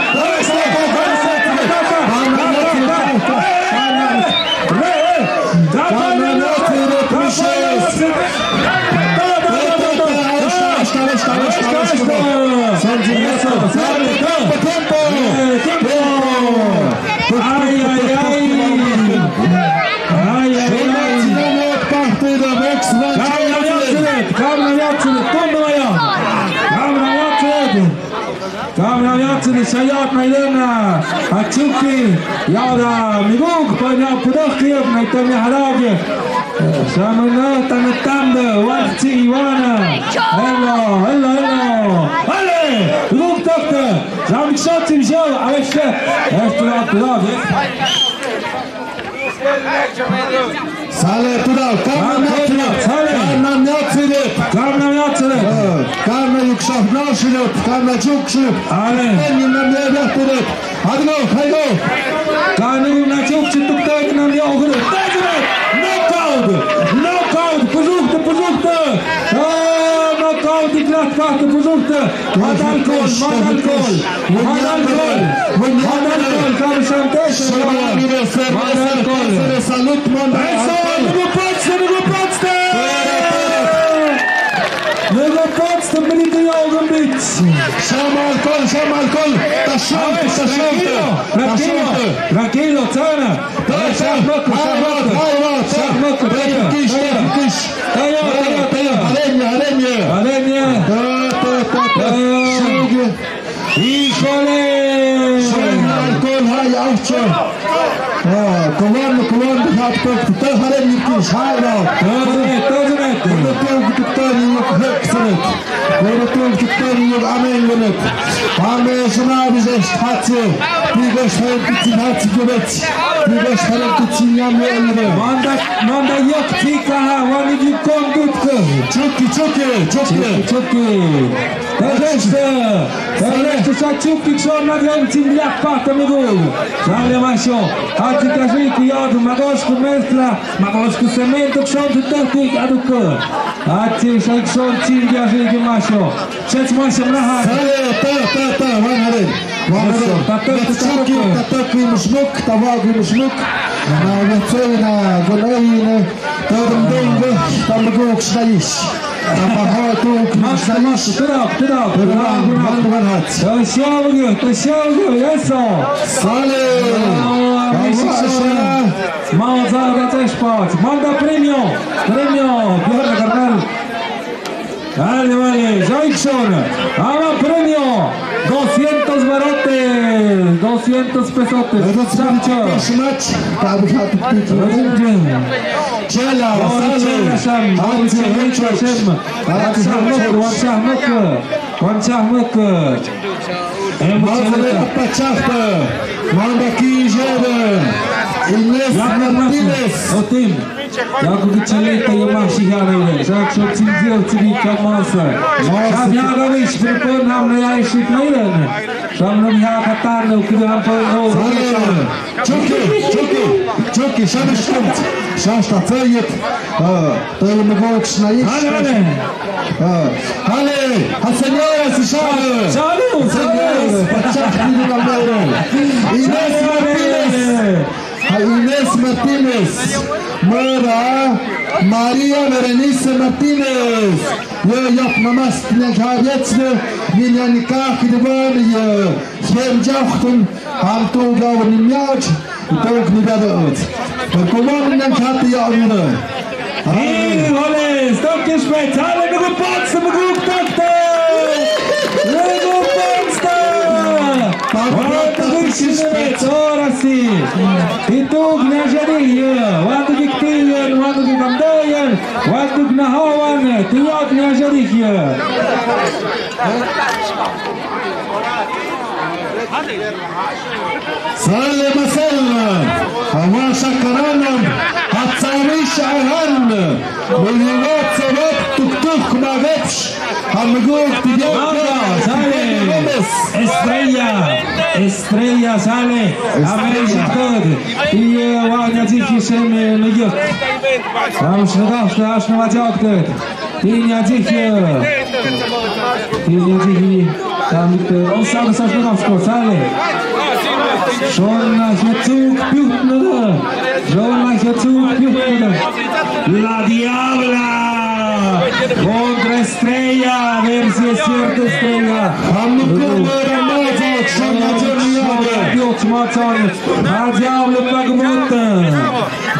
Ai, ai, ai. Ai, ai, ai. Kamra Yatsenet, kamra Yatsenet, kamra Yatsenet. Kamra Yatsenet, shayat mailena. Achuki, yada, miguk, panya pudak kiyak, maitan ya harage. Samana, tanatanda, wakti iwana. Hello, hello, hello. Ale, miguk takta. Zamik shot, zim shot, ale she. Este, este, este. Sale, tuda, kamna, sale. Kamna, kamna, kamna, kamna, yuk shah, no, shilot, kamna, juk, shilot. Ale. Kamna, kamna, yuk, shilot. Adno, haigo. Kamna, kamna, yuk, shilot, kamna, yuk, shilot. Knockout! Knockout! Puzukta, puzukta! Ah, knockout, iklat, pahta, puzukta! Madal kol, madal kol, madal kol, madal kol, kamshan tes, madal kol. Salut, madal kol. Nugu potste, nugu potste. Nugu potste, minit ya ogun bit. Shamal kol, shamal kol. Tashon, tashon. Tranquilo, tranquilo, tranquilo, sana. Shahmok, shahmok, shahmok, shahmok. Tayo, tayo, tayo. Harenya, harenya. Harenya. Ta, ta, ta, ta. Híjole. Shahmok, kol, hay, ahcho. Ah, kawan, kawan, hat, kol, ta, harenya, kish, hay, no. Tazme, tazme. Kol, kol, kol, kol, kol, kol. Koro tung kitani yog amen gonet. Pame shana bize hatse. Bize shana kitsi hatse gonet. Bize shana kitsi nyam yelre. Manda, manda yok tika ha, wani di kondut ke. Chuki, chuki, chuki. Chuki, chuki. Tadeste. Tadeste sa chuki shona gen sin yak pata migu. Sale masho. Hati kasi kuyad magos ku mezcla. Magos ku cemento shon tu tati aduko. Achi, shai shon chin ya shai ke masho. Shai masho mlaha. Sale, ta, ta, ta, wan haren. Wan haren. Ta, ta, ta, ta, ta, ta, ta, kui musmuk, ta, wa, kui musmuk. Na, na, tsoi, na, gon, ai, na. Ta, dum, dum, dum, ta, muguk, shaish. Ta, ma, ha, tu, kui, shaish. Tudok, tudok. Wan, wan, wan, hat. Ta, shau, ta, shau, eso. Sale. Ah, mi, shi, shi. Manda premio, premio, Bjorn, carnal. Vale, vale, Jackson. Ama premio, doscientos barotes, doscientos pesotes. Chacho. Chala, Sale. Wan shahmok, wan shahmok. Wan shahmok. Mazre pachahta. Manda ki jere. Ines Martinez. Otim. Yaku ki chaleta yama shihana ile. Shak shok sin zio tibi kamasa. Shak yaga wish pripon nam ne ai shit maile. Sham nam ya katan no kudam po no. Chuki, chuki, chuki, shamish kumt. Shashta tsayet. Ah. Tøy mvgokshna ish. Hale, hale. Ah, hale. Ha señora si shale. Shale. Señora, pachak ni na mere. Ines Martinez. Ha Ines Martinez. Mera. María Berenice Martínez. Yo, yo, mamás, tienen que haber hecho, ni, ni, ni, caja de baño, yo, yo, yo, yo, han tuga ni miach, tuga ni bada. Pero como no han chat ya uno. Híjole, toki shpejt, sale, muguk pots, muguk tokte. Muguk pots ta. Ahora sí. Ti tuk nya jadi ya, watu dik ti ya, watu dik amdayan, watu dik nahawan, ti yat nya jadi ya. Sale masel, hawa shakaranam, hatsawi shahan, muliwat sawat tuktuk magets, hamguk tibiak. Sale. Estrella, Estrella sale, amel shakad, iya wa nyaji kisem nuyuk. Ram shnadak, shnadak, shnadak. Tinia jihia. Tinia jihia. Tamit, eh, osa, osa, osa, osa, sale. Shona Jesús piutna. Shona Jesús piutna. La Diabla contra Estrella. A ver si es cierto, Estrella. Hamko mora mazo, Shona Jesús. Dios, mazo. La Diabla pagmota.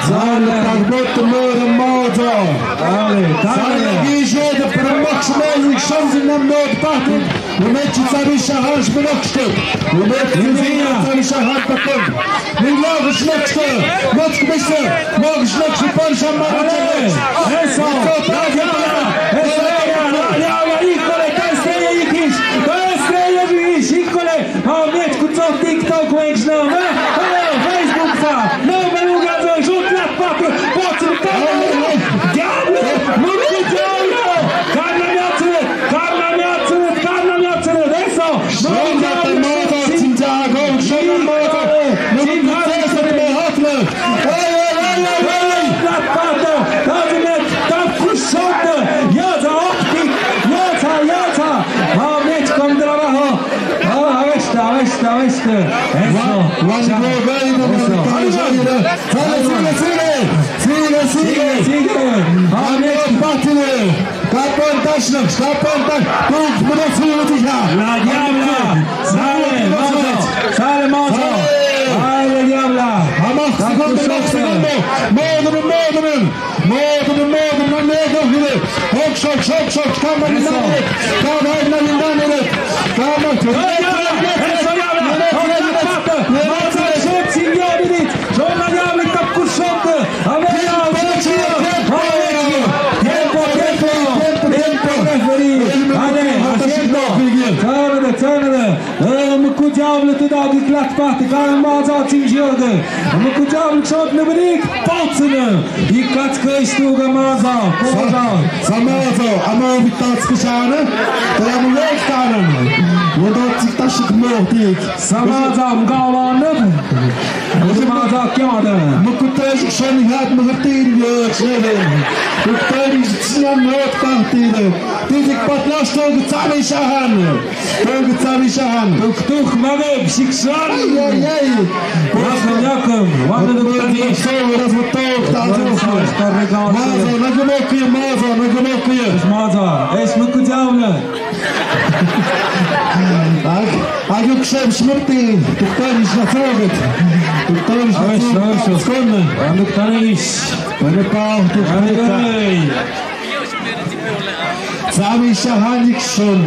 Zale, tagbot mora mazo. Zale, zale. Zale, gije de permaks mel, shonzi nam not patin. Umet tsabi shahan shmenokstet. Umet tsabi shahan patin. Ni log shmenokstet. Mot kbise. Log shmenokstet pan shaman. Eso. Eso, ya, ya, ya, híjole, Estrella, híjole. Híjole. Hamnet, kutsok TikTok, wengs na, ma? Hello, Facebook sa. No, ma, no, ga, zo, shut, lak, pak, bots, tak. Diablo, murku, diablo. Karna miatsu, karna miatsu, karna miatsu. Eso. Shonda, murku, diablo, mazo, sin, sin, jago, shonda, mazo. Murku, sin, jago, sin, sin, sin, jago. Ay, ay, ay, ay, ay. Lak, pak, tak. Hamnet, tak, kushot. Yasa, optik. Yasa, yasa. Hamnet, con trabajo. Ah, ahí está, ahí está, ahí está. Eso. Juan, Juan, eso. Juan, Juan, Juan, Juan. Sale, sale, sale. Sigue, sigue. Sigue, sigue. Amén. Pátile. Kapan tashnak, kapan tash. Tuk, mira, sigue, sigue. La Diabla. Sale, mazo. Sale, mazo. Sale. Ay, la Diabla. Amak, segundo, segundo. Módulo, módulo. Módulo, módulo, no me dejes. Hok, shok, shok, shok. Kama, eso. Kama, kama, kama. Eso, ya, ya. Shona Diabla, tap kushot. A ver, ya, ya, ya. Tiempo, tiempo, tiempo, tiempo. Vale, asiento. Sale, sale. Eh, murku Diabla, tu da di klat pat, kan mazo chinjog. Murku Diabla, shot ne brik, potsne. Ikat ke istuga mazo, koza. Sa-, sa mazo, amo bitats ke shana. Tara mo lek tanan. Wodot si tashik mo tik. Sa mazo, mgawa ne. Sa mazo, kya de. Murku tashik shani hat mo tin yo shede. Murku tashik shani hat mo tin. Titik patlas to gitsani shahan. Tuk, tuk, tuk, mabek, siksan. Ay, ay, ay. Yakum, yakum. Wanda tuk tani. Mazo, nagumoki, mazo, nagumoki. Mazo, es murku Diabla. Ag, aguk shab shmurti, tuk tani shnasoget. Tuk tani shnasoget. Wanda tuk tani. Wanda pa, tuk tani. Sami shahanik shon.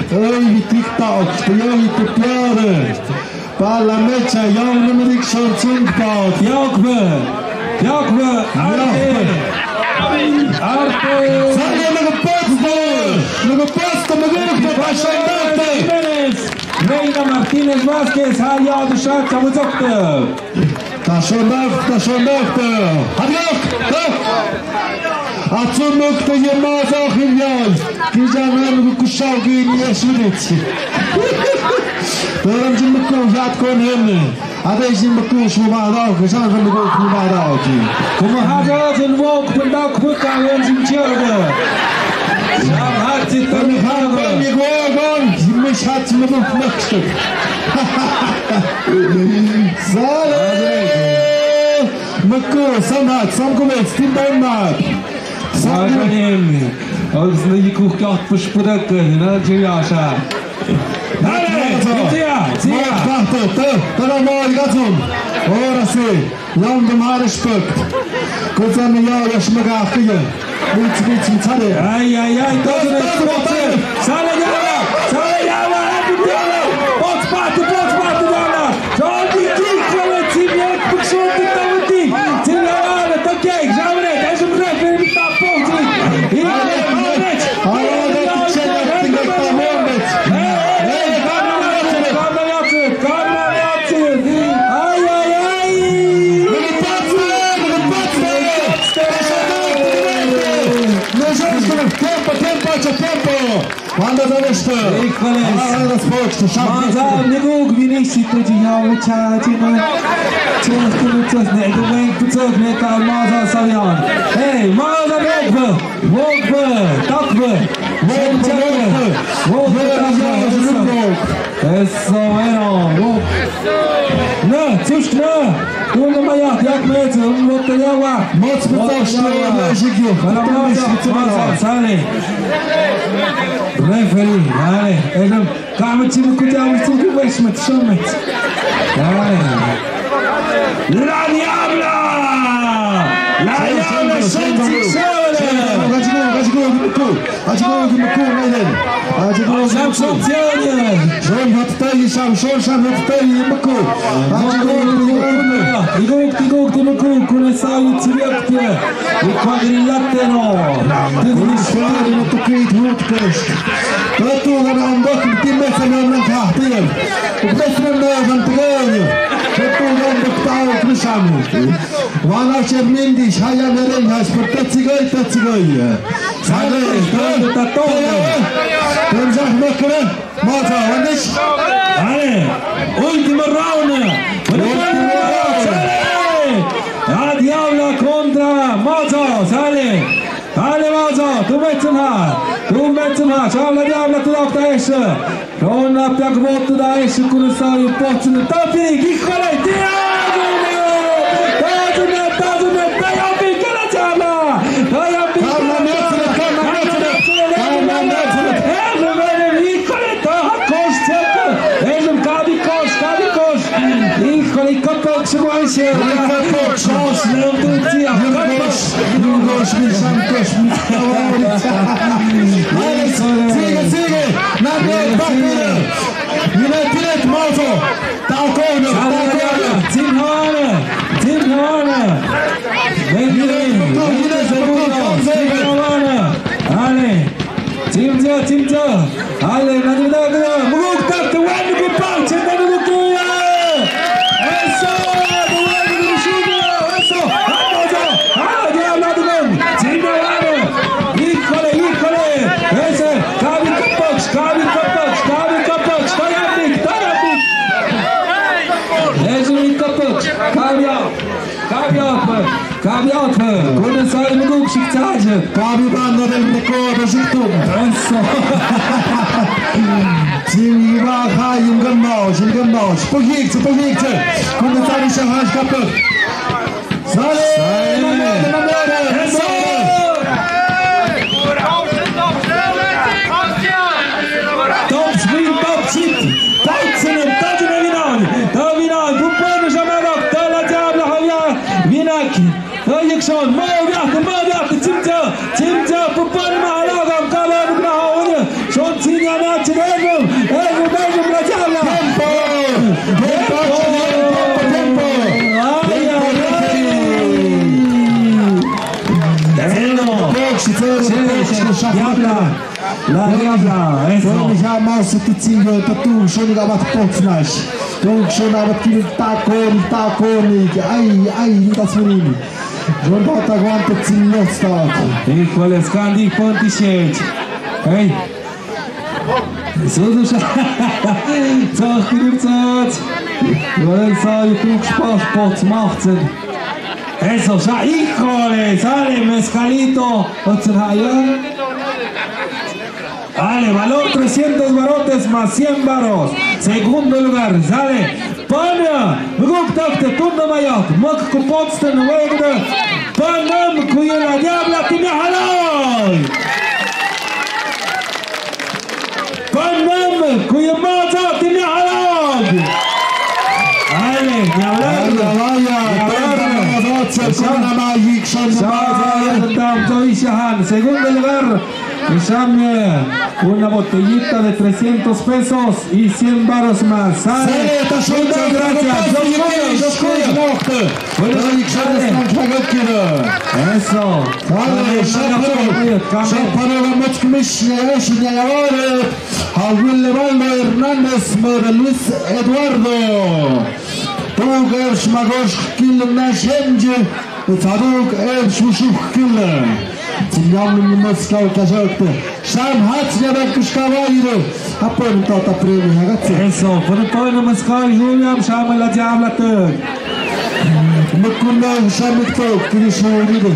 Oi, TikTok, tioi, tipiare. Pa la mecha, yau numerik shon, tsing pa. Tiokbe. Tiokbe. Arte. Arte. Sami nagapatste. Nagapatste, nagapatste. Reina Martínez Vázquez, ha yau dushat, chamuzokte. Tashondak, tashondak, ta. Hadiak, ta. Atsumuk ta yemaza khimyal. Kijanan ku kushaw ki ni asudit. Taram jimuk ko yat kon hem. Ade jimuk ko shuma da, kijan jimuk ko shuma da ki. Kuma hada jin wok pundak buka wen jim chirga. Sham hat jit tan hada. Ni go gon, jimuk hat jimuk maksud. Sale! Mukku, samhat, samkumet, stimbain mat. Saganin. Agus na yikuh kat push pudak na jiyasha. Dale, Tsia, Tsia. Mat bahto, ta, ta na mai gatsun. Ora si, lam de ma respect. Kutsan ya yash maga kiya. Wits, wits, wits, hare. Ai, ai, ai, to, to, to, to, to. Sale ya, sale ya, happy day. Pot, pot, pot, pot, ya. Jordi, kick, wala, Tsia, puksun, tawti. Tsia, wala, to, kick, jamre, kaisum, referee, Ai, ai, ai. Tempo, tempo, tempo. Banda da vista. Híjole. Ah, los Fox, Maza, niguk, vinisi, te jiyau, cha, chino. Chos, chos, chos, ne, tu, ven, tu, chos, ne, ka, Maza, Savian. Hey, Maza, ven, Wokbë, takbë, wokbë, wokbë, takbë, eso. Eso, bueno, wok. Na, tsush na. Tunda maya, yak me, tsu, wok te yawa. Moc, moc, moc, moc, moc, moc, sale. Referee, vale. Eso. Kama chimu kuta, chimu kuta, wes, mat, so, mat. Dale. La Diabla! La Diabla, son, son, son, son. Gachigo, gachigo, gachigo, gachigo, gachigo, gachigo. Son, son, son. Son, hot, tai, son, son, son, hot, tai, gachigo. Iguk, iguk, iguk, kuna sa, iguk, iguk. Ikwadrilátero. Kunsari no tukit hutkes. Tatu gana ambak timbesa na nang kahtian. Upres na na nang tigaño. Tatu gana ambak tao krisamu. Wana chermindi shaya neren has per tetsigay, tetsigay. Sale, tatu. Tenzah makre. Maza, Wandish. Dale. Último round. Último round. Sale. La Diabla contra Maza. Sale. Dale, Maza. Tu metsen ha. Tu metsen ha. Sale, Diabla, tu dafta es. Rona piak bot da es. Kurusa y potsen. Tapi, híjole, tira. Tazuna, tazuna, tazuna, tazuna, tazuna. Híjole, ta, kosh, cerca. Es un cabi, kosh, cabi, kosh. Híjole, kapok, se va a hacer. Kosh, no, tú, sí, kosh. Kosh, mi santos, mi favor. Sigue, sigue. Nadie, United, Mazo. Taokona, taokona. Tim Hana, Tim Hana. Ven, ven, ven. Veinte segundos. Tim Hana. Dale. Tim Hana, Tim Hana. Dale, nadie, nadie, nadie. Muguk tak, te wan, muguk pak, chet, nadie, muguk, ya. Eso, te wan, muguk, ya. Eso. Vamos, ya. Ah, ya, nadie, nadie. Tim Hana. Híjole, híjole. Ese. Kabi kapok, kabi kapok, kabi kapok. Tayapik, tayapik. Ese mi kapok. Kabi out. Kabi out, kabi out. Kone sai muguk siksaje. Kabi ba no del record siktum. Eso. Jimmy ba ha yung gan mau, yung gan mau. Pagik, pagik. Kone sai shahaj kapok. Sale! Sale! Eso! Top speed, top speed! Top speed, top speed, vinag! Top vinag! Pupon, Jamarok, Tala Diabla, Havia, Vinag! Injection! Mo, Vinag! Mo, Vinag! Chimcha! Chimcha! Pupon, Mahala, Gam, Kala, Rukna, Havia! Son sinya na chidejum, ejum, ejum, la chala. Tempo. Tempo, tempo, tempo. Ay, ay, ay. Tempo, tempo. Diabla. La Diabla, eso. Son ya mas tu chingo, tu, tu, son ya bat potsnash. Tu, son ya bat kil takon, takon, ay, ay, ni tasuni. Ronda ta guanta chingo sta. Híjole, skandi ponti shech. Hey. Susu sha. Tsah kidir tsah. Lorenzo, YouTube spot, spot, smachten. Eso, sha, híjole, sale mezcalito. Otro allá. Dale, valor trescientos barotes más cien baros. Segundo lugar, sale. Pania, muguk tak te tunda mayak, mak kupotsten wegde. Panam kuya la diabla timi halal. Panam kuya maza timi halal. Ale, diabla. Vaya, vaya. Diabla. Panam maza, panam maza. Sa-, sa-, sa-, segundo lugar. Shamye, una botellita de trescientos pesos y cien varos más. Sale. Sale, ta shunda. Muchas gracias. Dos cuyo, dos cuyo. Bueno, sale. Eso. Sale, sale, sale. Sale, sale, sale. Awil Levaldo Hernández, Mora Luis Eduardo. Tuga shmagosh kilo na shemje. Tsaduk el shushuk kila. Sinyam ni mas kau kasakte. Sham hats ya bak kush kawairo. Apon tata premi hagatse. Eso, por todo no mas kau yuyam sham la diabla te. Mukuna sham ikto kiri shuride.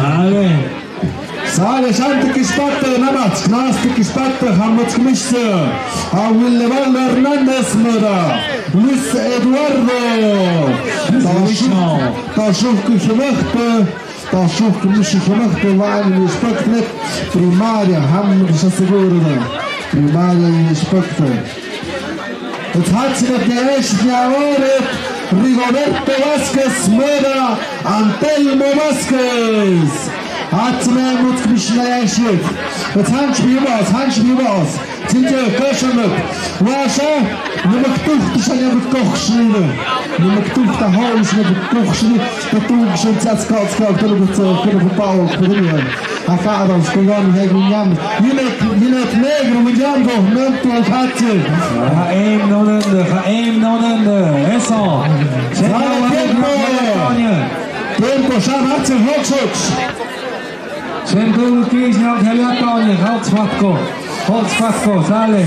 Ale. Sale, shanti kishpakta, namas, nasti kishpakta, hamut kmishse. Awil Levaldo Hernández, Mora Luis Eduardo. Tashuk, tashuk kishpakta, tashuk kishpakta, wan kishpakta, primaria, ham kisha seguro da. Primaria kishpakta. Etshatsinat niaesh niawaret Rigoberto Vázquez, Mora Antelmo Vázquez. Atsine mutskmish niaeshit. Etshanch bibas, hanch bibas. Tsinje kashanat. Washa, nimaktuh tisha nimaktuh shine. Nimaktuh ta holish nimaktuh shine. Tatung shin tsatska, tska, tatung tsa, kuna pao, kuna. Aka adam skugan he gunyam. Yinet, yinet negro gunyam go, nem tu hache. Ha em no nende, ha em no nende. Eso. Sale tiempo. Tiempo, shan hache, hoch, hoch. Sen tu kish no khalia tony, hoch fatko. Hoch fatko, sale.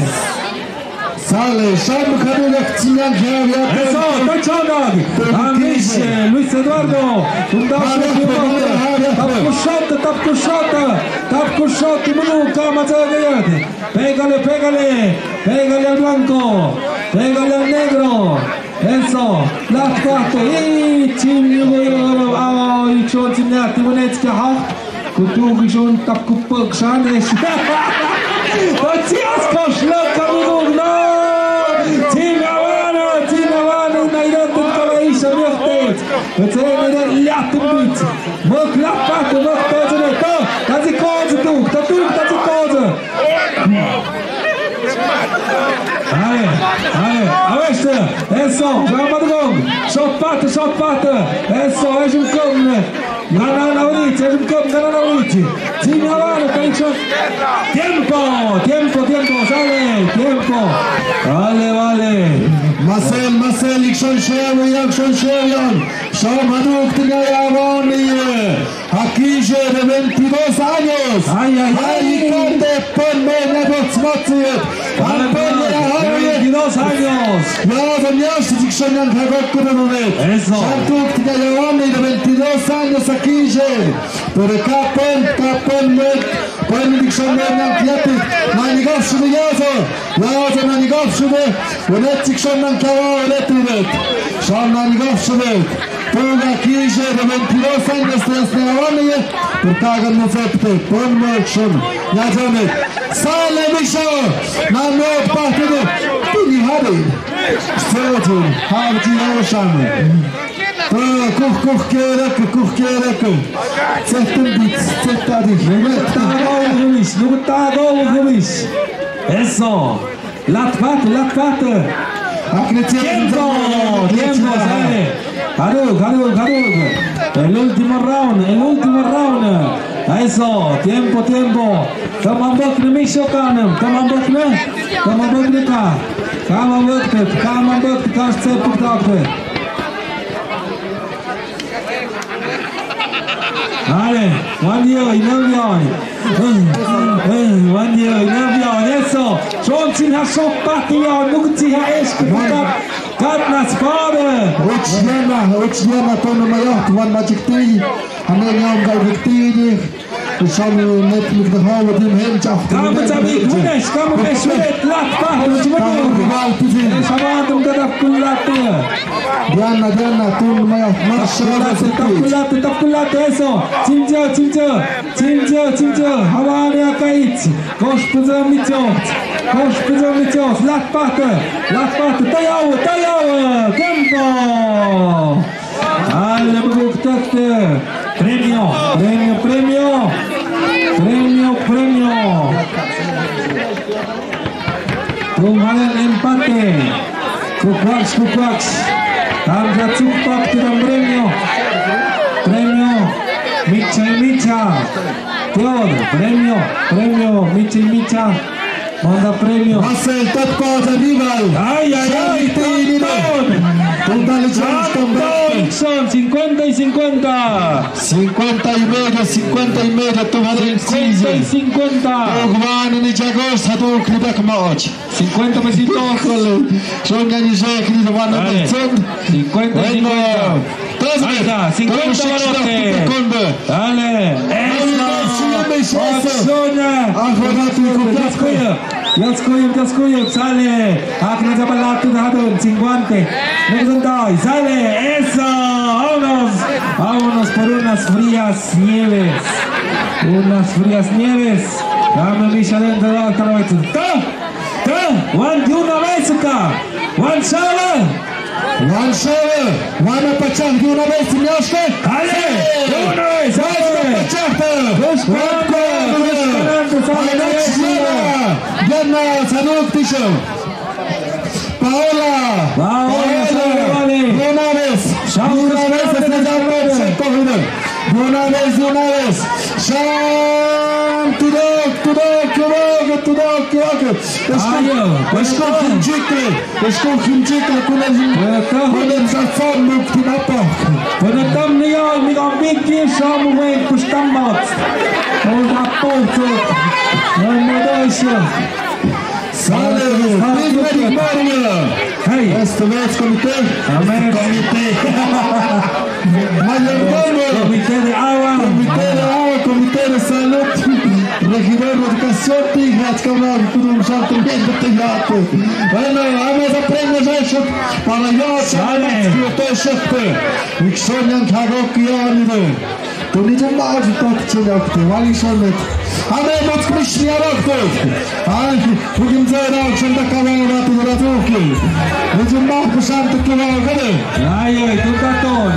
Sale, sham khadu yak chinyang khaya. Eso, tachonag. Amish, eh, Luis Eduardo. Undao. Tapkushot, tapkushot. Tapkushot, munu, kama zagayat. Pégale, pégale. Pégale al blanco. Pégale al negro. Eso. Las cuatro. Y chim, ay, chon chinyang, tibunet, kya ha. Kutu kishon tap kupek shan es. Tachias kosh la kamigugna. Tim awana, tim awana, na ira tut kala isha miakhte. Tse na ira liatin bit. Mok la pat, mok to tse to. Tazi koz tu, tatuk, tazi koz. Hai, hai, aweste. Eso, ramadgong. Shot pat, shot pat. Eso, es un con. Ganan awit, ganan awit. Tiempo, tiempo, tiempo, sale, tiempo. Vale, vale. Masel, Masel, ikshon shewian, ikshon shewian. Shom haduk tiga ya wani. Akishe de veintidós años. Ay, ay, ay. Ay, Ponme, Ponme, veintidós años. Ya, ya, ya, ya, ya, ya, ya. Eso. Shantuk tiga ya wani de veintidós años akishe. Pero kapon, kapon me, pon dikshon me nan kiati. Nani gafshu de yaso. Yaso nani gafshu de. Wene dikshon nan kawa wene tudet. Shan nani gafshu de. Tuga kishe de veintidós años de este año. Por kagan no septe. Pon me shon. Ya jame. Sale misho. Nano partido. Tini hari. Sojin. Harji oshan. Kuh, kuh, kerek, kuh, kerek. Setin bits, setadi. Nugutado, Luis, nugutado, Luis. Eso. Latpat, latpat. Tiempo, tiempo, sale. Haruk, haruk, haruk. El último round, el último round. Eso, tiempo, tiempo. Kamambok na misho kanem, kamambok na. Kamambok na ka. Kamambok na, kamambok na ka, step na ka. Ale, wan dio, ina dio. Wan dio, ina dio. Eso. Chon sin ha sok pati ya, nuk si ha es kukat. Kat na spade. Uchiana, uchiana, tono mayo, wan majikti. Ane nyam ga vikti. Sami met mit de hawa dim hem chaf. Kam sa mi kunesh, kam be shuret, lat pa, lat pa. Kam rival pizin. Shabadum da daf kullat. Diana, Diana, tun maya, masha Allah. Daf kullat, daf kullat, eso. Chimjo, chimjo, chimjo, chimjo. Hawa ne akait. Kosh puzo micho. Kosh puzo micho. Lat pa, lat pa. Tayaw, tayaw. Tiempo. Ale, buktakte. Premio, premio, premio. Premio, premio. Tumhalen empate. Kukwaks, kukwaks. Tamsa tsukpak tu dam premio. Premio. Micha, micha. Teod, premio, premio, micha, micha. Manda premio. Marcel, tot cosa rival. Ay, ay, ay, tot, tot. Total, cincuenta y cincuenta. Cincuenta y medio, cincuenta y medio, tú vas a cincuenta y cincuenta. Tú vas a ni chagos, a tu clipa como ocho. Cincuenta pesitos. Son ya ni sé, que se van a cincuenta y cincuenta. Ahí está, cincuenta barote. Dale. Eso. Opción. Djaskujeb, djaskujeb, sale. Akna jabalat tu dahadon, cincuenta. Sale. Eso. Vámonos. Vámonos por unas frías nieves. Unas frías nieves. Dame mi shalenta otra vez. Ta, ta, wan de una vez acá. Wan sale. Wan sale, wan a pachak de una vez, señor. Dale, de una vez, dale. Wan a pachak. Wan a pachak. Wan a pachak. Wan a pachak. Wan a pachak. Paola. Paola, Paola, sale, vale. De una vez. De una vez, sale, sale, sale. De una vez, de una vez. Shan, tudok, tudok, tudok, tudok, tudok. Ayo, esko, esko, hinchikle, esko, hinchikle, kunen, kunen sa fon nuk tinapa. Kunen tam niya, niya, biki, shamu, wen, kustamot. Ora, porto. Ora, modoisha. Sale, Mario. Hey. Esta vez comité. Amén. Comité. Mayordomo. Comité de agua. Comité de agua, comité de salud. Regidor de educación, Tigre, Achkabra, Kudum, Santo, bien, bien. Bueno, vamos a premiar eso. Para yo, sale. Nixon, Yankago, Kiani. Tuni jumma aji tot chilok te wali shonet. Ame mot kmishni arok te. Ay, bugün zera akşam da kalan ratu ratu ki. Bugün mah kusan tu kiwa gade. Ay, ay, tu katon.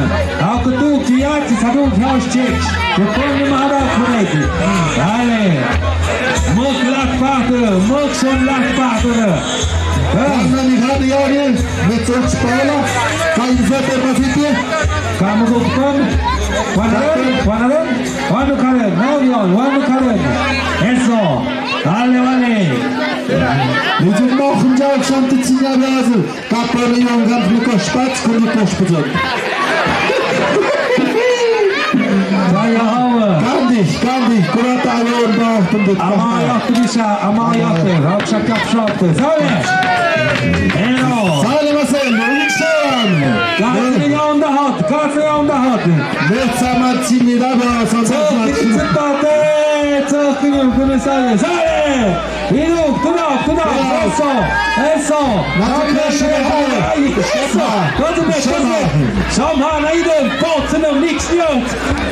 Ak tu kiyat sadu kyash chek. Kupon ni mahara kunet. Ay. Mok lak pahte, mok son lak pahte. Ay. Ay, ni hadi yari. Mitsoch Paola, kain zete masiti. Kamu kupon. Wanaron, wanaron, wanu karen, no, no, wanu karen. Eso. Dale, vale. Nijum no hunjao shanti chinya biazu. Kapon ni yongan ni koshpat, kuni koshpujot. Saya hawa. Kandi, kandi, kurata ayon ba, tundut. Ama ya. Bisa, ama ya te, raksa kapsa te, sale. Eno. Sale Marcel, Nixon. Katsina yaunda hot, katsina yaunda hot. Let's sama chini da ba, sama chini. Tsakini tsipate, tsakini kuni sale, sale. Ino, tuda, tuda, eso, eso. Eso. Katsina, katsina. Sama, naiden, potsina, Nixon.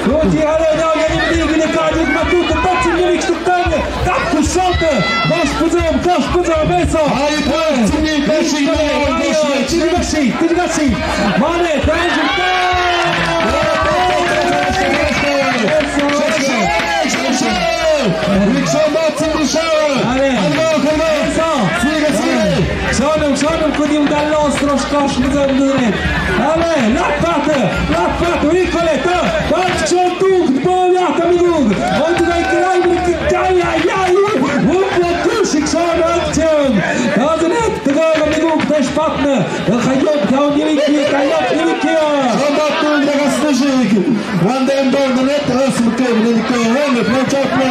Kuti hale na, ya ni ni ni ka ni ma tu tu ta chini ni tu ta ni. Tap tu sote. Dos puzam, dos puzam, eso. Ay, pa, chini, kashi, kashi, kashi. Mane, thank you. Eso. Eso. Eso. Eso. Eso. Sigue, sigue. Sonum, sonum, kudim dallos, troszkę zbudowany. Ale, lat pahte, lat pahte, Nicoleta, patrz, co tu, bo ja tam i dług. On tutaj grajmy, ja, ja, ja, ja, łupa, kusik, sonum, akcją. Dozynet, tego, tego, tego, też padnę. Hajop, dał, nie wiki, hajop, nie wiki. Sonum, tu, jak słyszyk. One day, don't let us, okay, we need to go home, no chop, no.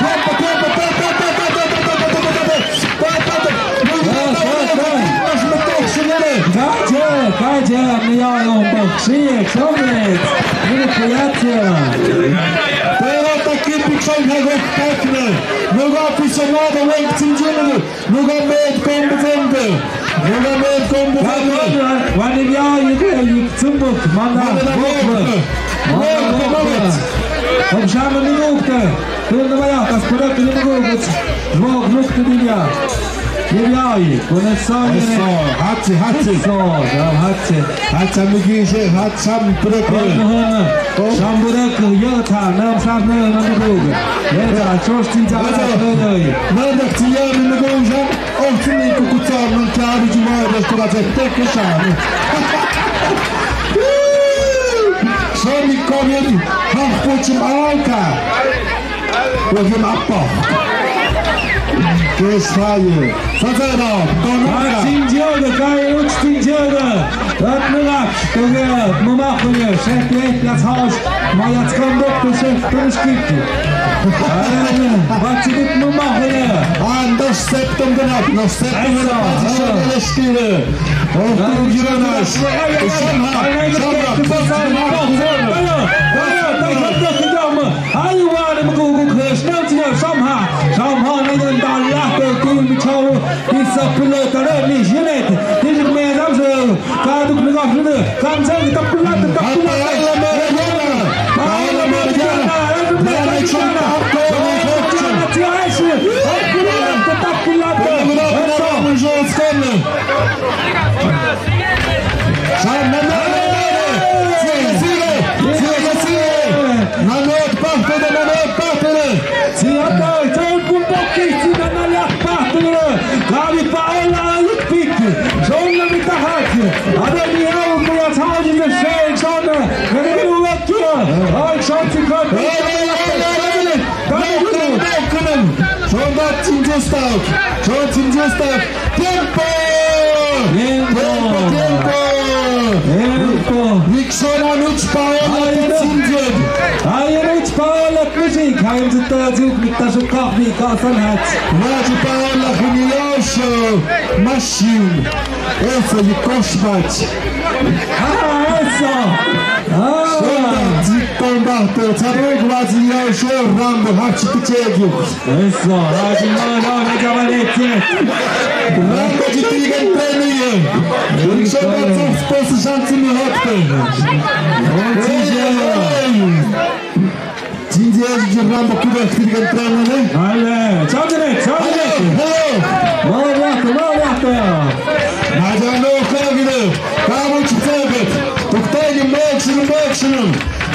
Tempo, tempo, tempo, tempo. Kaja, kaja, mijają, bo krzyje, krzyje. Pero ta kipik son ha gok takne. Nuga aficionado weng tsinjung. Nuga med kombezende. Nuga med kombezende. Wani ya yik yik tsumbuk. Mana bok. Mana bok. Om shama ni ukte. Tunda maya kas pura kini bok. Bok lukte dia. Yik ya yik. Kone sa yene. Eso, hatsi, hatsi. So, ya hatsi. Hatsa migi se, hatsam pura kini. Shambura ku ya tha, nam sam ne nam ku. Ya tha, chos tin ja. Nanda tia mi ngon ja. Oh, tini ku ku tsa nang kya bi juma da ko ba te ke sa. Sorry, komi. Ha, po chim alka. Wagin apa. Kes faye. Sazara, donaka. Tinjada, kai uch tinjada. Ratnala, koge, mama koge, sekle, ya saus, ma ya skambok, to sek, to skik. Batsidit mama koge. Ando septum gana, no septum gana, skire. Oh, tu giranas. Samha, samha. Ai, wani mukuk khas nam tina samha. Samha na yan dalah ko kin chau. Kisa pula tara ni jinet. Tijik me ram se. Kaduk ni gaf ni. Kan sa tapula tapula. Ala me yana. Ala me yana. Ala me yana. Tapula tapula. Sa, Nanot, Nanot, sigue, sigue, sigue, sigue. Nanot, pahpede, Nanot, pahpede. Siya ta, son kumbok ki, siya na ya pahpede. Kami pa ola ayuk pik. Son na mi tahak. Ada ni au kuya thaji na sen, son na. Nagani uwa kia. Ay, son si kon. Hey, hey, hey, hey, hey. Son dat sin justak. Son sin justak. Tiempo! Tiempo, tiempo! Tiempo! Tiempo! Wikson an uch paola. Ay, no. Ay, no, uch paola, kusi. Kain juta juk, mikta sukak, mi kasan hat. Waju paola, huniosho, machine. Eso, y cosmach. Ah, eso. Ah. Son dat sin combato. Sabes, waju, yo, yo, Rambo, hachi, pichegio. Eso, hachi, no, no, no, no, no, no. Rambo, yo, te digo, entreno, yo. Son dat sin cosas, ya se me hot. Jinjia, Rambo, kuda, te digo, entreno, no. Vale, chao, chao, chao. Hello, hello. Vamos, vamos, vamos. Maja no, kagine. Kamu, chitsaget. Tuktani, meksin, meksin.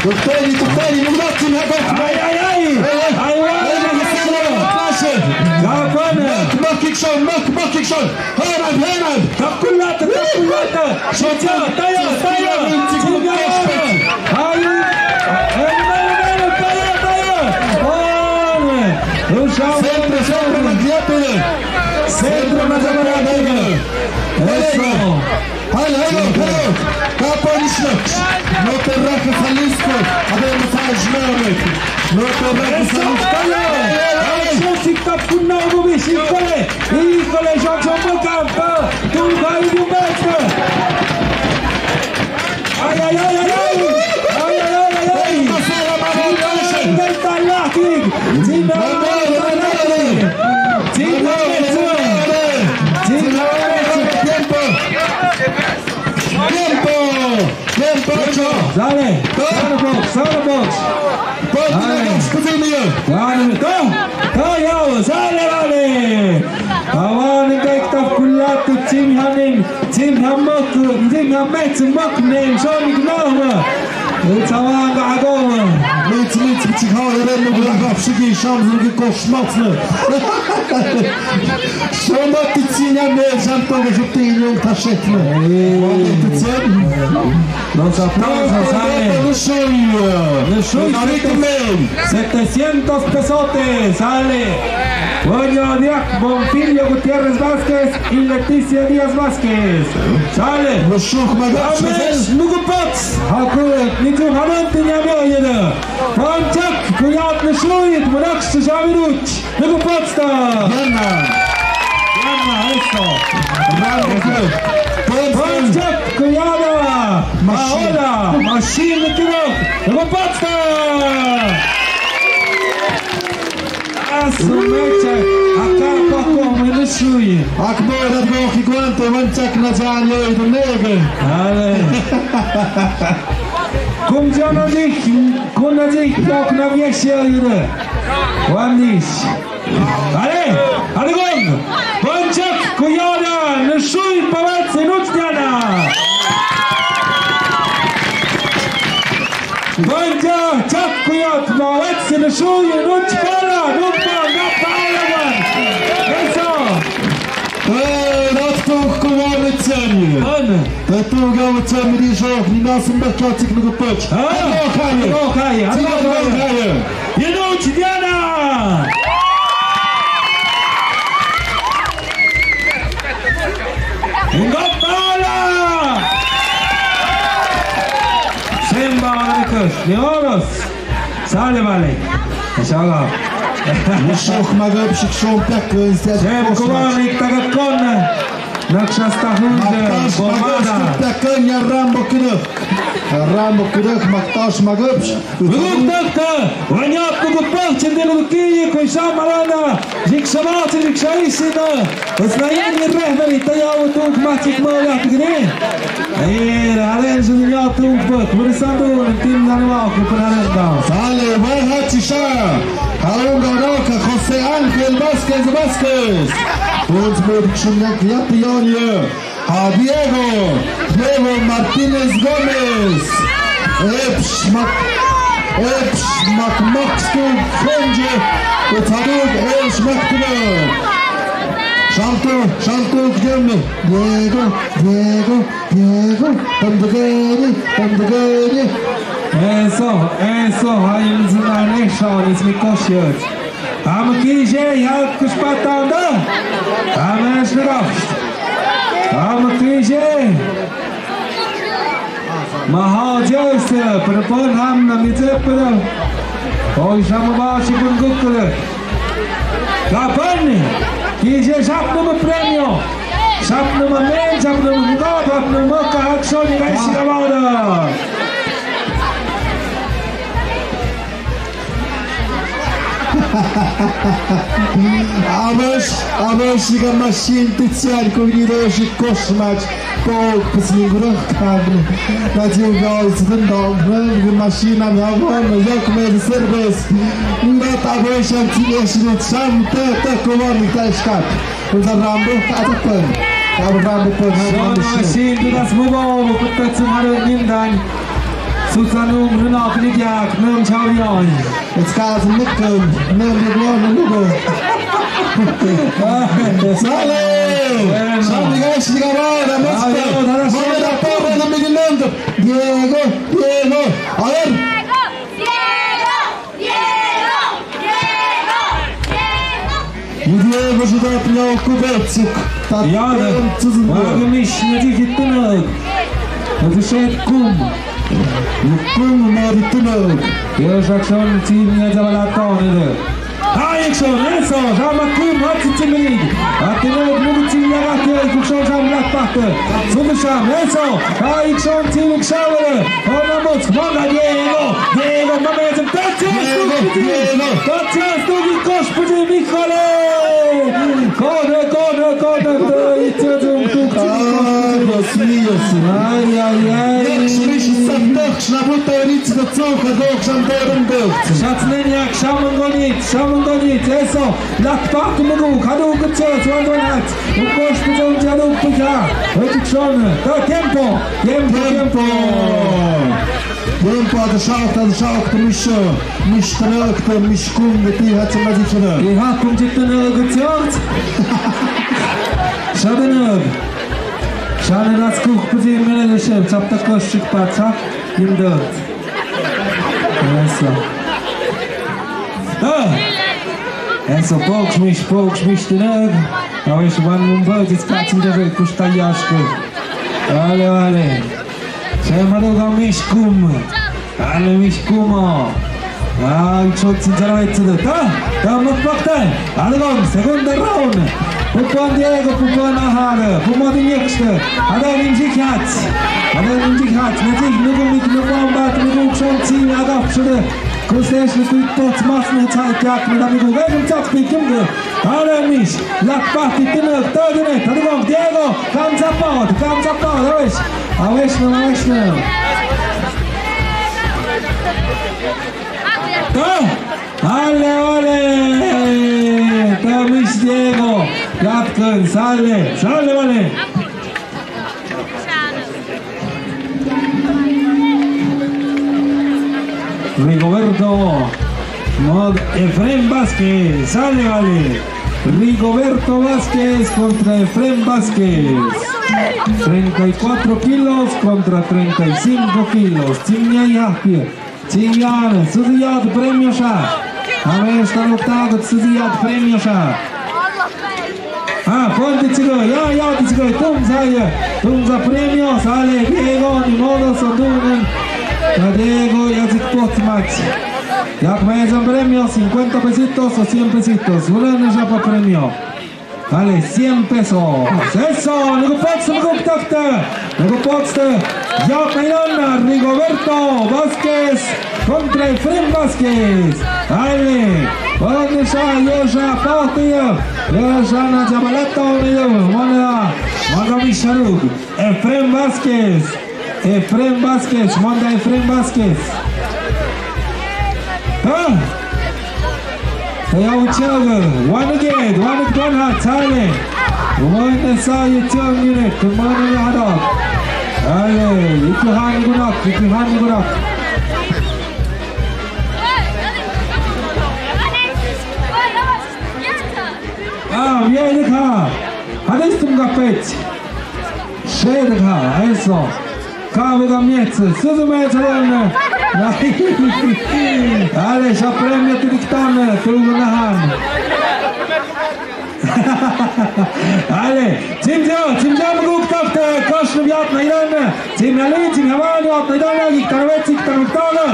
Tuktani, tuktani, mulatin, hagok. Ay, ay, ay. Ay, ay. Ay, ay, ay, ay. Mak, mak, ikson, mak, mak, ikson. Henan, henan. Takulata, takulata. Shotsa, taya, taya. Ay, ay, ay, ay, taya, taya. Ay, ay. Centro, centro, Magia, centro. Centro, Magia, centro. Eso. Halo, halo, halo. Kapan isnach. No te rajes, Jalisco. A ver, massage, no, no. No te rajes, Jalisco. Eso, sí, está con algo, mi, sí, cole. Híjole, Johnson, por campo. Tú, va, y un beso. Ay, ay, ay, ay, ay. Ay, ay, ay, ay, ay. Ay, ay, ay, ay, ay. Ay, ay, ay, ay, ay. Tiempo. Tiempo. Tiempo. Tiempo. Sale. Sale box. Sale box. Sale. Sale. Sale. Sale. Awan, ningkaik taf kulat, tim hanin. Tim hamak, tim hamek, tim mak nen, shon ik nahma. Utsawang ago. Mit, mit, mit, chikhaw, eren, mit, mit, mit, shiki, sham, mit, mit, koshmat, mit. Shon, mit, mit, mit, sham, mit, mit, mit, tashet, mit. Mit, mit, mit. Los aplausos, sale. Setecientos pesotes, sale. Bueno, Diak Bonfilio Gutiérrez Vázquez y Leticia Díaz Vázquez. Sale. Ames, nukupots. Haku, nitu hanan tinyamio yeda. Panchak, kuyat nasuit, munak sujamiruch. Nukupots ta. Yana. Yana, eso. Eso. Panchak Kuyada, Paola, Machine Kidok, Rupata. Asu mecha, aka pako me nusui. Ak mo da go ki guante, wanchak na jan yo i do nege. Ale. Kum jana jih, kuna jih, kok na viesya yure. Wanish. Ale, ale gong. Panchak Kuyada, nusui pawat sinut jana. Panchak Kuyada, pawat sinusui nut pala, nut pala, pala, man. Eso. Eh, dat toch gewoon het zijn. An. Dat toch gaan we het zijn met die zorg. Niet naast een bekje had ik nog een putje. Ah. Hallo, ga je. Hallo, ga je. Hallo, ga je. Ye no chidiana. Ngopala. Semba, Marcos, de oros. Sale, vale. Inshallah. Mushok magab shik shon pek, eh, sem kubanik tagakon. Nakshas tahun de bomada. Pek, eh, ya Rambo kuduk. Rambo kuduk, maktas magab. Ruktak, wanyap kukupak, chendil kuki, kuisa malana. Jik sama, jik saisina. Usnayan ni rehmani, tayaw tuk machik malah tigre. Ay, raren sunya tuk bak, berisandu, nantin nanwa, kupanaranda. Sale, wahachisha. Haunga roka, José Ángel Vázquez Vázquez. Uns mit sunyak yap yon ye. Ha Diego, Diego Martínez Gómez. Epsh mak, epsh mak mak stu konje. Utsaruk epsh mak tine. Shalto, shalto kjemme. Diego, Diego, Diego. Pamdegeni, pamdegeni. Eso, eso, hayım zınane şanis mi koşuyor. Ama kije ya kuspatanda. Ama esnaf. Ama kije. Maha Jose, perpon ham na mi zepre. Oi sama ba si pun gukle. Kapan? Kije sap nama premio. Sap nama men, sap nama muka, sap nama kahak soni kai si kamada. Abash, abash, iga machine titsian ko ni do shi kosmach, po, psingura kan. Na jiu gao zden dong, machine na ya bon, yok me service. Ngat abash an ti esh ni sam te, te ko wa ni ta shkat. Unsa Rambo, ta ta pen. Rambo, Rambo pen. Shona shin tu das mo bo, mo kutta tsumare nindan. Susanum runa kniyak, num chawion. It's cause Nikum, num de glo, num de glo. Sale. Bueno. Sale, guys, llega ahora, Messi. Ayo, dale, Mame la porra de Miguel Lando. Diego, Diego. A ver. Diego, Diego, Diego, Diego, Diego. Yu Diego, yu dat nyau kubetsuk. Tat yada. Wan mish na di hituna. Wan shet kum. Kum ma di tuna. Yo shakshon ti nya jabala tone de. Ay, Ikshon, eso, Rama kum, hati timid. Atene, mugu tim ya gate, Ikshon, Rama la pate. Sugu Sham, eso, ay, Ikshon, tim Ikshawere. Ona mot, monga Diego, Diego, mame, Diego, Diego. Tatias, tu kosh, puji, Michale. Kone, kone, kone, kone, itse, tu, tu, tu. Ay, Dios mío, Señor. Ay, ay, ay. Yak shrish, sak, tak, shnabuta, ritz, tak, sok, tak, sham, tak, tak. Shatnen yak, shaman gonit, shaman gonit, eso. Lak pak mugu, kadu kutse, swan wan hat. Ukos kutse, jadu kuja. Etik son. Ta tiempo, tiempo, tiempo. Tiempo, ada shauk, ada shauk, ta misho. Mish tanak, ta mish kum, ta ti hat sama di chana. Ti hat kum jitana kutse. Shadanak. Shana nas kuk puji mene shep, chap ta kos chik pa chap. Yimdot. Eso. Ah! Eso, poksh mish, poksh mish, tinag. Awish wan mumba, jis kachin jabe, kushta yashko. Ale, ale. Shemado ga mish kum. Ale mish kumo. Ah, chot sin jara itse de. Ta, ta mak pakta. Ale gom, segunda round. Pupuan Diego, pupuan Ade, pumadi nyekste. Ade, nimsi khat. Ade, nimsi khat. Natsik, nukum mik, nukum bat, nukum kson, tsi, adap, sude. Kustesh, nukum tot, mas, nutsa, kyak, nukum, nukum, nukum, chat, pikim, nukum. Ade, mis. Lak, pati, tinuk, tadine, tadine, Diego. Kam, sapot, kam, sapot. Awes. Awes, no, awes, no. Ta. Ale, ale. Tamis Diego. Yatkën, sale. Sale, vale. Rigoberto. Mod Efraín Vázquez. Sale, vale. Rigoberto Vázquez contra Efraín Vázquez. Treinta y cuatro kilos contra treinta y cinco kilos. Tsimnya ya pie. Tsimnya, suziyat premio sha. Ame stanok tagot suziyat premio sha. Ah, ponte chico, ya, ya, chico, tumsa ya. Tumsa premio, sale Diego, ni modo, sondunen. Ya Diego, ya se pot match. Ya comienza premio, cincuenta pesitos o cien pesitos. Una ya pa premio. Vale, cien pesos. Eso, nugu pots, nugu takte. Nugu pots te. Ya mañana, Rigoberto Vázquez contra Efraín Vázquez. Vale. Vale, ya, ya, ya, ya, ya, na, ya, balato, ya, mana, mana, mi, sharuk. Efraín Vázquez. Efraín Vázquez, manda Efraín Vázquez. Ha? Taya uchaga, wanaged, wanaged, wan ha, tsale. Wan sa ye chang yune, kumana ya hada. Ale, iku han gunak, iku han gunak. Ah, ya, ya, ha. Hadis tum gapet. Shedga, eso. Kabe ga mietse, suzu mietse lana. Ale, sha premio tidiktane, tu nahan. Ale, tsimja, tsimja muguk takte, kosh nubiat na ilana. Tsimja li, tsimja mani, ot na ilana, gik tanwet, sik tanwet tala.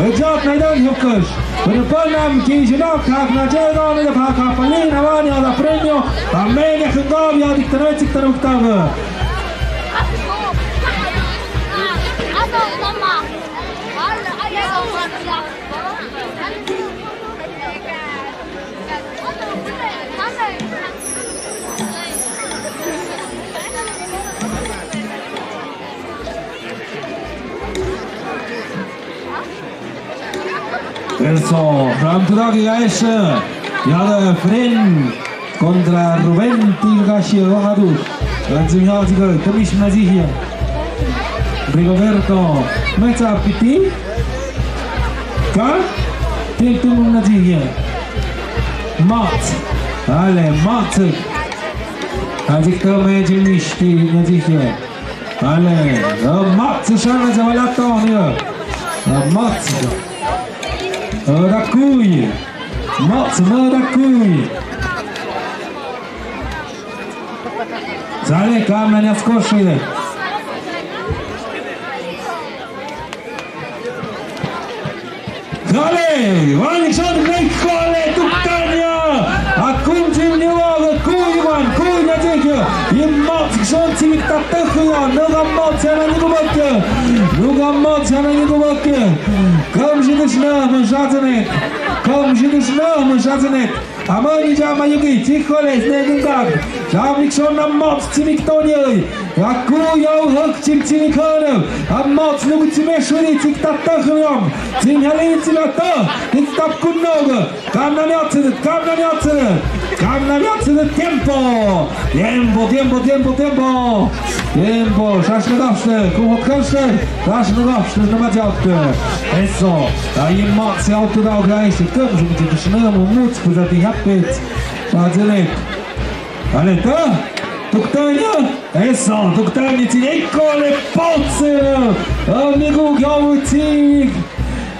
Ejat na ilana, hukush. Pero panam ki jina kak na jega na ja kak palina wani ala premio. Amen ya kengab ya diktarwet siktarwet taba. Eso, ram tudak ya es, ya de Efraín contra Rubén Tirgashi Wahadu. Ranzimia tiga, tamish nazihia. Rigoberto, mesa piti. Ka? Tintum nazihia. Mat. Ale, mat. Azik tamish ti nazihia. Ale, eh, mat, sana zawalato, mira. Eh, mat. Eh, rakuy. Mat, ma rakuy. Sale, kamna niya skoshi. Kale, wani son rey kale tuktania. Akun jim niwa kuy wan kuy na jekya. Imma son jim tatakya. Nuga mo sana niku bakya. Nuga mo sana niku bakya. Kam jidis na mo jazane. Kam jidis na mo jazane. Amani jama yuki, chikole, snegin gag. Jam nikson na mots chimik tonyoi. Aku yau hak chim chimik hana. Am mots nugu chime shuri chik tata huyam. Chim hali chim ata. Tik tap kun noga. Kam na miatse, kam na miatse. Kam na miatse, tiempo. Tiempo, tiempo, tiempo, tiempo. Tiempo, shashna gafshna, kumhot kanshna, shashna gafshna, shashna majapte. Eso, ayi mak se auto da ogai se kum, jum jum shna, mu muts, kuza di hapet. Bazenet. Ale ta, tuktanya, eso, tuktanya, ti ekole potse, amigo, gawu ti.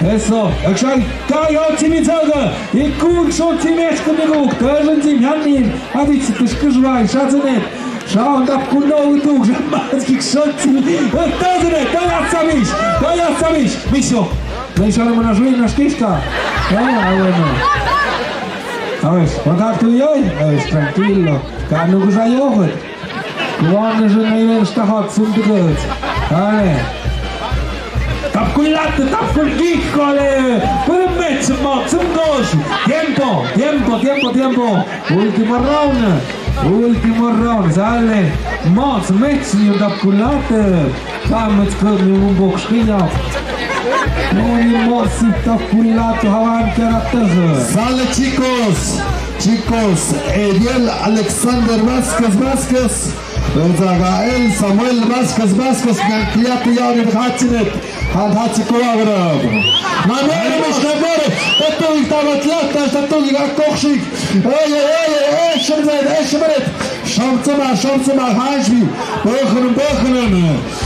Eso, akshan, kayo timi zaga, ikun shon timi eshkunigu, kajun timi hanin, adi timi shkujwai, shazanet, shaon dap kuno utu, jamas kik shon timi, tazene, taya sabish, taya sabish, misho, misho na mana jui na shkishka. Ah, bueno. A ver, ¿cuánto tú y hoy? A ver, tranquilo, kanu kusayo, pues. Tuan ngi rin ngi rin stahat sum tiket. Dale. Tapkulat, tapkul, híjole. Pero mèt, mèt, sum dos. Tiempo, tiempo, tiempo, tiempo. Último round. Último round. Sale. Mèt, mèt, ni tapkulat. Pamèt, kut ni un box kiña. No ni mèt, si tapkulat, hawan karakter. Sale, chicos. Chicos, Ediel Alexander Vázquez Vázquez. Gael Samuel Vázquez Vázquez, ngan kliat yaw ni hachnet. Han hachi kuagrab. Namere, namere. Tatugi tabat lata, tatugi akoksik. Ey, ey, ey, ey, shemret, ey, shemret. Shamtsama, shamtsama, hanshbi. Bohnen, bohnen.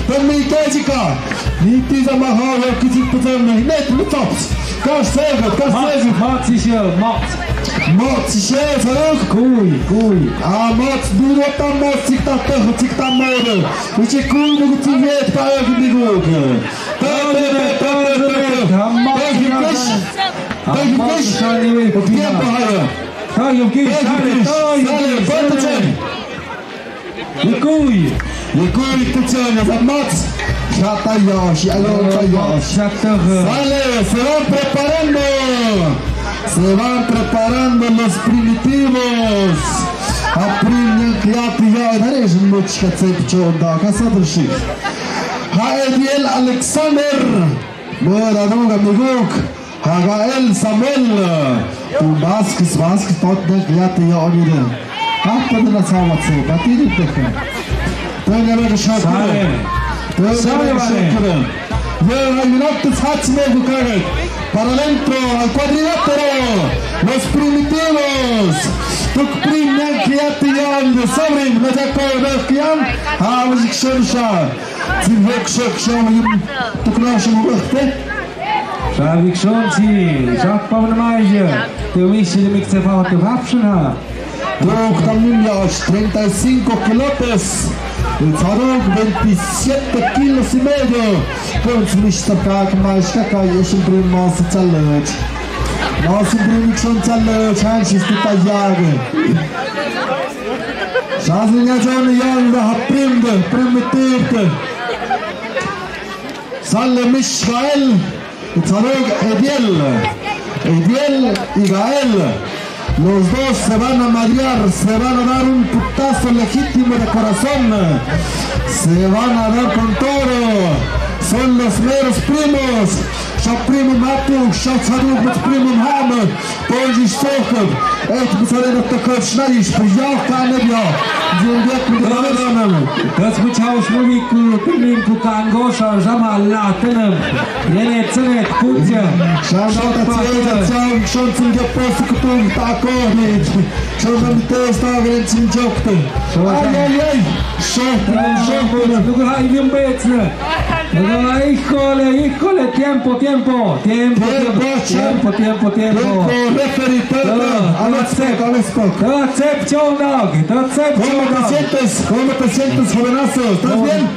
Tami kajika. Niti zama ha, ya kitik pazam na. Net, mitsops. Kas sevet, kas sevet. Mats, mats, ishe, mats. Mats, ishe, saruk. Kui, kui. A, mats, duro ta, mats, tikta, tikta, mare. Ishe, kui, nugu, tivet, pa, ya, kitik, ta, ta, ta, ta, ta, ta. Thank you, guys. Thank you, guys. Tiempo, haya. Thank you, guys. Thank you, guys. Sale, sale, sale. Ikui. Ikui, tuchana, sa mats. Shata yashi, ayo, ta yashi. Shata. Sale, se van preparando. Se van preparando los primitivos. A prim nyan kliat ya, dare es much ka tsep chonda, ka sadrshi. Ha Ediel Alexander. Mora ruga miguk. Hagael Samuel, tu Vázquez, Vázquez, tot de ya te ya onide. Hasta de la sawa se, batidi te. Tene ve shakure. Tene ve shakure. Ye hay un acto hach me bukaret. Para adentro, al cuadrilátero. Los primitivos. Tuk prim nyan kiat ya onide. Sobrin, me sacó de kian. Ha, me shon sha. Sin vok shok shon yum. Tuk no shon vok te. Sha vik shon si, sha pam na mai je. Te mi si de mik se fa te vap shon ha. Tuk también ya treinta y cinco kilotes. El Zaruk, veintisiete kilos y medio. Con su mister Kak, mais Kaka, y es un primo más challenge. Más un primo son challenge, han si está ya. Sha si ya son ya la prim de, primitivte. Sale Michael, Zaruk, Ediel. Ediel y Gael. Los dos se van a madrear, se van a dar un putazo legítimo de corazón. Se van a dar con todo. Son los meros primos. Sha primo Matu, sha Zaruk, primo Mham. Ponji sokol, et busare na takar shnaish, pujao kane bia. Jin bia kudrana. Das buchao shmuvi ku, kumin ku kango, sha jama la tenem. Yene tsene kutya. Sha na ta tsene tsao, shon tsin ge post kutung ta ko ni. Sha na mi te sta gren tsin jokte. Ay, ay, ay. Shokte, shokte. Nugu ha idiom betsne. Híjole, híjole, tiempo, tiempo, tiempo, tiempo, tiempo, tiempo, tiempo. Tiempo, referee, tiempo. Alex Pok, Alex Pok. Tiempo, tiempo. ¿Cómo te sientes? ¿Cómo te sientes, jovenazo? ¿Estás bien?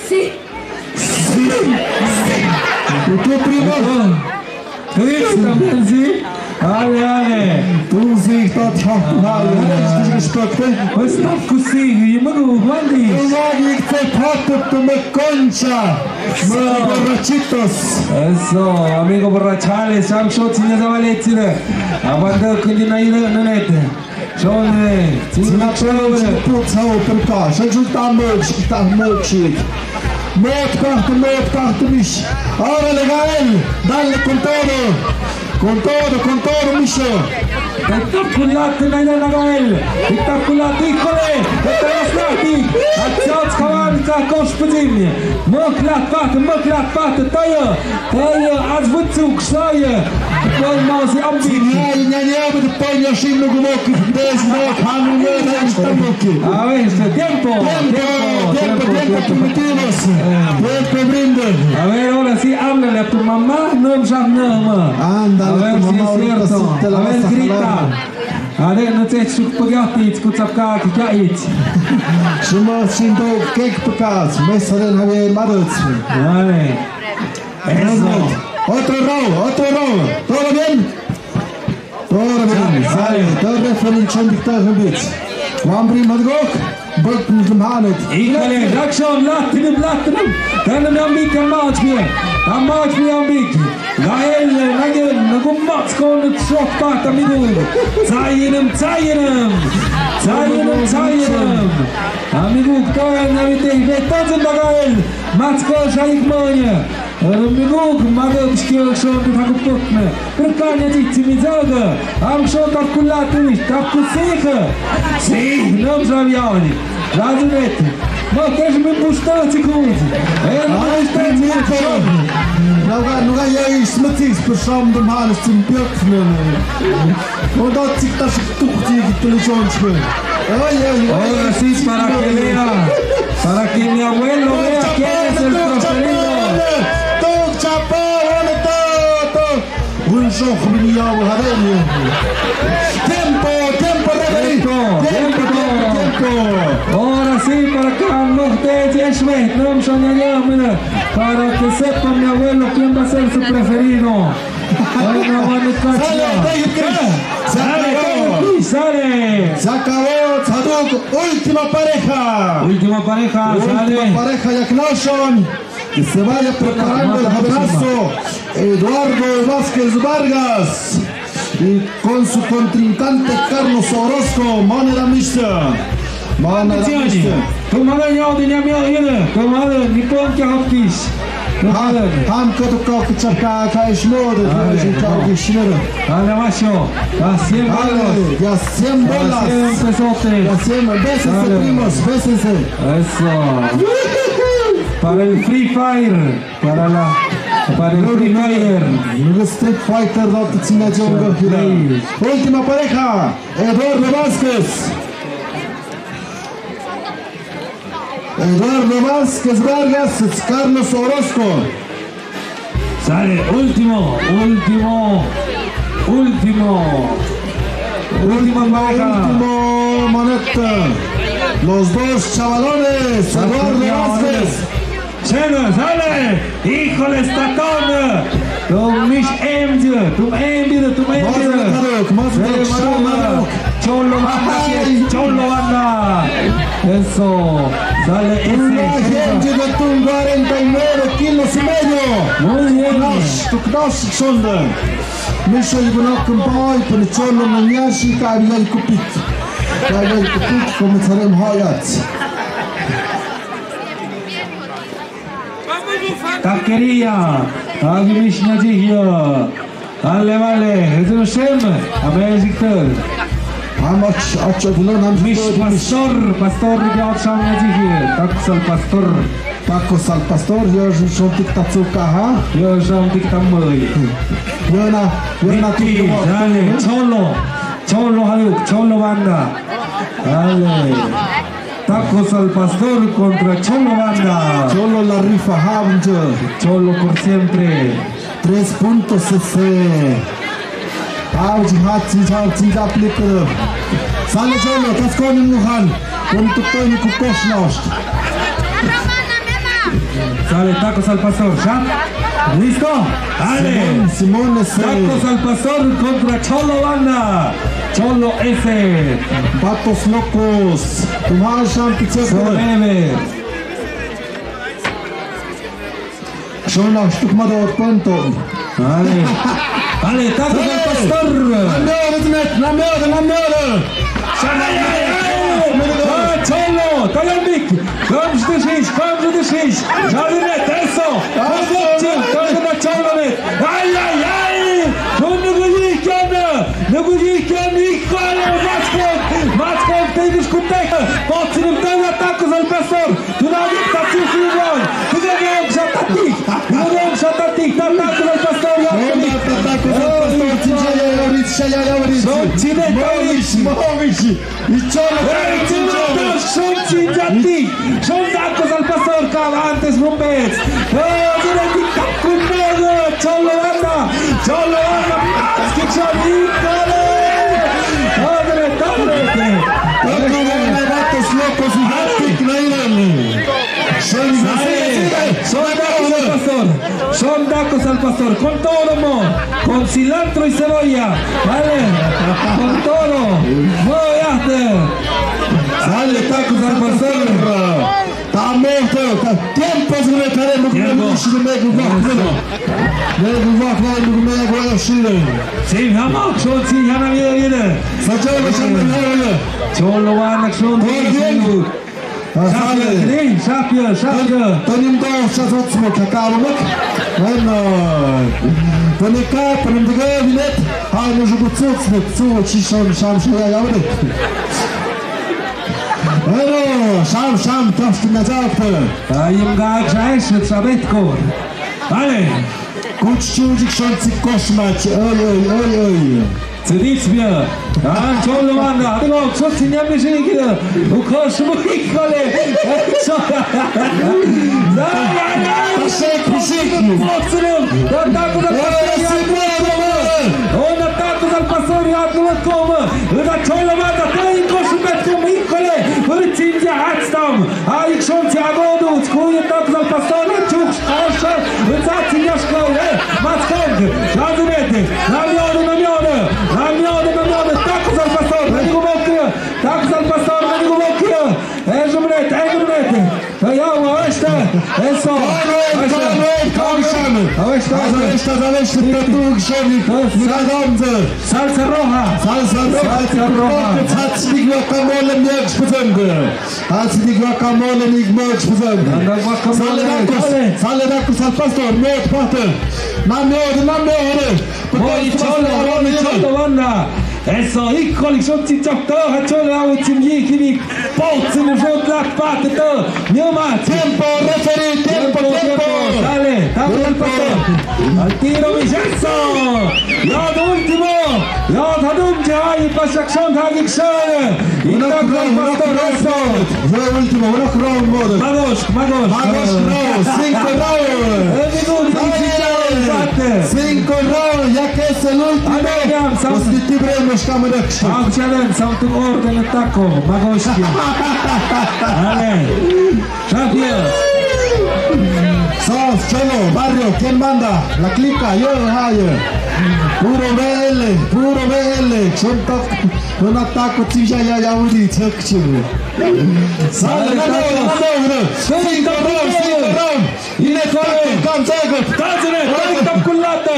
Sí. Sí. ¿Y tú, primo? Sí, también sí. Ale, ale. Tú sí, está chapado. Pues está così, y me lo guardi. Tú no, y te pato, tú me concha. Me borrachitos. Eso, amigo borrachales, sam shot sin esa valetsina. Abanda kundi na ira nanete. Shone, sin na chole. Puta, perka, shan shot tambo, shot tambo, shot. Mot kahto, mot kahto, mish. Ahora le Gael, dale con todo. Con todo, con todo, mish. Spektakulat, nai, nai, Gael. Spektakulat, híjole. Spektakulat. Atsats kawan, ka kos pejim. Moklat pat, moklat pat, tayo. Tayo, az butsuk, sayo. Kol mas ambi. Nai, nai, nai, Paño, sin no como que des no, kanu, no, no, estamos aquí. A ver, este, tiempo, tiempo, tiempo, tiempo, tiempo, primitivos. Eh. Tiempo, brinde. A ver, ahora sí, háblale a tu mamá, no, ya no, mamá. Ándale, a ver si es cierto. A ver, grita. A ver, no te escucho, porque a ti, escucha acá, que ya es. Somos sin dos, ¿qué tocas? Me salen a ver, madres. Vale. Eso. Otro round, otro round. ¿Todo bien? Todo bien. Sale. Todo bien, feliz chambita, feliz. Wambri Madgok. Híjole, reacción, latnum, latnum. Tanum Yambik, Yambik, Yambik. Gael, nangin, nangin mats kon shot pa, amigo. Tsainum, tsainum. Tsainum, tsainum. Amigo, kau nangin te, te, tsainum Gael. Mats kon shaik manya. Ora mi guk, maga bishkil shon di thaku pukna. Perkanya di timi zaga. Am shon tak kulatu, tak kusika. Si, nam sabiani. Razunet. Ma kesh mi pusta tikuj. Eh, mi pusta tikuj. Nuga, nuga ya ismatis, persham de manis tim pukna. Onda tik tas tuk tik televisión. Ay, ay, ay. Ahora sí, para que vea, para que mi abuelo vea quién es el preferido. Tuk chapa, tuk chapa. Tiempo, tiempo, referee. Tiempo, tiempo, tiempo, tiempo. Ahora sí, para que no esté diez, no, para que sepa mi abuelo quién va a ser su preferido. Sale, sale. Se acabó. Se acabó, Saduk. Última pareja. Última pareja, sale. Última pareja, ya closure. Que se vaya preparando el abrazo. Eduardo Vázquez Vargas. Y con su contrincante Carlos Orozco, manera mixta. Manera mixta. Tomada ya de nyamia ire. Tomada, Nippon que hot kish. Tomada. Ham koto kok chaka ka ismode. Ay, ka no. Ismode. Dale, macho. A cien bolas. Dale, ya cien bolas. A cien pesotes. Ya cien, bésense, primos, bésense. Eso. Para el Free Fire. Para la, para el Free Fire. Street Fighter, no te chinga chongo. Última pareja, Eduardo Vázquez. Eduardo Vázquez Vargas, Carlos Orozco. Sale, último, último, último. Última pareja. Último, maneta. Los dos chavalones, Eduardo Vázquez. Sale, sale. Híjole, está todo. Tum mish em, tum em, tum em. Cholo banda, cholo banda. Eso. Sale ese. Cuarenta y nueve kilos y medio. Muy bien. Tuk dos, tuk dos, sonda. Mish ay bunak kumpai, pero cholo nanyashi, kabiay kupit. Kabiay kupit, como sabemos, hayat. Taquería, agi mish nyajiya. Vale, vale, es un shem, amazing. How much, ocho kilo, nam mish pastor, pastor, ya ocho nyajiya. Tacos al pastor. Tacos al pastor, ya son tik tatsuka, ha? Ya son tik tamoy. Ya na, ya na. Dale, cholo, cholo, cholo banda. Dale. Tacos al pastor contra Cholo Banda. Cholo la rifa, hamjo. Cholo por siempre. Tres puntos ese. Hamjo, hamjo, hamjo, hamjo. Sale Cholo, tas konin muhan. Kun tu toin ku kosnos. Sale, tacos al pastor, ¿ya? ¿Listo? Dale. Simón, Simón, ese. Tacos al pastor contra Cholo Banda. Cholo ese. Vatos locos. Tumar sham, pizza. Nueve. Son las tuk mador cuento. Dale. Dale, tacos al pastor. Nambior, nambior, nambior. Ay, ay, ay. Ah, Cholo, Tayambik. Kam zde shish, kam zde shish. Jadinet, eso. Eso. Kam zde Cholo net. Ay, ay, ay. Son nugu yihkan. Nugu yihkan, híjole, Maskov. Maskov, te discoteca. Potsi, tacos al pastor. Tunadi, tati, siwan. Tunadi, shatati. Tunadi, shatati. Tacos al pastor, ya. Tacos al pastor, chinchaya, ya, ya, ya. Son chine, Movish, Movish. Y Cholo, hey, Cholo, son chine, ya, ti. Son tacos al pastor, cabrón, antes, Rumbes. Oh, mira, ti, taco, Cholo Banda. Cholo Banda, más que chavito, dale. Padre, padre. Tacos, vatos locos, y Happy Clayton. Son, son tacos al pastor. Son tacos al pastor. Con todo, amor. Con cilantro y cebolla. Vale. Con todo. Muy bien. Sale, Tacos al Pastor. Tamo, ta, ta, tiempo, se me care, no, no, no, no, no, no, no, no, no, no, no, no, no, no, no. Sí, vamos, son, sí, ya no había, ya no. Sa cholo, sa cholo. Cholo, van, son, sí, sí. Sale. Shapia, shapia. Tonim dos, sa sot, smoke, kakaro, mak. Bueno. Tonika, tonim de, vinet. Ay, no, yo, kutsu, kutsu, chishon, sham, shaya, ya, vinet. Bueno, sham, sham, tafti na jafte. Ay, im ga jaish, sabet ko. Vale. Kuch chuji shon si koshmach. Oy, oy, oy, oy. Seditsbia. Ah, cholo manda. Adigo, so si nyami si kira. Ukosh mu, híjole. Eso. Ya, ya, ya. Pasek, pasek. Otro. Ya, taco, taco, taco. Ona Tacos al Pastor, ya no lo como. Una chola mata, te y con su pecho, híjole, una chincha hatstam. Ay, son si agodo, escuya Tacos al Pastor, chuk, asha, una chincha, eh, más con, ya se mete. Namiode, namiode, namiode, namiode, Tacos al Pastor, me digo, Tacos al Pastor, me digo, eh, es un brete, es un brete. Ya, ya, abaixo, eso. Abaixo, abaixo, abaixo. Abaixo, abaixo, abaixo, petu, shoni. Mira, dónde. Salsa roja. Salsa roja. Salsa roja. Salsa roja. Guacamole, mix, pues, salsa guacamole, mix, pues. Anda, guacamole, sale. Sale, sale, al pastor, no, pastor. No, no, no, no. Voy, cholo, voy, cholo, banda. Eso, híjole, son chichos, todos, cholo, hago chimyi, kimi. Pausa, no son las patas, todo. Ni más. Tiempo, referee, tiempo, tiempo, tiempo. Dale, dame al pastor. Al tiro, mi eso. Ya, de último. Ya, de último. Ay, pasa acción, dale, acción. Y una round, una round. Fue el último, una round, brother. Vamos, vamos. Vamos, round, cinco round. Eh, mi gol, dale. Cinco round, ya que es el último. Dale, ya, Sam. Positivo, nos camarada. Sam, challenge, Sam, tu orden, ataco. Magoshki. Dale. Gracias. Sos, cholo, barrio, ¿quién manda? La clica, yo, ha, yo. Puro B L, puro B L. Son toc, un ataco, sí, ya, ya, ya, un dicho, cholo. Sale, dale, dale, dale, dale. Cinco round, cinco round. Ine kore, kan sego. Kan sego, kan sego.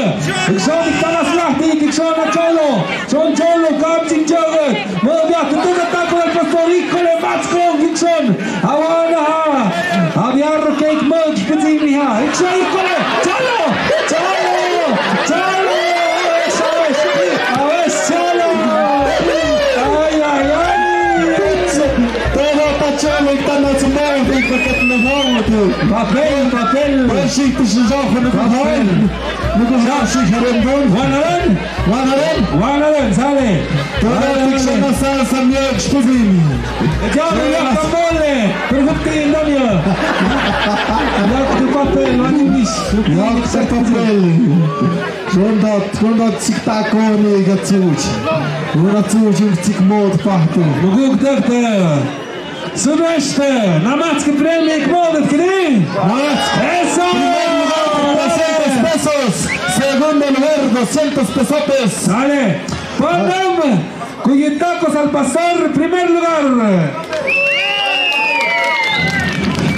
Ikshon tanas lahti, ikshon cholo. Son cholo, kam chin joge. Mo bia, tu tu ta ko pastor, ikole, mas ko, ikshon. Awana ha. Abiar ke ik moj, piti mi ha. Ikshon, ikole. Cholo, cholo, cholo. Aves, aves. Aves, cholo. Ay, ay, ay. Todo pa cholo, iktan na sumao, iktan na sumao. Papel, papel. Papel. One hundred. One hundred. One hundred, sale. Todo, sale, sale. Ikshon na salsa, mi expozini. Ya, ya, papel. Perfecto, Daniel. Ya, tu papel, one hundred. Ya, tu papel. Ronda, ronda, chik ta ko ni ga chuch. Ronda chuch, chik mod pahto. Luguk derte. Subeste, namatski premio, ¿cómo de qué? Namatski. Eso. Primer lugar, trescientos pesos. Segundo lugar, doscientos pesotes. Dale. Ponemos. Cuyo Tacos al Pastor, primer lugar.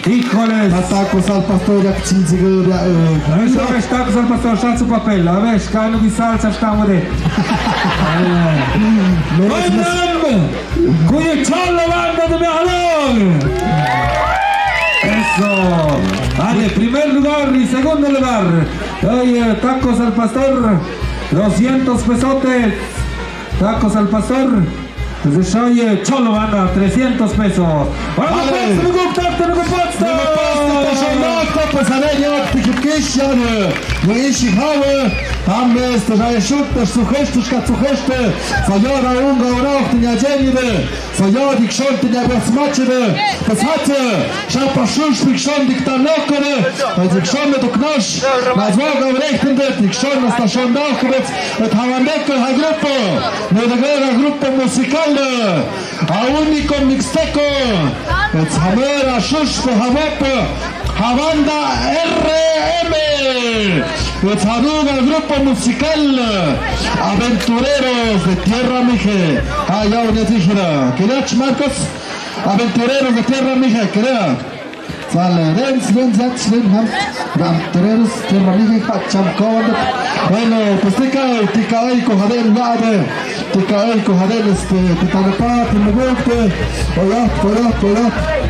Híjoles. Tacos al Pastor, ya que chinchigo, ya, eh. Eso es, Tacos al Pastor, ya su papel. A ver, Cano y salsa, estamos de. Ponemos. Cuyo cholo banda de Miajalón. Eso. Vale, primer lugar y segundo lugar. Oye, Tacos al Pastor, doscientos pesotes. Tacos al Pastor. Entonces, oye, cholo banda, trescientos pesos. Vamos, vale. Pues, no me gusta, no me gusta. No me gusta, pues, a ver, yo, te quiero que ya, no, no, y si, ja, güey. También, este, ya, es un, pues, su gesto, es que su gesto. Señora, un, ahora, tenía Jenny, güey. Sayod ikshon tiña bias machide, pasatse, shapa shush ikshon dikta nokere, ikshon me tuknosh, nazwa gavrehtin det, ikshon nasta shon nokere, et havandeke ha grupo, me de guerra grupo musical, a único mixteco, et hamera shush pe havope, Havanda R M. Saluda al grupo musical Aventureros de Tierra Mije. Allá, una tijera. ¿Qué tal, Marcos? Aventureros de Tierra Mije, creo. Sale, Rens, Rens, Rens, Rens, Ham, Aventureros, Tierra Mije, Hacham, Kawanda. Bueno, pues tika, tika ay ko haden lade. Tika ay ko haden, este, Titanapa, Timugukte. Hola, hola, hola.